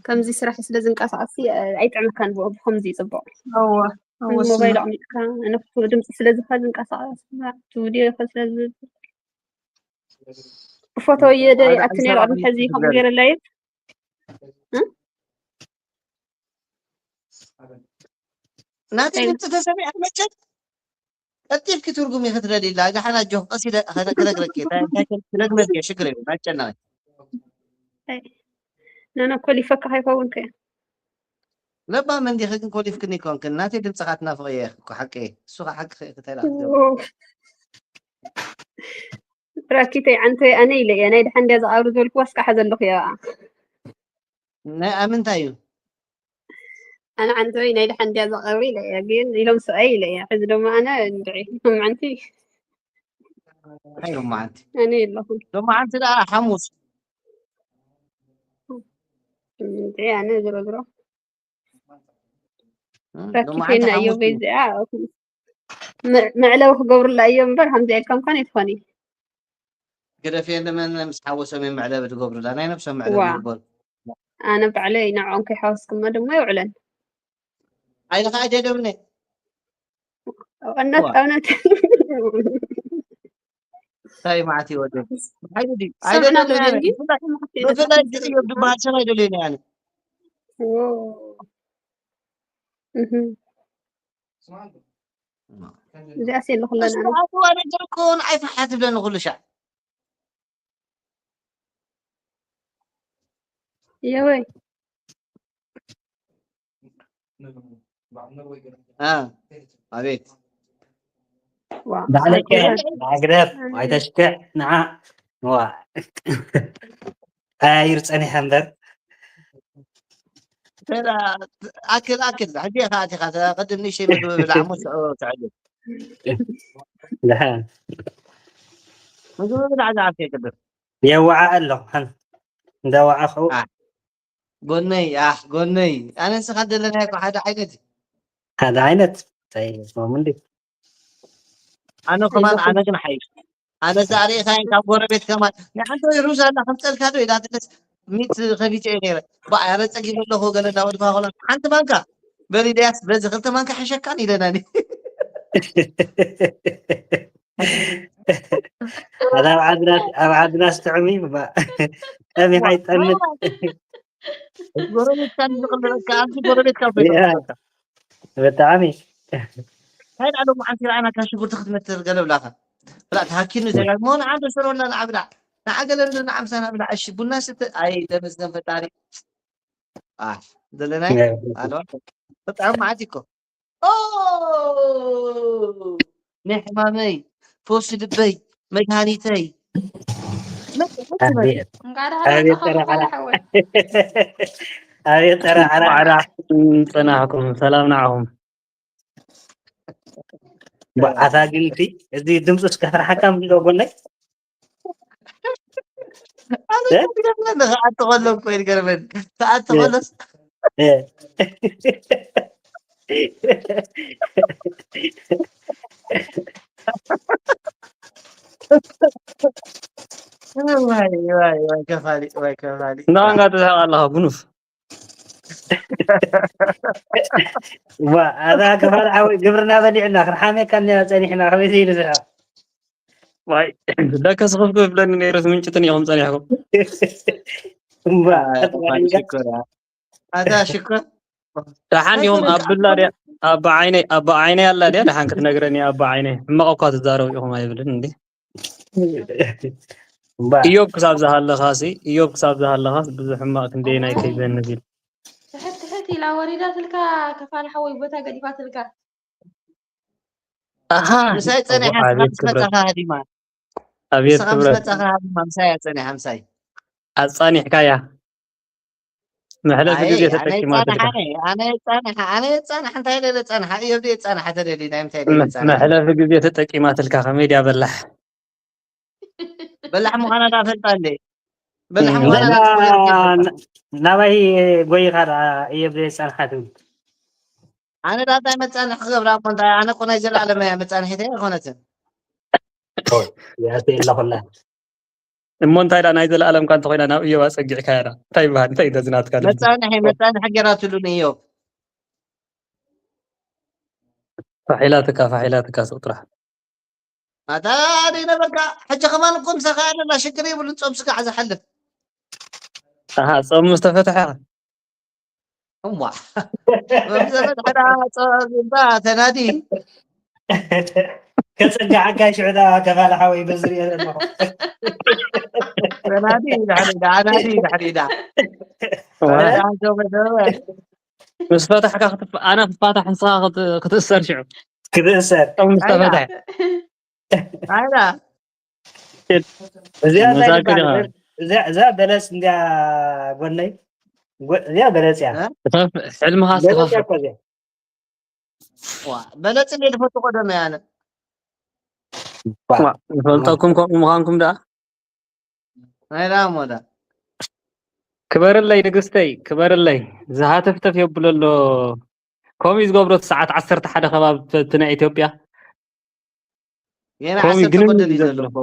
ከምዚ ስራሕ ስለ ዝንቀሳቐስ ኣይጥዕመካን ብኡ ብከምዚ ይፅቡቕ እወ እወ ሞባይል ስማ ኣቕሚጥካ ነፍቱ ድምፂ ስለ ዝኸ ዝንቀሳቐስ ቪዲዮ ይኸ ስለ ዝብል ብፎቶ እየ ደ ሓደ ኣቲ ነይሩ ዕዛባ ቅድሚ ሕዚ ከምኡ ክትግበሪ ገይረ ላይቭ ናተይ እንታይ ድምፂ ተሰሚዐ መቸም ቀልጢፍኪ ትርጉም ክትደሊ ኢላ ደሓን ኣጆኽ ቀስ ኢለ ክነ- ክነግረኪ እየ። እንታይ እንታይ ክነግረኪ እየ ሽግር የብሉን ኣይጨነቕን። ናና ኮሊፈካ ከይኸውን ከ ለባም እንዲኺ ግን ኮሊፍክኒ ይኮንክን ናተይ ድምፅኻ ትናፍቕዮ ኢኺ እኮ ሓቂ እየ። እሱ ኸ ሓቂ ኸ ክትህላ ክትገብሪ ብራኪተይ ዓንተይ ኣነ ኢለ እየ ናይ ደሓን ድያ ዝቐብሪ ዝበልክዋ እስካሓ ዘለኹ እያ ናይ ኣምንታይ እዩ ኣነ ዓንተይ ናይ ደሓን ድያ ዝቐብሪ ኢለ እየ ግን ኢሎም ሰብኣይ ኢለ እየ ሕዚ ድማ ኣነ እንድዒ ሎማዓንቲ እንታይ ሎማዓንቲ ኣነ የለኹም ሎማዓንቲ ደኣ ሓሙስ እንድዒ ኣነ ዝሮ ዝሮ እም፣ ረኪብ ሎማዓንቲ ኮይና እዮ ሓሙስ እዩ። በይዚኣ መ- መዕለዊ ክገብሩላ እዮም እምበር ከምዚ ኢልካ እንኳን ኣይትኾኒ ግደፍ የለመን ምስ ሓወሶም እዮም መዕለቢ ዝገብሩላ ናይ ነብሶም መዕለቢ ዋ ይግበሩ። ኣነ ባዕለይ ንዕኦም ከይሓወስኩማ ድማ ይውዕለን ኣይልኻ ኣይደደብነ እነት ዋ እውነት እንታይ ማዕት ይወደ ሓይሉ ድዩ ሰምዕና ኣይደደብነ ዶ ኣነ ደንጊ ብፍላይ ብፍላይ ዝጥየብ ዝበሃል ሰብ ኣይደልየኒ ኣነ እዚኣስ የለኩለን ኣነ ኣነ ጀርኩን ኣይፍሓት ትብለኒ ኩሉ ሻዕ የወይ አ፣ ኣቤት ዋ ባዕለይ ኣኮታት ማግደፍ ኣይተሽክዕ ንዓ ዋ ኣያይር ጸኒሐ እምበር ተላ ኣክል ኣክል ሕጂ ኢኻ ኣቲኻ ቅድም ንእሽተይ ምግቢ ብላዕ እሞ ሽዑ ትዕልል ደሓን ምግቢ ብላዕ ዝኣትየ ቅድም የዋዓ ኣለኹ ሓን እንዳዋዓኹ አ፣ ጎነይ ኣሕ ጎነይ ኣነ ንስኻ ዘለናዮ እኮ ሓደ ዓይነት እዩ። ሓደ ዓይነት እንታይ ይስማሙ እንዴ ኣነ ከማን ኣነ ግን ሓይሽ ኣነ ዛሬ ኢኻ ካብ ጎረቤት ከማን ንሓንቲ ወይ ሩዝ ኣላ ከምፀልካ ዶ ኢላ ትለስ ሚት ከፊጨ እየ ነይረ ባዕ ኣረ ፀጊብ ኣለኹ ገለ እናበልኳ ከሎ ሓንቲ ማንካ በሊ ደያስ በዚ ክልተ ማንካ ሕሸካን ኢለናኒ ኣታ ኣብ ዓድና ኣብ ዓድና ስትዕሚ ጠሚኻ ይጠምት ጎረቤትካ ዝቕልበካ ኣብዚ ጎረቤትካ ብጣዕሚ እንታይ ዳሎ መዓንቲ ረኣና ካብ ሽጉርቲ ክትመትር ገለ ብላኻ ብላ ተሃኪኑ ዘላ ሞ ንዓንተ ሽሮ እና ንዓብላ ንዓገለ እንዶ ንዓምሳና ብላ እሺ ቡና ስተ ኣይ ተመስገን ፈጣሪ ኣሕ ዘለናይ ኣለዋ በጣም መዓት እኮ ኦ ናይ ሕማመይ ፈውሲ ልበይ መድሃኒተይ ኣቤት እንቃዳ ኣቤት ሃለካ ጠራዕራ ሓወይ ኣቤት ጠራዕራ ማዕዳ ጸናሕኩም ሰላም ንዓኹም ኣታ ግን እቲ እዚ ድምፁ እስከ ፍርሓካ ምንዶ ጎነይ ኣነ ክኣቲ ከሎ እኮ ይገርመን ክኣቲ ከሎስ ዋይ ዋይ ዋይ ከፋሊ ዋይ ከፋሊ እንዳቐንጋ ትስሕቕ ኣለኻ ጉኑፍ ዋ ኣዛ ከፋል ዓወይ ግብርና በሊዕና ክንሓመካ እኒና ፀኒሕና ከመይ ዘይንስሕቕ ዋይ ለከ ስኽፍክፍ ይብለኒ ነይሩ ምንጭትን ኢኹም ፀኒሕኩም እምባ ኣታ ሽኮር ኣታ ሽኮር ደሓን ኢኹም ኣብላ ድያ? ኣባ ዓይነይ ኣባ ዓይነይ ኣላ ድያ? ደሓን ክትነግረኒ ኣባ ዓይነይ። ሕማቕ እኳ ትዛረቡ ኢኹም ኣይብልን እንዴ? እዮብ ክሳብ ዝሃለኻሲ እዮብ ክሳብ ዝሃለኻስ ብዙሕ ሕማቕ ክንደየናይ ከይበኒ ቢል። ትሕት ትሕት ኢላ ወሪዳትልካ፣ ከፋል ሓወይ ቦታ ገዲፋትልካ። ኣሃ ምሳይ ጸኒሓ ኣቦ፣ ንስኻ ኣቤት ምስ ክብረት መጻኻ ሃዲማ ኣቤት ንስኻ ምስ ክብረት መጻኻ ሃዲማ ምሳይ እያ ጸኒሓ ምሳይ ኣጻኒሕካያ። መሕለፊ ኣይ ግዜ ኣነ ተጠቂማ ይጻንሕ ትልካ። ኣነ ኣነ ይጻንሕ ኣነ ይጻንሕ እንታይ ኢለ ጻንሕ እዮብ ድየ ጻንሕ ተደሊ ናይ ምንታይ ድየ ጻንሕ መሕለፊ ግዜ ተጠቂማትልካ ከመይ ድያ በላሕ? በላሕ ምዃና ዳ ፈልጣ እንዴ በላሕ እም። ምዃና ዳ ትፈልጥ እየ። ናባይ ጎይኻ ደኣ እዮብ ዘየጻንሓ ትብል። ኣነ ዳ እንታይ መጻንሒ ክገብራ እኮ እንታይ ኣነ እኮ ናይ ዘላለም እያ መጻንሒተይ ኣይኮነትን። ያስተ የለኹላ እሞ እንታይ ዳ ናይ ዘለኣለም ካ እንተኮይና ናብ እዮብ ኣጸጊዕካያ ዳ እንታይ ይበሃል እንታይ እዩ ደዝናትካ ልቢ? መጻንሒ መጻንሒ ገይራትሉ ንእዮብ ፋሒላትካ ፋሒላትካ ስቕ ጥራሕ። ኣታ ደይ ነበርካ ሕጂ ከማን እኮ ምሳኻ ኣለና ሽግር የብሉን ጾም ስጋዕ ዝሓልፍ ኣሃ ጾም ምስ ተፈትሐ እዋ ጾም ዘበል ሕዳ ጾም እባ ተናዲ ከጸጋዓካ ሽዕዳ ከፋለ ሓወይ በዚ ሪኦ ዘለኹ ተናዲ ድሕሪ ኢዳ ኣናዲ ድሕሪ ኢዳ ዋ፣ ሕዳ ዞበ ዞበ ምስ ፈታሕካ ክትፍ- ኣነ ክፋታሕ ንስኻ ክት- ክትእሰር ሽዑ ክትእሰር ጾም ምስ ኣይዳ ተፈትሐ። ኣይዳ እዚኣ እንታይ መሳኪን ትበሃል? ኢኻ። እዚኣ እዚኣ በለስ እንዲያ ጎነይ ጎ- እዚኣ በለስ እያ እ? ክፈፍ- ሕልምኻ በለስ እያ ስኻፍ እኮ እዚኣ ዋ በለጽ እንዴ ዝፈቱ ቀደም ያነ ንፈልጠኩም ከምኡ ምዃንኩም ደኣ ኣይዳ ሞዳ ክበርለይ ንግስተይ ክበርለይ ዝሃተፍተፍ የብሎ ኣሎ። ከምኡ እዩ ዝገብሮ እቲ ሰዓት ዓሰርተ ሓደ ከባቢ እቲ ናይ ኢትዮጵያ የና ከምኡ ዓሰርተ ግንን ጎደል እዩ እዩ ዘሎ ዘሎ። እኮ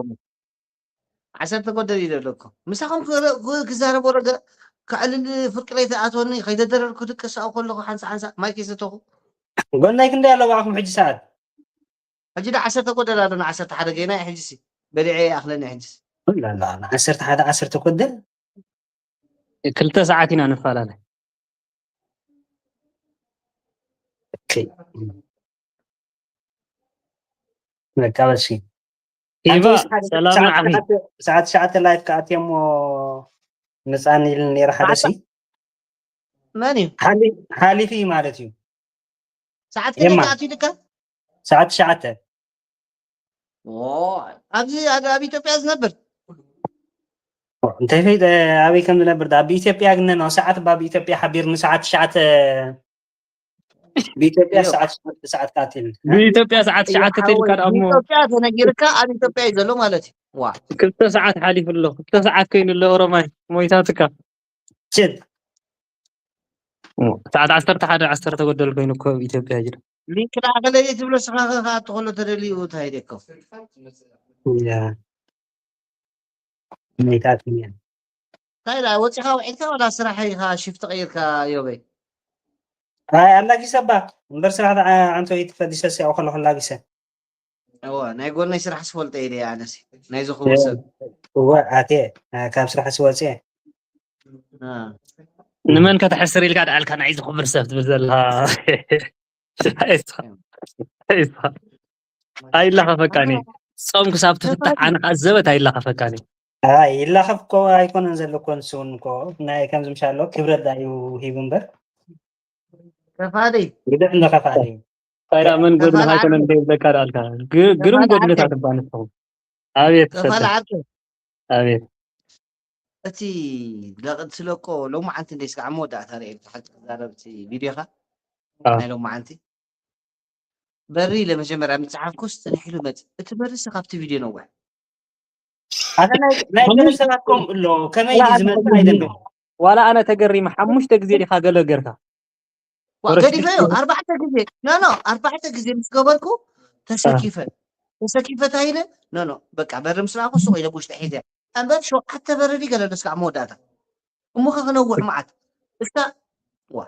ዓሰርተ ጎደል እዩ ዘሎ እኮ ምሳኹም ክረ- ክ- ክዛረብ ወረገ ከዕልል ፍርቂ ለይቲ ኣትወኒ ከይተደረርኩ ድቅሳው ከለኹ ሓንሳ ሓንሳ ማይ ከይሰተኹ ጎናይ ክንደይ ኣሎ ብኣኹም ሕጂ ሰዓት ሕጂ ዳ ዓሰርተ ጎደል ኣሎ ንዓሰርተ ሓደ ገይና ሕጂሲ በሊዐ ይኣኽለኒ ሕጂሲ ላላ ዓሰርተ ሓደ ዓሰርተ ጎደል ክልተ ሰዓት ኢና ንፈላለ። ኦኬ። መቃበሲ ኢባ ኣንተ ሰዓት ሰላም ሰዓት ንዓኺ። ትሽዓተ- ሰዓት ትሽዓተ ላይፍ ክኣትየ እሞ ምጻን ኢልን ነይረ ሓደ ሲ መን እዩ ሓሊ- ሓሊፉ እዩ ማለት እዩ። ሰዓት የማ። ከደ ኣትዩ ልካ ሰዓት ትሽዓተ ኦ፣ ኣብዚ ኣብ ኣብ ኢትዮጵያ ዝነብር እንታይ ፈይደ ኣበይ ከም ዝነብር ዳ ብኢትዮጵያ ግን ነው ሰዓት ባ ብኢትዮጵያ ሓቢርኒ ሰዓት ትሽዓተ ብኢትዮጵያ እዮ። ሰዓት ትሽዓተ ሰዓት ካቲል ብኢትዮጵያ ሰዓት ትሽዓተ ተልካ ደሞ ኢትዮጵያ ተነጊርካ ኣብ ኢትዮጵያ እዩ ዘሎ ማለት እዩ። ዋ ክልተ ሰዓት ሓሊፉ ኣሎ። ክልተ ሰዓት ኮይኑ ኣሎ ኦሮማይ ሞይታትካ። ችል ሰዓት ዓሰርተ ሓደ ዓሰርተ ጎደል ኮይኑ እኮ ኣብ ኢትዮጵያ እዩ። ሊንክ ላዕገለ ትብሎ ስኻ ከኣ ትኸሎ ተደልዩ እንታይ ደኮ ያ ሞይታት እያ እንታይ ዳ ወፂኻ ውዒልካ ወላ ስራሕ ኢኻ ሽፍት ቀይርካ ዮበይ ኣይ ኣላጊሰ ባ እምበር ስራሕ ደኣ ዓንቶ ይትፈዲሰ ሲያው ከለኹ ኣላጊሰ እወ ናይ ጎነይ ስራሕ ስፈልጦ ኢለ ኣነሲ ናይ ዝኽቡር ሰብ እወ ኣቴ ካብ ስራሕ ስወፅየ አ። ንመን ከተሕስር ኢልካ ደኣልካ ናይ ዝኽብር ሰብ ትብል ዘለኻ? ኣይላኸፈካኒ ጾም ክሳብ ትፍታሕ ኣነ ከዓ ዘበት ኣይላኸፈካኒ። ኣይ ይላኸፍ እኮ ኣይኮነን ዘሎ እኮ ንሱ እውን እኮ ናይ ከምዚ ምሻ ኣሎ ክብረት ዳ እዩ ሂቡ እምበር ከፋሊ ግድዕ እንደኸፋሊ ታይዳ መን ጎድንኻ ከፋል ኣይኮነን ዓርከይ። ደይብለካ ደኣልካ ግርም ከፋል ጎድንታት ዓርከይ። እባ ንስኹም። ኣቤት ከፋል ሰተ ዓርከይ ኣቤት እቲ ለቕ- ስለቆ ሎማዓንቲ እንደ ስጋዕ መወዳእታ ርኤ ብትሓት ክዛረብ እቲ ቪድዮኻ ኣዎ። ናይ ሎማዓንቲ በሪ ለመጀመርያ ምፅሓፍኩስ ፅንሕ ኢሉ መፅ እቲ በሪ ስ ካብቲ ቪድዮ ነውሕ ኣነ ናይ ናይ ገለ ሰባት ከምኡ ኣሎ ከመይ ድዩ ዝመፅእ ኣይደንግን ዋላ ኣነ ተገሪመ ሓሙሽተ ግዜ ዲኻ ገለ ጌርካ ዋ ወረሽ- ገዲፈዮ ኣርባዕተ ግዜ ኖ ኖ ኣርባዕተ ግዜ ምስ ገበርኩ ተሰኪፈ ተሰኪፈ ታይለ ኖ ኖ በቃ በሪ ምስ ረኣኹ ሱቕ ኢለ ብውሽጢ ሒዘ እምበር ሸውዓተ በረዲ ገለ ደስካዕ መወዳእታ እሞ ከ ክነውሕ መዓት እስካ ዋ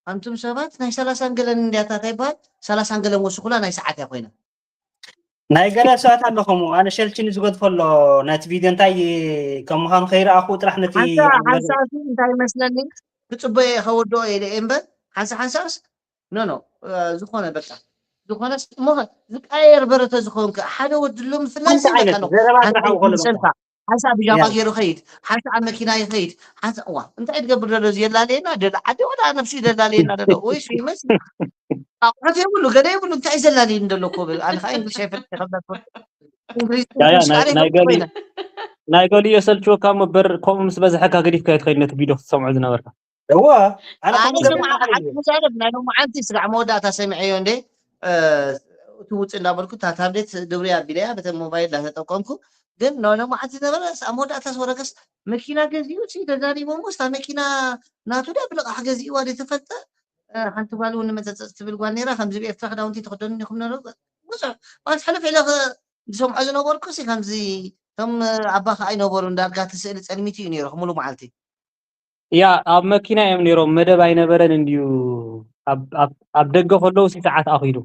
ኣንቱም ሰባት ናይ ሰላሳን ገለን እንድያታት ኣይበሃል ሰላሳን ገለን ወስኩላ ናይ ሰዓት እያ ኮይና ናይ ገለ ሰባት ኣለኹም ኣነ ሸልችኒ ዝገድፎ ኣሎ ነቲ ቪድዮ እንታይ ከም ምዃኑ ከይረኣኹ ጥራሕ ነቲ ሓንሳ ሓንሳሲ እንታይ ይመስለኒ ክፅበየ ከወድኦ ኢለ እየ እምበር ሓንሳ ሓንሳስ ኖ ኖ ዝኾነ በቃ ዝኾነስ እሞ ዝቃየር በረተ ዝኾንከ ሓደ ወድሎ ምፍላይ ሓንቲ ዓይነት ነው ዘረባ ሓንሳ ስራሕ ኮሎ ይሰልፋ ሓንሳ ብጃማ ገይሩ ኸይድ ሓንሳ ኣብ መኪና ይኸይድ ሓንሳ እዋ እንታይ ትገብር ዘሎ የላለየና ደሎ ዓዲ ወላ ነፍሲ ደላለየና ደሎ ወይስ ይመስ ኣቑሑት የብሉ ገለ የብሉ እንታይ ዘላለየን ዘሎ ኮብል ኣነ ከዓ እንግሊሽ ኣይፈልጥ ከብዳት እንግሊሽ ያያ እንግሊሽ ናይ ቃል ናይ ይፈልጥ ገሊ ኮይነ ናይ ገሊ የሰልችወካ እምበር ከምኡ ምስ በዝሐካ ገዲፍካ እየ ትኸይድ ነቲ ቪድዮ ክትሰምዖ ዝነበርካ እዋ ኣነ ኣነ ከምኡ ገለ ሰማዕ ሓቂ መዛረብ ናይ ሎማዓንቲ ስጋዕ መወዳእታ ሰሚዐዮ እንዴ እቲ ውፅእ እንዳበልኩ እታ ታብሌት ድብሪ ኣቢለያ በተ ሞባይል እንዳተጠቀምኩ ግን ናይ ሎማዓንቲ ነበረ ኣብ መወዳእታ ወረገስ መኪና ገዚኡ ሲ ተዛሪቦሞ ስታ መኪና ናቱ ዳ ብልቃሕ ገዚእዋ ዘይተፈልጠ ሓንቲ ጓል እውን መፀፀፅ ትብል ጓል ነራ ከምዚ ብኤርትራ ክዳውንቲ ተክደኑ ኢኹም ነረ ብዙሕ ማለት ሕልፍ ኢለ ዝሰምዖ ዝነበርኩ ሲ ከምዚ ከም ኣባኻ ኣይነበሩ እንዳርጋ እቲ ስእሊ ፀልሚት እዩ ነይሩ ሙሉ መዓልቲ ያ ኣብ መኪና እዮም ነይሮም መደብ ኣይነበረን እንድዩ ኣብ ደገ ከለዉ ሲ ሰዓት ኣኺሉ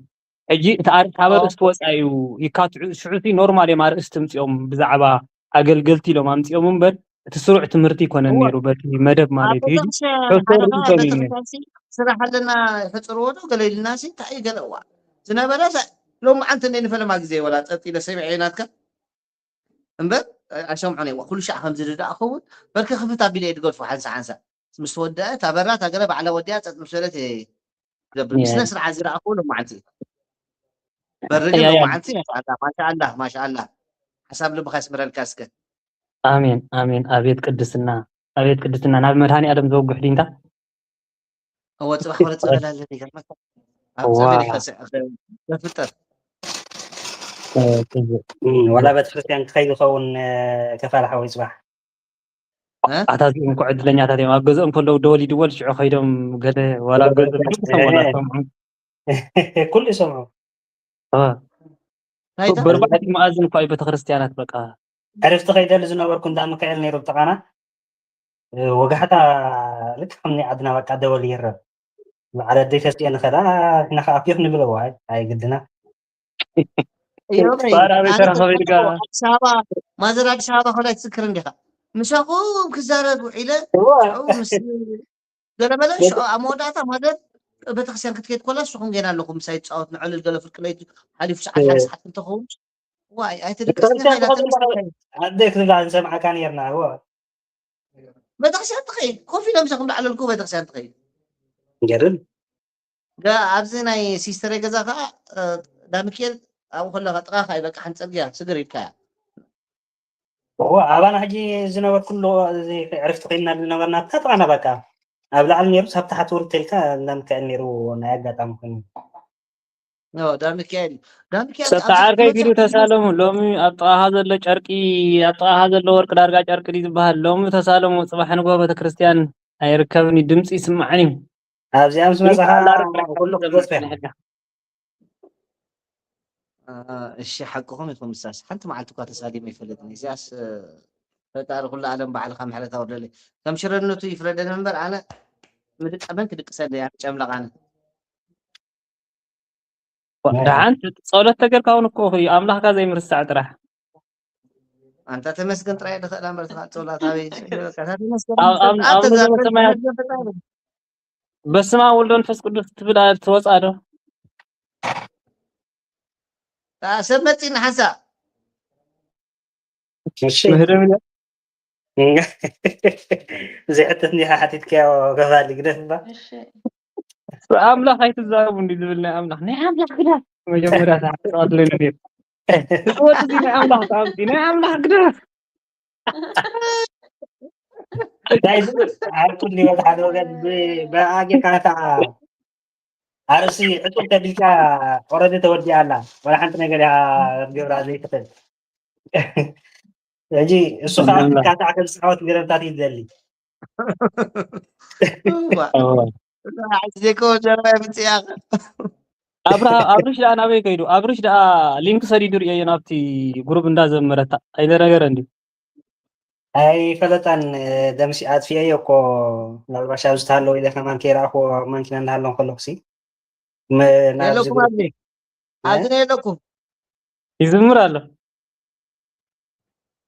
ሕጂ እቲ ኣርእስቲ ካብ ኣርእስቲ ወፃኢ እዩ ይካትዑ ሽዑ ሲ ኖርማል እዮም ኣርእስቲ ምፅኦም ብዛዕባ ኣገልገልቲ ኢሎም ኣምፅኦም እምበር እቲ ስሩዕ ትምህርቲ ይኮነን ነይሩ በቲ መደብ ማለት እዩ ሕጂ ሕቶርኡ እንተልዩ ነይሩ ስራሕ ኣለና ሕፅርዎ ዶ ገለ ኢልና ሲ እንታይ እዩ ገለ እዋ ዝነበረ ሎሚ ዓንተ እንደ ንፈለማ ግዜ ወላ ፀጥ ኢለ ሰሚዐ ናትካ እምበር ኣይሰምዖን እየ ኩሉ ሻዕ ከምዚ ዝደኣ ክኸውን በርከ ክፍት ኣቢለ እየ ዝገድፎ ሓንሳ ሓንሳ ምስ ተወደአ እታ በራ እታ ገለ ባዕላ ወዲኣ ፀጥ ምስ በለት እየ ዝገብር ብስነ ስርዓት ዝረኣኽዎ ሎማዓንቲ በሪ ግን ሎማዓንቲ ማሻኣላ ማሻኣላ ማሻኣላ ሓሳብ ልብኻ ይስምረልካ እስከ ኣሜን ኣሜን ኣቤት ቅድስና ኣቤት ቅድስና ናብ መድሃኒ ኣለም ዘወግሕ ዲንታ እወ ፅባሕ ወረ ፀበል ኣለኒ ይገርመካ ኣብ ፀበል ይከስዕ ዘፍጠር ወላ ቤተክርስትያን ክኸይድ ዝኸውን ከፋል ሓወይ ፅባሕ ኣታ እዚኦም እኮ ዕድለኛታት እዮም ኣብ ገዝኦም ከለዉ ደወል ይድወል ሽዑ ከይዶም ገለ ዋላ ገዝኦም ሰምዑ ኩሉ ይሰምዑ በርባዕቲ መኣዝን እኳ እዩ ቤተክርስትያናት በቃ ዕርፍቲ ከይደሊ ዝነበርኩ እንዳ ሚካኤል ነይሩ ብጥቓና ወጋሕታ ልክ ከምኒ ዓድና በቃ ደወል ይረብ በዓል ኣደይ ተስኤ ንኸዳ ንሕና ከዓ ፒፍ ንብለዋ ኣይግድና ኣዲስ ኣበባ ማዘር ኣዲስ ኣበባ ከላይ ትዝክር እንዲኻ ምሳኹም ክዛረብ ውዒለ ምስ ገለመለ ሽዑ ኣብ መወዳእታ ማዘር ቤተክርስትያን ክትከይድ ኮላ ንስኹም ጌና ኣለኹም ምሳይ ትፃወት ንዕልል ገለ ፍርቂ ለይቲ ሓሊፉ ሰዓት ሓደ ሰዓት እንተኸውን ዋይ ኣይትደቅስ ኣደ ክትብላ ንሰምዓካ ነርና እዎ ቤተክርስትያን ትኸይድ ኮፍ ኢለ ምሳኹም ዳዕለልኩ ቤተክርስትያን ትኸይድ ገርም ኣብዚ ናይ ሲስተር ገዛ ከዓ ዳምኬል ኣብኡ ከለካ ጥቃ ከዓ በቃ ሓንቲ ፅርግያ ስግር ኢልካ እያ እዎ ኣባና ሕጂ ዝነበርኩሉ ዕርፍቲ ኮይና ዝነበርና ብታ ጥቃና በቃ ኣብ ላዕሊ ነይሩ ሳብ ታሕቲ ውርድ ተልካ እንዳምካኤል ነይሩ ናይ ኣጋጣሚ ኮይኑ ዳምካኤል ሰብቲ ዓርከይ ኪዱ ተሳለሙ ሎሚ ኣብ ጥቃኻ ዘሎ ጨርቂ ኣብ ጥቃኻ ዘሎ ወርቂ ዳርጋ ጨርቂ ድዩ ዝበሃል ሎሚ ተሳለሙ ፅባሕ ንግሆ ቤተክርስትያን ኣይርከብን እዩ ድምፂ ይስማዕን እዩ ኣብዚኣ ምስ መፅኻ ኩሉ ክገዝፈ እሺ ሓቅኹም ኢኹም ምሳስ ሓንቲ መዓልቲ እኳ ተሳሊመ ይፈልጥኒ እዚኣስ ፈጣሪ ኩሉ ኣለም ባዕልኻ ምሕረት ኣውርደለይ ከም ሽረነቱ ይፍረደኒ እምበር ኣነ ምድቀመን ክድቅሰለ እያ ጨምለቕ ኣነ ደሓን ጸሎት ተገርካ እውን እኮ እዩ ኣምላኽካ ዘይምርሳዕ ጥራሕ ኣንታ ተመስገን ጥራይ ድኽእል ኣምበር ትኻል ጸሎት ኣበይ በስማ ወልዶ መንፈስ ቅዱስ ትብል ትወፅኣ ዶ ሰብ መፂና ሓንሳእ እሺ ምህርም እዚሕተት እንዲኻ ሓቲትካዮ ከፋሊ ግደፍ እባ ኣምላኽ ኣይትዛረቡ እንዲ ዝብል ናይ ኣምላኽ ናይ ኣምላኽ ግደፍ መጀመርያ ተሓጥቃትለኒ ነይሩ እቲ ወዲ እዚ ናይ ኣምላኽ ተኣምፂ ናይ ኣምላኽ ግደፍ እንታይ ዝብል ኣብ ኩሉ ህይወት ሓደ ወገን ብኣጌካ ከዓ ኣርእሲ ዕጡብ ተቢልካ ኦረዲ ተወዲኣ ኣላ ወላ ሓንቲ ነገር እያ ገብራ ዘይትኽእል ሕጂ እሱ ከዓ ትካታዕ ከም ዝፃወት ገረብታት እዩ ዝደሊ ዜኮ ጀርባ ምፅያ ኣብርሽ ደኣ ናበይ ከይዱ ኣብርሽ ደኣ ሊንክ ሰዲዱ ርእዮ ናብቲ ጉሩብ እንዳዘመረታ ኣይነረገረ እንዲ ኣይፈለጣን ደምሲ ኣጥፊኤዮ እኮ ምናልባሽ ኣብዚ ተሃለዉ ኢለ ከማን ከይረኣኽዎ ማንኪና እንዳሃለዉ ከለኩሲ የለኩም ኣብዚ ኣብዚ ነው የለኩም ይዝምር ኣሎ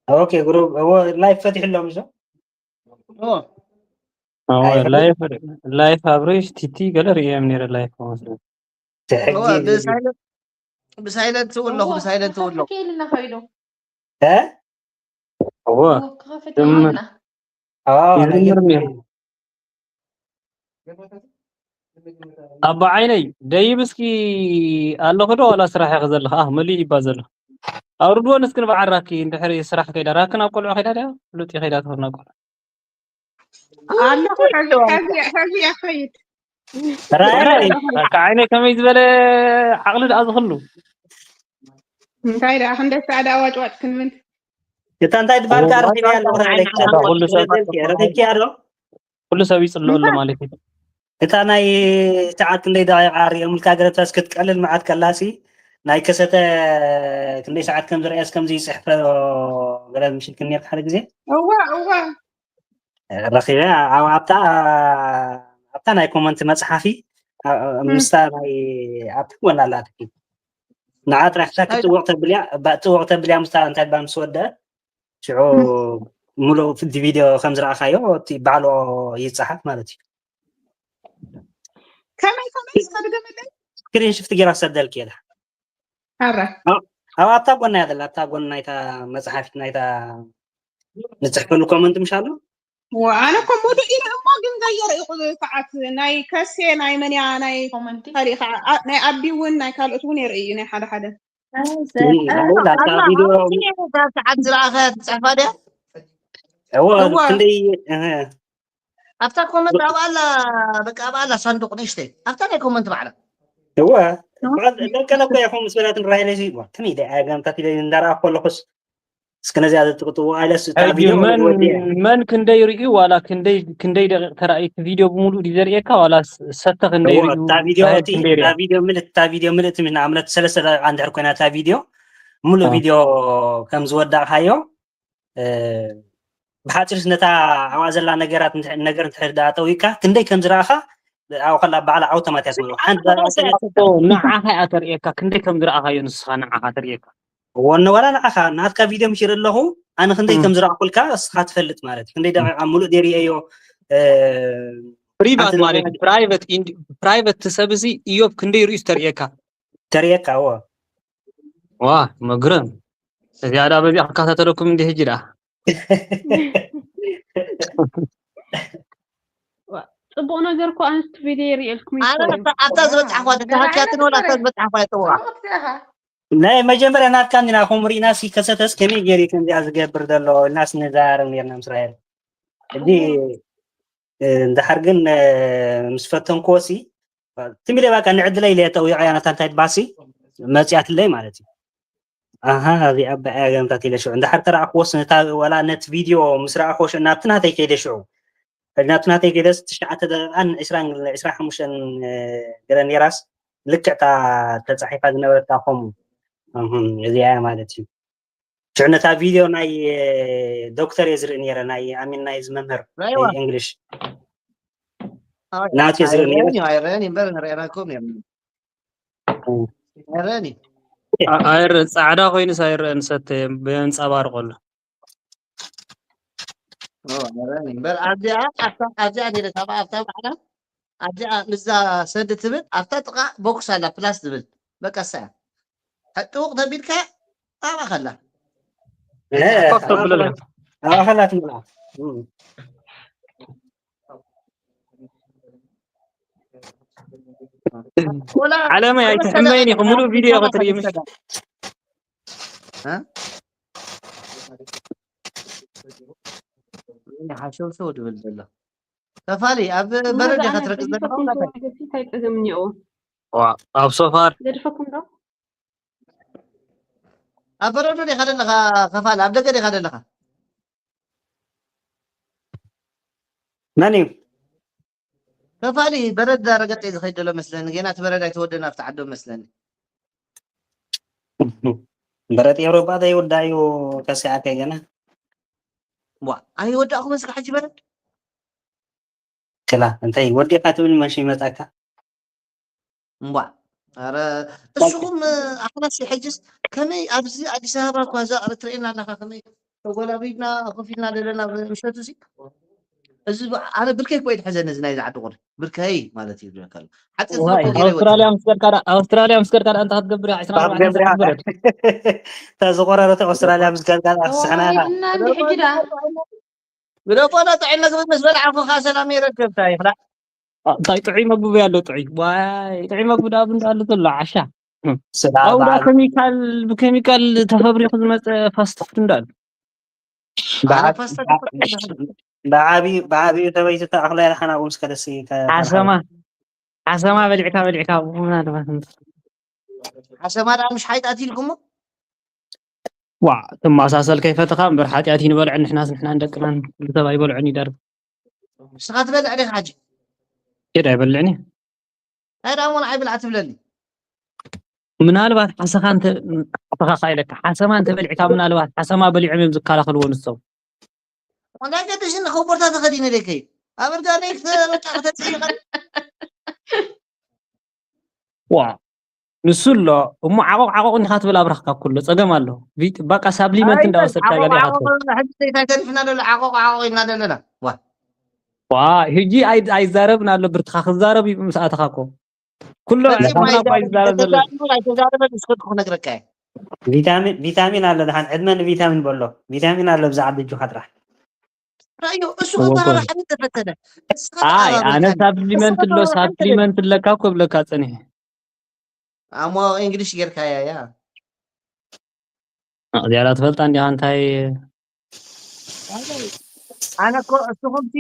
ኦኬ ግሩብ እዎ ላይፍ ፈቲሕሎም እዞ እወ፣ ኣይፈልጥ ላይፍ ላይፍ ኣብሬጅ ቲቲ ገለ ርእዮም ነይረ። ላይፍ መስለኒ። ትሕጊ እወ፣ ብሳይለንት ብሳይለንት ትውለኹ እወ፣ ብሳይለንት ትውለኹ ተሓኪ ኢልና ከይዱ። እ እወ እወ፣ ክኸፍት ጀምር ኢልና። ኦ ይዝምር ነገር ነይሩ። ኣቦ ዓይነይ ደይብ እስኪ ኣለኹ ዶ ዋላ ስራሕ ኢኺ ዘለኻ? ኣህ መሊኡ ይባ ዘሎ። ኣውርድወን እስኪ ንበዓል ራኪ እንድሕሪ ስራሕ ከይዳ ራኪ ናብ ቆልዑ ከይዳ ድያ? ፍሉጥ ከይዳ ትኾን ናብ ቆልዑ። ኣለኹ ሕዚ ሕዚ ሕዚ እያ ትኸይድ። ራእይ ከዓይነይ ከመይ ዝበለ ዓቕሊ ደኣ ዝኽሉ እንታይ ደኣ ክንደይ ሰዓዳ ዋጭዋጭ ክንብል እታ እንታይ ትበሃል ከኣ ረኺበያ ኣለኹ። ኩሉ ሰብ ረኺብኪያ ዶ? ኩሉ ሰብ ይጽልኦ ኣሎ ማለት እዩ። እታ ናይ ሰዓት ክንደይ ደቂቃ ርእዮምልካ ገለብታስ ክትቀልል መዓት ከላሲ ናይ ከሰተ ክንደይ ሰዓት ከም ዝረኣየስ ከምዚ ይጽሕፈ ገለ ምሽልክን ነርካ ሓደ ግዜ እዋ እዋ ረኺበ ኣብ ኣብታ ኣብታ ናይ ኮመንት መጽሓፊ ምስታ ናይ ኣብታ ጎና ኣላትኪ ንዓ ጥራሕ ክሳ ክትጥወቕ ተብልያ ጥወቕ ተብልያ ምስታ እንታይ ባል ምስ ወደ ሽዑ ሙሉእ ቪድዮ ከም ዝረኣኻዮ እቲ ባዕሎ ይጸሓፍ ማለት እዩ። ከመይ ከመይ እስከ ድገመለይ? ስክሪን ሽፍት ጌራ ክሰደልክ እየ። ኣረ ኣብ ኣብታ ጎና እያ ዘላ፣ ኣብታ ጎን ናይታ መጽሓፊት ናይታ ንጽሕፈሉ ኮመንት ምሽ ኣሎ። ወ- ኣነ እኮ ሙሉእ ኢለ እሞ ግን ዘየርእኹ ሰዓት ናይ ከሴ ናይ መንያ ናይ ኮመንቲ ካሊእ ከዓ ኣ- ናይ ኣቢ እውን ናይ ካልኦት እውን የርኢ እዩ ናይ ሓደ ሓደ ኣብታ ቪድዮ ሰዓት ዝረኣኸ ትፅሕፋ ድያ? እዎ እዋ። ክንደይ እህ፣ ኣብታ ኮመንት ኣብ ኣላ በቃ ኣብ ኣላ ሳንዱቅ ንእሽተይ ኣብታ ናይ ኮመንት ባዕላ እወ ደቀለ እኮ ኢኹም ምስ በላትን ራይለ ሲ ከመይ ኢለ ኣገምታት ኢለ እንዳረኣኹ ከለኹስ እስከ ነዚኣ ዘጥቅጥዎ ኣይለስ እታ ሕጂ ቪድዮ መን ወዲአ መን ክንደይ ርእዩ ዋላ ክንደይ ክንደይ ደቂቕ ተራእዩ እቲ ቪድዮ ብምሉእ ድዩ ዘርእየካ ዋላ ስ- ሰተ ክንደይ እዎ ርእዩ እታ ቪድዮ ራሄል እቲ ክንደይ እታ ርእያ ቪድዮ ምልእቲ እታ ቪድዮ ምልእቲ ምሽ ንኣብነት ሰለስተ ደቂቃ እንድሕር ኮይና እታ ቪድዮ ሙሉእ እ። ቪድዮ ከም ዝወዳእካዮ እ፣ ብሓፂርስ ነታ ኣብኣ ዘላ ነገራት እንድሕ- ነገር እንድሕር ደኣ ጠዊካ ክንደይ ከም ዝረኣኻ ኣብኡ ከላ ባዕላ ኣውቶማት እያ ትመልኦ ሓንቲ ደቂቃ ንዓኻ እያ ተርእየካ ክንደይ ከም ዝረኣኻዮ ንስኻ ንዓኻ ተርእየካ ወነ ዋላ ንዓኻ ናትካ ቪድዮ ምሽ ይርኢ ኣለኹ ኣነ ክንደይ እ። ከም ዝረኣኩልካ እስኻ ትፈልጥ ማለት እዩ ክንደይ ደቂቃ ሙሉእ ደርእየዮ ፕሪቫት ሓንቲ ማለት እዩ ፕራይቨት ኢንድ- ፕራይቨት እቲ ሰብ እዚ እዮብ ክንደይ ርእዩ ዝተርእየካ ተርእየካ እዎ ዋ መግረም እዚኣ ዳ በዚኣ ክከታተለኩም እንዲ ሕጂ ዳ ጽቡቕ ነገር እኮ ኣንስቲ ቪድዮ የርእየልኩም እዩ ኣነ እኮ እዩ። ኣብታ- ኣብታ ዝበፅሓ ኳ ተተሃኪያትን ወላ ኣብታ ዝበፅሓ ኳ ይጠውራ ጽቡቕ ኢኻ። ናይ መጀመርያ ናትካ እንዲና ከምኡ ርኢናሲ ከሰተስ ከመይ ገይሩ ከምዚኣ ዝገብር ዘሎ ኢልናስ ንዛረብ ነርና ምስ ራሄል ሕጂ እ፣ እንድሓር ግን እ፣ ምስ ፈተንክዎ ሲ ትም ኢለ በቃ ንዕድለይ ኢለ ጠዊቐያ ነታ እንታይ ትባሲ መፅያትለይ ማለት እዩ ኣሃ እዚኣ በኣያ ገምታት ኢለ ሽዑ እንድሓር ተረኣኽዎስ ነታ ዋላ ነቲ ቪድዮ ምስ ረኣኽዎ ሽዑ ናብቲ ናተይ ከይደ ሽዑ ሕጂ ናብቲ ናተይ ከይደስ ትሽዓተ ደቂቓን ዕስራን ዕስራ ሓሙሽተን እ፣ ገለ ነይራስ ልክዕታ ተፃሒፋ ዝነበረታ ከምኡ እህም፣ እዚኣ እያ ማለት እዩ ሽዑ ነታ ቪድዮ ናይ እ፣ ዶክተር እየ ዝርኢ ነይረ ናይ ኣሚን ናይ እዚ መምህር ራይዋ እንግሊሽ ናቱ እየ ዝርኢ ነይረ ኣይረአን እዩ እምበር ንርአናኩም ነርና ኣይረአን እዩ ኣ- ኣይረ ፃዕዳ ኮይኑስ ኣይረአን ሰተ የንፃባርቆ ኣሎ ኦ፣ ኣይረአን እዩ እምበር ኣብዚኣ ኣብታ ኣብዚኣ ነይረ ካብ ኣብታ ባዕላ ኣብዚኣ ምዛ ሰንድ ትብል ኣብታ ጥቓ ቦክስ ኣላ ፕላስ ትብል በቃ እሳ እያ ጥውቕ ተቢልካ ኣብኣ ከላ ኮፍ ተብለላ ኣባኸላ ትምላ ወላ ዓለመይ ክልተ ኣይትሕመይን ኢኹ ደቂቃ ሙሉእ ቪድዮ ክልተ ክትርኢ ደቂቃ ምሽ እ? ሓሸውሸው ድብል ዘሎ ተፋሊ ኣብ በረድ ኢኻ ትረግፅ ዘለኻ እንታይ ፀገም እኒኦ ዋ፣ ኣብ ሶፋ ገድፈኩም ዶ ኣብ በረዶ ዲኻ ዘለኻ ከፋሊ ኣብ ደገ ዲኻ ዘለኻ መን እዩ ከፋሊ በረድ ዳረገጠ እዩ ዝኸይድ ዘሎ መስለኒ ገና እቲ በረድ ኣይተወደን ኣብቲ ዓዶ መስለኒ በረድ ኤውሮጳ ዘይወዳእዩ ከሲዓከ ገና ዋ ኣይወዳእኹም እስካ ሕጂ በረድ ክላ እንታይ ወዲእካ ትብል መሽ ይመጻካ እምቧ ኧረ እስኹም ኣሕናሲ ሕጅስ ከመይ ኣብዚ ኣዲስ ኣበባ እኳ እዛ ትርእየና ኣለካ ከመይ ተጎላቢብና ኮፍ ኢልና ዘለና ምሸቱ ሲ እዚ ብ- ኣነ ብርከይ እኮ እዩ ዝሕዘኒ፣ እዚ ናይዚ ዓዲ ቁሪ ብርከይ ማለት እዩ ዝብለካ ኣሎ። ሓፂር ዝበለ ዋይ እኮ ገይረ ኣውስትራልያ ይወፅእ። ምስ ከድካ ደኣ- ኣውስትራልያ ምስ ከድካ ደኣ እንተ ክትገብር እያ ዕስራን ኣርባዕተን ሰዓት ክትበረድ። እታ ዝቆረረት ኣውስትራልያ ምስ ከድካ ደኣ ክስሕና ኢኻ። ተዋሂድና እንዲ ሕጂ ደኣ ብደቆና ጥዑይ መግቢ ምስ በላዕኹ ከዓ ሰላም ይረክብ። እንታይ ይኽላ እንታይ ጥዑይ መግቢ ኣሎ? ጥዑይ ዋይ ጥዑይ መግቢ ደኣ ብንዳ ኣሎ ዘሎ ዓሻ ስላ ኣብኡ ደኣ በዓል ኬሚካል ብኬሚካል ተፈብሪኹ ዝመፀ ፋስት ፉድ እንዳሉ ኣነ በዓል- ፓስታ በዓ- ብዓብዩ ብዓብዩ ተበይቱ ተኣኽሎ ኢልካ ናብኡ ምስ ከደሲ ሓሰማ ሓሰማ በሊዕካ በሊዕካ ኣብኡ ምናልባት ሓሰማ ደኣ ምሽ ሓይጣት ኢልኩሞ ዋ ትመሳሰል ከይፈትኻ እምበር ሓጢኣት ይንበልዐን ንሕናስ ንሕናን ደቅናን ኩሉ ሰብ ኣይበልዖን እዩ ደርቢ ንስኻ ትበልዕ ዲኻ ሕጂ የድ ኣይበልዕን እዩ እንታይ ደኣ ሞን ኣይብልዓ ትብለኒ ምናልባት ሓሰኻ እንተ ሓሰኻ ኢለካ ሓሰማ እንተበሊዕካ ምናልባት ሓሰማ በሊዖም እዮም ዝከላኸልዎ ንሶም ወላ ገደሽኒ ከቦርታ ተኸዲነ ደከይ ኣብ እርጋነይ ክተ- በቃ ክተፅይቐ ዋ ንሱ ኣሎ እሞ ዓቆቕ ዓቆቕ እንዲኻ ትብል ኣብራኽካ ኩሎ ጸገም ኣሎ ቪት- በቃ ሳብሊመንት እንዳወሰድካ ገለ ኢኻ ትብል ሕጂ ዘይታይ ተሪፍና ደሎ ዓቆቕ ዓቆቕ ኢና ደለና ዋ ዋ ሕጂ ኣይ- ኣይዛረብን ኣሎ ብርትኻ ክዛረብ እዩ ምስ ኣተኻ እኮ ኩሎ መጺእ ሕክምና እኳ ማይዛረብ ይዛረብ ዘሎ ተዛሪቡ ኣይተዛረበን እስከ ትኹ ነግረካ እየ ቪታሚን ቪታሚን ኣሎ ድሓን ዕድመ ንቪታሚን በሎ ቪታሚን ኣሎ ብዛዕባ እጁኻ ጥራሕ ራዮ እሱ እወ ከታራ እኮ። ሓንቲ ተፈተነ እስኻ ኣይ ኣነ ተኣባበልካኒ ሳብሊመንት እስኻ ኣሎ ተባባልካኒ ሳብሊመንት ኣለካ እኮ ብለካ ጸኒሐ ኣሞ እንግሊሽ ጌርካያ ያ ዝያዳ ትፈልጣ እንዲኻ እንታይ ኣነ እኮ እስኹምሲ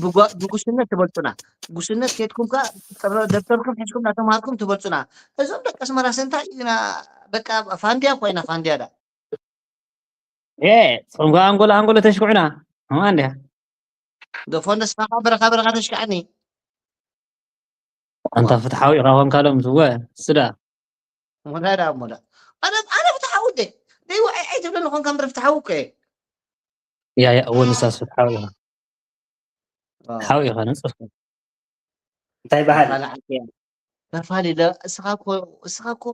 ብጓ- ብጉስነት ትበልጡና ጉስነት ከድኩም ከ ደብተርኩም ሒዝኩም እናተምሃርኩም ትበልጡና እዞም ደቂ ኣስመራ ሰንታ ኢና በቃ ፋንድያ ኮይና ፋንድያ ዳ እ ጽምኳ ኣንጎሎ ኣንጎሎ ተሽኩዕና ማ እንዲያ ደፎ ንስኻ በረኻ በረኻ ተሽክዓኒ ኣንታ ፍትሓዊ ኢኻ ኮንካ ሎም ዝወ ስዳ ሞላ ዳ ሞላ ኣነ ኣነ ፍትሓዊ እንዴ ደይ ወዐይ ትብለኒ ኮንካ ምር ፍትሓዊ እኮ እየ ያ ያ እወ ንሳስ ፍትሓዊ ኢኻ ፍትሓዊ ኢኻ ንጽፍ እንታይ በሃል ካልዓት እያ ተፋሊ ለ- እስኻ እኮ እስኻ እኮ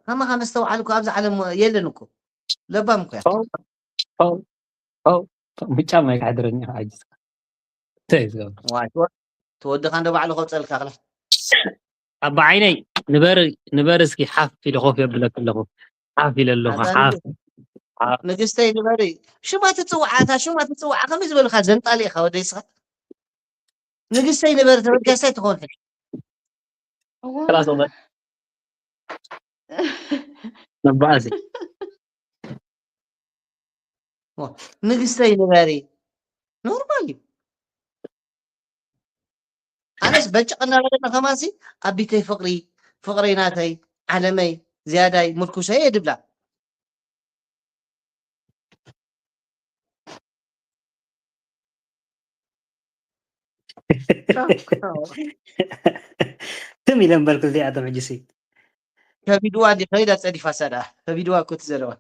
ከማኻ መስተውዓል እኮ ኣብዚ ዓለም የለን እኮ ለባም እኮ እያ ፋው ፋው ፋው ምጫ ማይ ካሕድረኒ ዓጅዝካ እንታይ እዩ ዝገብር ዋይ ትወ- ትወድኻ እንደ ባዕሉ ከውፀልካ ክላ ኣብ ዓይነይ ንበር ንበር እስኪ ሓፍ ኢለ ኮፍ የብለክ ኣለኹ ሓፍ ኢለ ኣለኹ ኣዛ ሓፍ ንግስተይ ንበሪ ሽማ ትፅዋዓ እታ ሽማ ትፅዋዓ ከመይ ዝበልካ ዘንጣሊ ኢኻ ወደይ ስኻ ንግስተይ ንበሪ ተበልካስታይ ትኾን ሕጂ እዋ ክላስ ወመ ነባኣሲ ንግስተይ ንበሪ ኖርማል እዩ ኣነስ በጭቕ እናበለና ከማንሲ ኣቢተይ ፍቕሪ ፍቕረይ ናተይ ዓለመይ ዝያዳይ ምርኩሰይ እየ ድብላ ትም ኢለ እምበልኩ እዚኣቶም ሕጂሲ ከቢድዋ እንዲ ከይዳ ፀዲፋ ሳዳ ከቢድዋ እኮ ትዘለዋ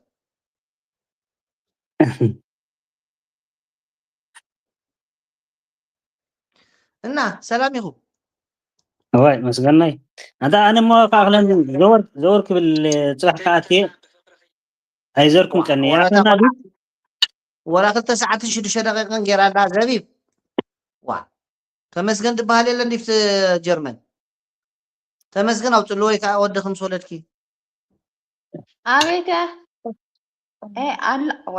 እና ሰላም ኢኹ ወይ መስገናይ ኣንታ ኣነ እሞ ካእክለን ዘወር ዘወር ክብል ፅባሕ ከኣትየ ኣይዘርኩም ቀኒ ወላ ኣፈና ወላ ክልተ ሰዓትን ሽዱሽተ ደቂቅን ገይራ ኣላ ዘቢብ ዋ ተመስገን ትበሃል የለ እንዲፍት ጀርመን ተመስገን ኣውፅሉ ወይ ከዓ ወድኺ ምስ ወለድኪ ኣበይከ ኣላ ዋ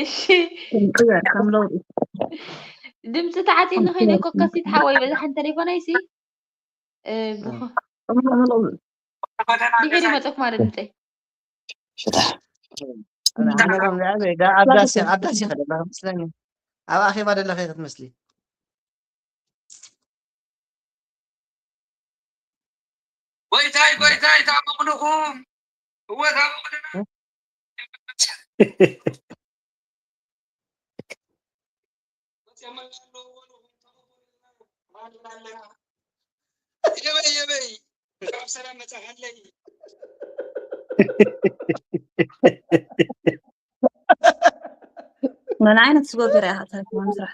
እሺ ድምፂ ተዓፂኒ ኮይነ ኮከሲት ሓወይ በዛሕን ተሌፎነይ ሲ ድሒሩ መፀኩ ማለት ድምፀይ ኣዳሲ ከደላ መስለኒ ኣብ ኣኼባ ደለኸ ክትመስሊ ጎይታይ ጎይታይ ታመቕልኹም እወ ታመቕልና የበይ የበይ ካብ ሰላም መጻሓለይ ምን ዓይነት ስጎ ገይራ ኢኻ ተረኪባ ምስራሕ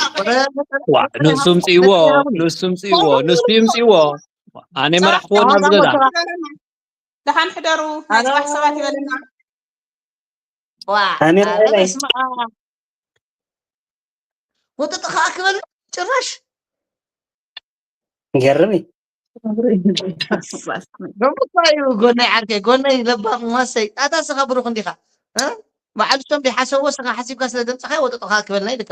ዋ፣ ንሱ ምጽእዎ፣ ንሱ ምጽእዎ፣ ንሱ ይምጽእዎ። ኣነ መራሕክዎ ናብ ዝገዛ። ደሓን ሕደሩ። ናይ ጽባሕ ሰባት ይበለና። ኣሜን። ወጥጥ ከዓ ክበል ጭራሽ ገርም ደምኳ እዩ። ጎነይ ዓርከይ፣ ጎነይ ለባም ማሰይ፣ ኣታ ስኻ ብሩኽ እንዲኻ። እ? በዓል ቶም ደይሓሰብዎ ስኻ ሓሲብካ ስለ ደምፅኻ ወጥጥ ከዓ ክበልና ኢልካ።